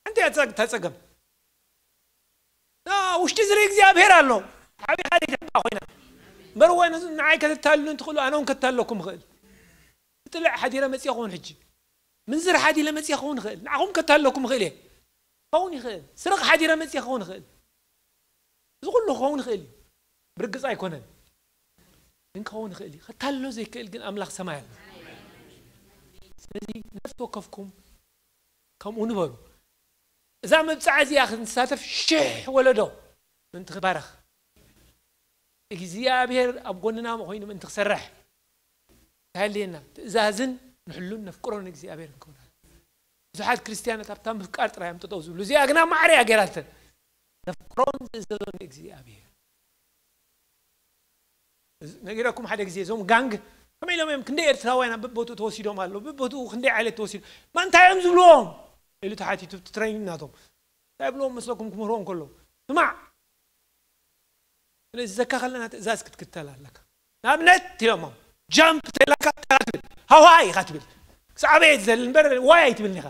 ሓንቲ እያ ጸግ-፣ እታ ጸገም። ኣ፣ ውሽጢ ዝርኢ እግዚኣብሔር ኣሎ። ሓቢኻ ዘይትሕባእ ኮይና። እምበር እወ፣ ነዚ ንዓይ ከተታልሉኒ ትኽእሉ፣ ኣነ እውን ከታለኩም እኽእል። ጥልዕ ሓዲረ መጺአ ክኸውን ሕጂ። ምንዝር ሓዲረ መጺአ ክኸውን እኽእል። ንዓኹም ከታለኩም እኽእል እየ። ክኸውን ይኽእል። ስርቕ ሓዲረ መጺአ ክኸውን እኽእል። እዚ ኩሉ ክኸውን ይኽእል እዩ። ብርግጽ ኣይኮነን። ግን ክኸውን ይኽእል እዩ። ከታልሎ ዘይክእል ግን ኣምላኽ ሰማይ ኣሎ። ስለዚ ነፍሲ ወከፍኩም ከምኡ ንበሩ። እዛ መብጽዓ እዚኣ ክንሳተፍ ሽሕ ወለዶ ምእንቲ ክባረኽ፣ እግዚኣብሔር ኣብ ጎንና ኮይኑ ምእንቲ ክሰርሕ፣ እንታይ ኣድልየና? ትእዛዝን ንሕሉን ነፍቅሮን እግዚኣብሔር ክንከውን። ብዙሓት ክርስትያናት ኣብታ ምፍቃር ጥራይ እዮም ጠጠው ዝብሉ። እዚኣ ግና ማዕረ እያ ገይራተን። ነፍቅሮን ዝእዘዞን እግዚኣብሔር። እዚ ነጊረኩም ሓደ ግዜ፣ እዞም ጋንግ ከመይ ኢሎም እዮም ክንደይ ኤርትራውያን ኣብ በቦትኡ ተወሲዶም ኣለዉ፣ በቦትኡ ክንደይ ዓይነት ተወሲዱ፣ ማ እንታይ እዮም ዝብልዎም? ኢሉ ተሓቲቱ፣ እቲ ትሬኒንግ ናቶም። እንታይ ይብልዎም መስለኩም ክምህርዎም ከለዉ? ስማዕ! ስለዚ ዘካ ከለና ትእዛዝ ክትክተል ኣለካ። ንኣብነት ኢሎሞም፣ ጃምፕ ተይላካ እንታይ ኢኻ ትብል? ሃዋይ ኢኻ ትብል። ክሳዕ ኣበይ እየ ዝዘልል እምበር ዋይ ኣይትብልኒ ኢኻ።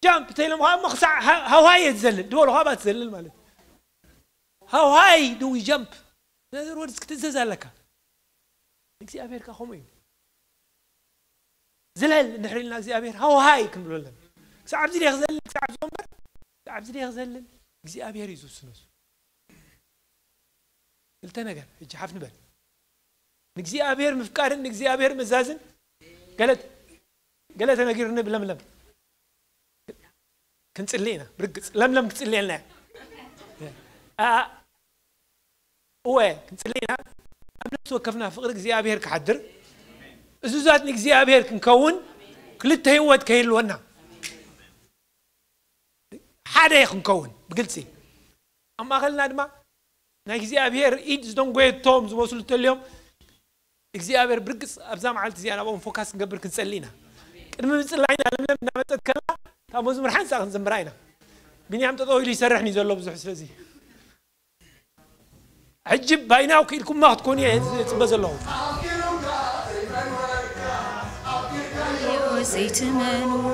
ጃምፕ ተይሎም እሞ ክሳዕ ሃ-፣ ሃዋይ እየ ዝዘልል። ድበሉ፣ ሃባ ትዘልል ማለት። ሃዋይ do we jump? ነዚ ወድስ ክትእዘዝ ኣለካ። እግዚኣብሔር ከኣ ከምኡ እዩ። ዝለል እንድሕር ኢልና እግዚኣብሔር ሃዋይ ክንብሎ ኣለና። ክሳዕ ኣብዚ ድየ ክዘልል፣ ክሳዕ ኣብዚ ወንበር፣ ክሳዕ ኣብዚ ድየ ክዘልል፣ እግዚኣብሔር እዩ ዝውስኖ። ክልተ ነገር፣ ሕጂ ሓፍ ንበል። ንእግዚኣብሔር ምፍቃርን ንእግዚኣብሔር ምእዛዝን ገለ፣ ገለ ተነጊሩኒ ብለምለም። ክንጽሊ ኢና፣ ብርግጽ ለምለም ክትጽልየልና እያ። ኣ-፣ እወ፣ ክንጽሊ ኢና። ኣብ ነፍሲ ወከፍና ፍቕሪ እግዚኣብሔር ክሓድር፣ እዙዛት ንእግዚኣብሔር ክንከውን፣ ክልተ ህይወት ከይህልወና፣ ሓደ ክንከውን ብግልጺ። ኣብ ማእከልና ድማ ናይ እግዚኣብሔር ኢድ ዝደንጎየቶም ዝመስሉ እንተልዮም፣ እግዚኣብሔር ብርግጽ ኣብዛ መዓልቲ እዚኣ ናብኦም ፎካስ ክንገብር ክንጸሊ ኢና። ቅድሚ ምጽላይና ለምለም እናመጸት ከላ፣ እታ መዝሙር ሓንሳእ ክንዘምራ ኢና። ቢንያም ጠጠው ኢሉ ይሰርሕኒ ዘሎ ብዙሕ፣ ስለዚ ሕጂ ባይናው ክኢልኩማ ክትኮኑ እየ ዝጽበ ዘለኹ። ዘይትመንዎ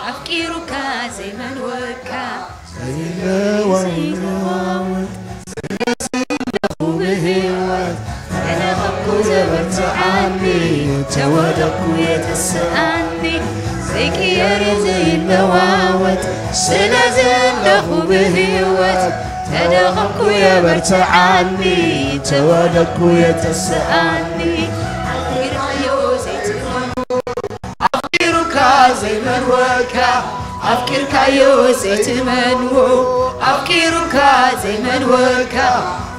ኣፍቂሩካ ዘይመንወካ ዘይለዋወጥ ብህይወት ተረኸብኩ የበርትዓኒ ተወደኩ የተስኣኒ ዘይቅየር ዘይለዋወጥ ስለ ዘለኹ ብህይወት ተደኸምኩ የበርትዓኒ ተወደኩ የተስኣኒ ኣፍቂርካዮ ዘይትመንዎ ኣፍቂሩካ ዘይመንወካ ኣፍቂርካዮ ዘይትመንዎ ኣፍቂሩካ ዘይመንወካ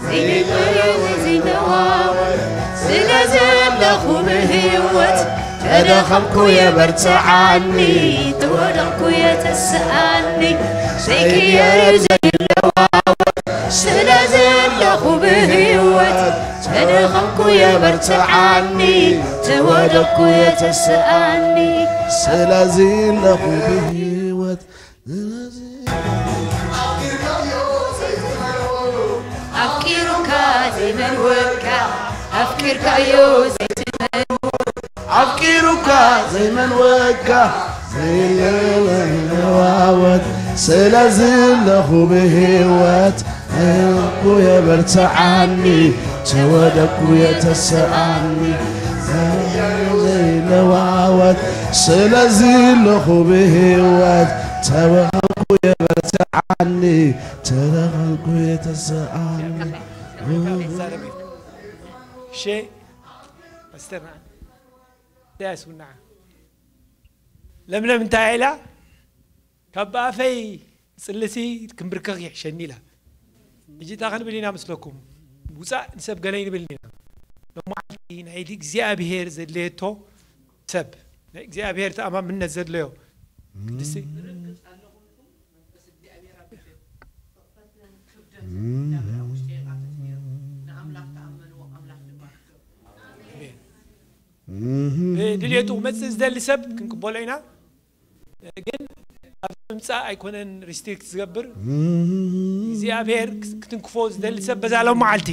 ዘይነቀረ ዘይለዋወጥ ስለ ዘለኹ ብህይወት ተደኸምኩ የበርትዓኒ ተወደቅኩ የተስኣኒ ዘይቅየር ዘይለዋወጥ ስለ ዘለኹ ብህይወት ተደኸምኩ የበርትዓኒ ተወደቅኩ የተስኣኒ ስለዚ ኣለኹ ብህይወት ኣፍቂሩካ ዘይመንወካ ኣፍቂርካዮ ዘይትመንዎ ኣፍቂሩካ ዘይመንወካ ዘይለዋወጥ ስለዚ ኣለኹ ብህይወት ተወደኩ የበርትዓኒ ተወደኩ የተስኣኒ ዘይለዋወጥ ስለዚ ኣለኹ ብህይወት ተወሃብኩ የበርትዓኒ ተረኸብኩ የተስኣኒ ሸ ፓስተር ደያስ ውናዓ ለምለም እንታይ ኢላ ካብ ኣፈይ ጽልሲ ክንብርከኽ ይሕሸኒ ኢላ ሕጂ እታ ክንብል ኢና ምስለኩም ውፃእ ንሰብ ገለ ይንብል ኢና ሎማዓልቲ ናይ እግዚኣብሄር ዘድለየቶ ሰብ ናይ እግዚኣብሄር ተኣማምነት ዘድለዮ ቅድስቲ ድልየቱ ክመፅእ ዝደሊ ሰብ ክንቅበሎ ኢና ግን ኣብዚ ምምፃእ ኣይኮነን ሪስትሪክት ዝገብር እግዚኣብሔር ክትንክፎ ዝደሊ ሰብ በዛ ሎም መዓልቲ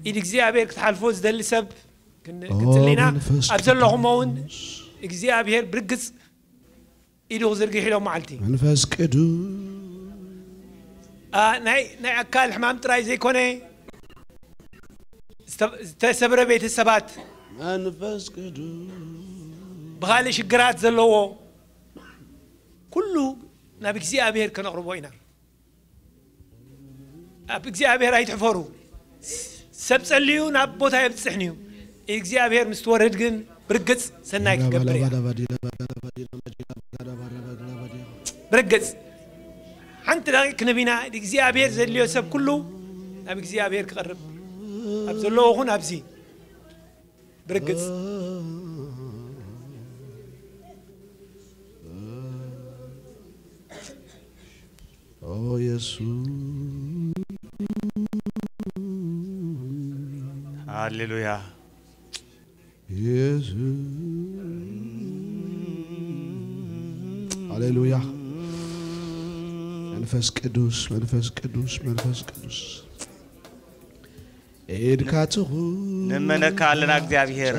ኢድ እግዚኣብሔር ክትሓልፎ ዝደሊ ሰብ ክንፅል ኢና ኣብ ዘለኹሞ እውን እግዚኣብሔር ብርግፅ ኢዱ ክዝርግሕ ኢሎም መዓልቲ መንፈስ ቅዱስ ናይ ኣካል ሕማም ጥራይ ዘይኮነ ዝተሰብረ ቤተሰባት መንፈስ ቅዱስ ብኻልእ ሽግራት ዘለዎ ኩሉ ናብ እግዚኣብሔር ከነቕርቦ ኢና ኣብ እግዚኣብሔር ኣይትሕፈሩ ሰብ ጸልዩ ናብ ቦታ የብጽሕን እዩ እግዚኣብሔር ምስ ትወርድ ግን ብርግጽ ሰናይ ክገብር እያ ብርግጽ ሓንቲ ደቂቅ ክንብ ኢና እግዚኣብሔር ዘድልዮ ሰብ ኩሉ ናብ እግዚኣብሔር ክቐርብ ኣብ ዘለዎ ኹን ኣብዚ ብርግጽ ኢየሱስ ሃሌሉያ ኢየሱስ ሃሌሉያ መንፈስ ቅዱስ መንፈስ ቅዱስ መንፈስ ቅዱስ ኢድካ ትኹን ንመነካ ኣለና እግዚኣብሔር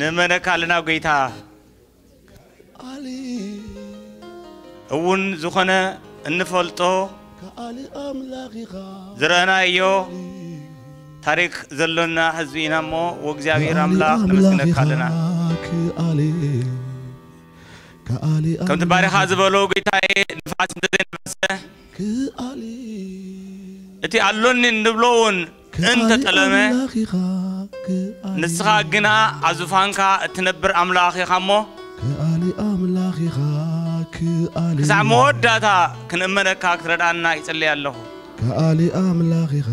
ንመነካ ኣለና ጎይታ ኣሊ እውን ዝኾነ እንፈልጦ ከኣሊ ኣምላኽ ኢኻ ዝረኣናዮ ታሪክ ዘሎና ህዝቢ ኢና እሞ ወእግዚኣብሔር ኣምላኽ ነመስግነካ ኣለና ክኣሊ ከምቲ ባሪኻ ዝበሎ ጎይታዬ ንፋስ እንተዘይነበሰ እቲ ኣሎኒ እንብሎ እውን እንተጠለመ ንስኻ ግና ኣብ ዙፋንካ እትነብር ኣምላኽ ኢኻ እሞ ክሳዕ መወዳእታ ክንእመነካ ክትረድኣና ይጽልይ ኣለኹ ከኣሊ ኣምላኽ ኢኻ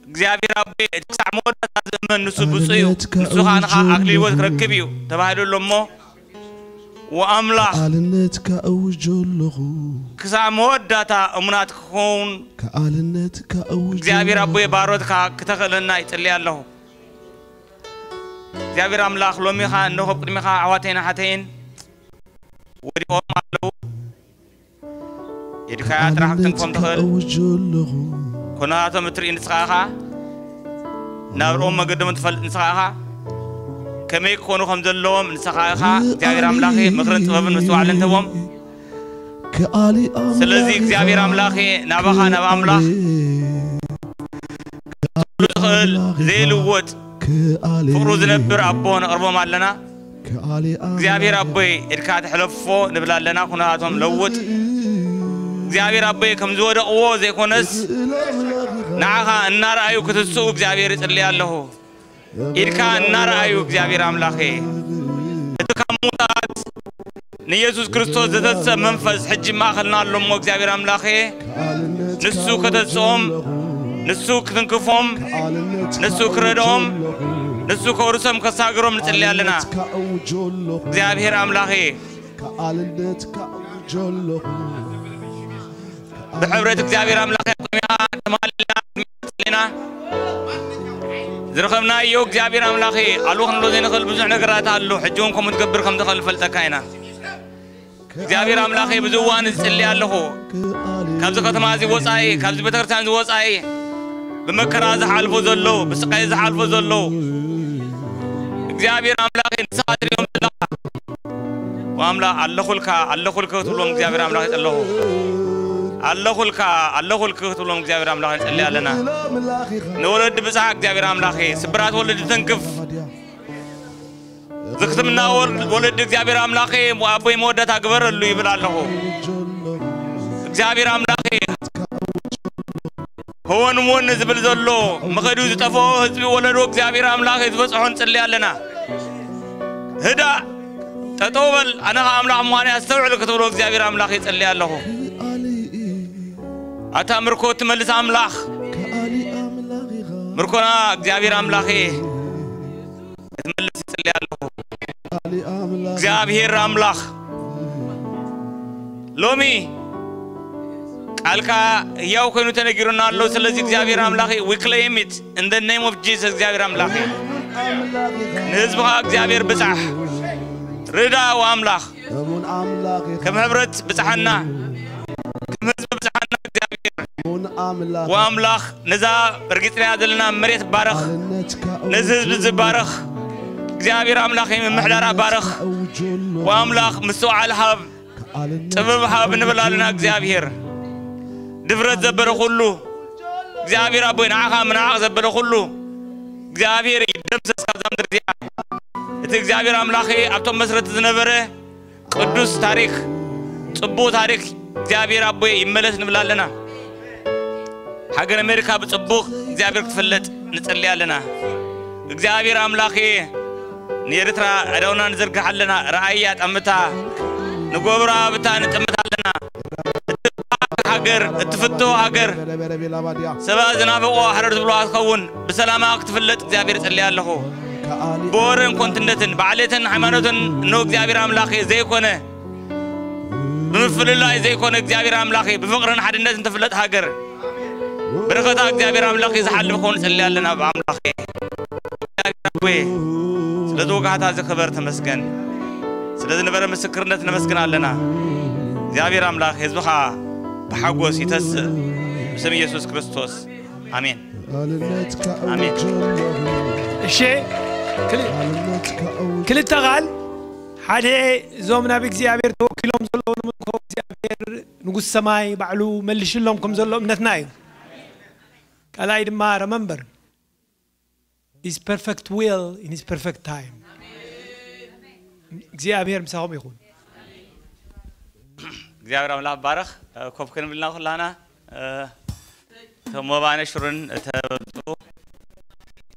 እግዚኣብሔር ኣቦየ እቲ ክሳዕ መወዳእታ ዝእመን ንሱ ብፁዕ እዩ ንሱ ከዓ ንኻ ኣክሊል ህይወት ክረክብ እዩ ተባሂሉ ኣሎ እሞ ወኣምላኽ ከኣልነትካ እውጆ ኣለኹ ክሳዕ መወዳእታ እሙናት ክኸውን ከኣልነትካ እውጆ እግዚኣብሔር ኣቦየ ባሮትካ ክተኽእለና ይጽልይ ኣለኹ እግዚኣብሔር ኣምላኽ ሎሚ ኸዓ እንሆ ቅድሚኻ ኣሕዋተይን ኣሓተይን ወዲቖም ኣለዉ ኢድካ ጥራሕ ክትንክፎም ትኽእል ኩነታቶም እትርኢ ንስኻ ኢኻ ናብርኦም መገዶም ትፈልጥ ንስኻ ኢኻ ከመይ ክኾኑ ከም ዘለዎም ንስኻ ኢኻ እግዚኣብሔር ኣምላኸ ምኽርን ጥበብን ምስትውዓልን ተቦም። ስለዚ እግዚኣብሔር ኣምላኸ ናባኻ ናብ ኣምላኽ ዝኽእል ዘይልወጥ ፍቕሩ ዝነብር ኣቦ ነቕርቦም ኣለና። እግዚኣብሔር ኣቦይ ኢድካ ትሕለፎ ንብል ኣለና። ኩነታቶም ለውጥ እግዚኣብሔር ኣቦይ ከም ዝወደቕዎ ዘይኮነስ ንዓኻ እናረኣዩ ክትስኡ እግዚኣብሔር ይጽልይ ኣለኹ። ኢድካ እናረኣዩ እግዚኣብሔር ኣምላኸ እቲ ካብ ምውታት ንኢየሱስ ክርስቶስ ዘተንስአ መንፈስ ሕጂ ማእኸልና ኣሎ እሞ እግዚኣብሔር ኣምላኸ ንሱ ከተስኦም ንሱ ክትንክፎም ንሱ ክረድኦም ንሱ ከውርሶም ከሳግሮም ንጽልይ ኣለና። እግዚኣብሔር ኣምላኸ ብሕብረት እግዚኣብሔር ኣምላኸ ቆሚና ተማሊና ጸሊና ዝረኸብናዮ እግዚኣብሔር ኣምላኸ ኣልቦ ክንብሎ ዘይንኽእል ብዙሕ ነገራት ኣሎ። ሕጂ እውን ከምኡ ትገብር ከም ትኽእል ንፈልጠካ ኢና። እግዚኣብሔር ኣምላኸ ብዙ እዋን ዝጽሊ ኣለኹ። ካብዚ ከተማ እዚ ወጻኢ ካብዚ ቤተክርስትያን እዚ ወጻኢ ብመከራ ዝሓልፉ ዘለዉ ብስቃይ ዝሓልፉ ዘለዉ እግዚኣብሔር ኣምላኸ ንስኻ ትሪኦም ዘለኻ ኣምላኽ ኣለኹልካ ኣለኹልካ ክትብሎም እግዚኣብሔር ኣምላኽ ይጸለኹ ኣለኹልካ ኣለኹልካ ክትብሎም እግዚኣብሔር ኣምላኽ ንጸሊ ኣለና። ንወለዲ ብጽሓ እግዚኣብሔር ኣምላኸ ስብራት ወለዲ ተንክፍ ዝክትምና ወለዲ እግዚኣብሔር ኣምላኸ ኣቦይ መወዳእታ ግበረሉ ይብል ኣለኹ። እግዚኣብሔር ኣምላኸ ህወን እውን ዝብል ዘሎ መኸዲኡ ዝጠፍኦ ህዝቢ ወለዶ እግዚኣብሔር ኣምላኸ ዝበፅሖ ንፅሊ ኣለና። ህዳእ ጠጠው በል ኣነ ኸዓ ኣምላኽ ምዃነ ኣስተውዕል ክትብሎ እግዚኣብሔር ኣምላኽ ይፅሊ ኣለኹ። ኣታ ምርኮ ትመልስ ኣምላኽ ምርኮና እግዚኣብሔር ኣምላኸ ክትመልስ ይጽሊ ኣለኹ። እግዚኣብሔር ኣምላኽ ሎሚ ቃልካ ህያው ኮይኑ ተነጊሩና ኣሎ። ስለዚ እግዚኣብሔር ኣምላኽ we claim it in the name of Jesus እግዚኣብሔር ኣምላኽ ንህዝብኻ እግዚኣብሔር ብጻሕ ርዳ ወኣምላኽ ከም ሕብረት ብጽሓና ከም ህዝቢ ብጽሓና እግዚኣብሔር ወኣምላኽ ነዛ ርጊጽናያ ዘለና መሬት ባረኽ ነዚ ህዝቢ ዝባረኽ እግዚኣብሔር ኣምላኽ ምምሕዳራ ባረኽ ወኣምላኽ ምስትውዓል ሃብ ጥበብ ሃብ ንብል ኣለና እግዚኣብሔር ድፍረት ዘበለ ኩሉ እግዚኣብሔር ኣቦይ ንዓኻ ምንዓቕ ዘበለ ኩሉ እግዚኣብሔር ይደምሰስ ካብዛ ምድሪ እዚኣ እቲ እግዚኣብሔር ኣምላኽ ኣብቶም መስረቲ ዝነበረ ቅዱስ ታሪክ ጽቡቕ ታሪክ እግዚኣብሔር ኣቦይ ይመለስ ንብል ኣለና። ሃገር ኣሜሪካ ብጽቡቕ እግዚኣብሔር ክትፍለጥ ንጸሊ ኣለና። እግዚኣብሔር ኣምላኽ ንኤርትራ ዕዳውና ንዘርግሕ ኣለና። ረኣያ ጠምታ ንጎብራ ብታ ንጥምት ኣለና። እትባረኽ ሃገር እትፍቶ ሃገር ሰባ ዝናፍቆ ሃረር ዝብሎ ኣትኸውን ብሰላማ ክትፍለጥ እግዚኣብሔር ጸልያ ኣለኹ። ብወረን ኮንትነትን ብዓሌትን ሃይማኖትን እነሆ እግዚኣብሔር ኣምላኽ ዘይኮነ ብምፍልላይ ዘይኮነ እግዚኣብሔር ኣምላኽ ብፍቕርን ሓድነትን ትፍለጥ ሃገር በረኸታ እግዚኣብሔር ኣምላኽ ዝሓልፍ ክኸውን ጸልያ ኣለና። ብኣምላኽ ስለ ዝወጋህታ እዚ ክበር ተመስገን። ስለ ዝነበረ ምስክርነት ነመስግን ኣለና። እግዚኣብሔር ኣምላኽ ህዝብኻ ብሓጎስ ይተስእ ብስም ኢየሱስ ክርስቶስ ኣሜን። ኣሜን። እሺ ክል- ክልተ ቃል ሓደ እዞም ናብ እግዚኣብሔር ተወኪሎም ዘለዉ ንምንኮ እግዚኣብሔር ንጉስ ሰማይ ባዕሉ መልሽሎም ከም ዘሎ እምነትና እዩ። ካልኣይ ድማ remember his perfect will in his perfect time እግዚኣብሔር ምሳኹም ይኹን። እግዚኣብሔር ኣምላኽ ባረኽ። ኮፍ ክንብልና ኩላና እቶም መባነ ሽሩን እተበብፁ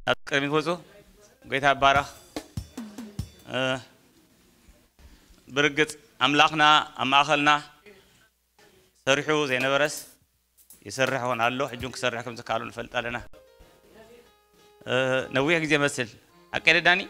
ናብ ቅድሚት ወፁ። ጎይታ ይባረኽ። ብርግፅ ኣምላኽና ኣብ ማእኸልና ሰሪሑ ዘይነበረስ ይሰርሕ እውን ኣሎ። ሕጂ እውን ክሰርሕ ከም ዝከኣሎ ንፈልጥ ኣለና። ነዊሕ ግዜ መስል ኣቀደ ዳኒ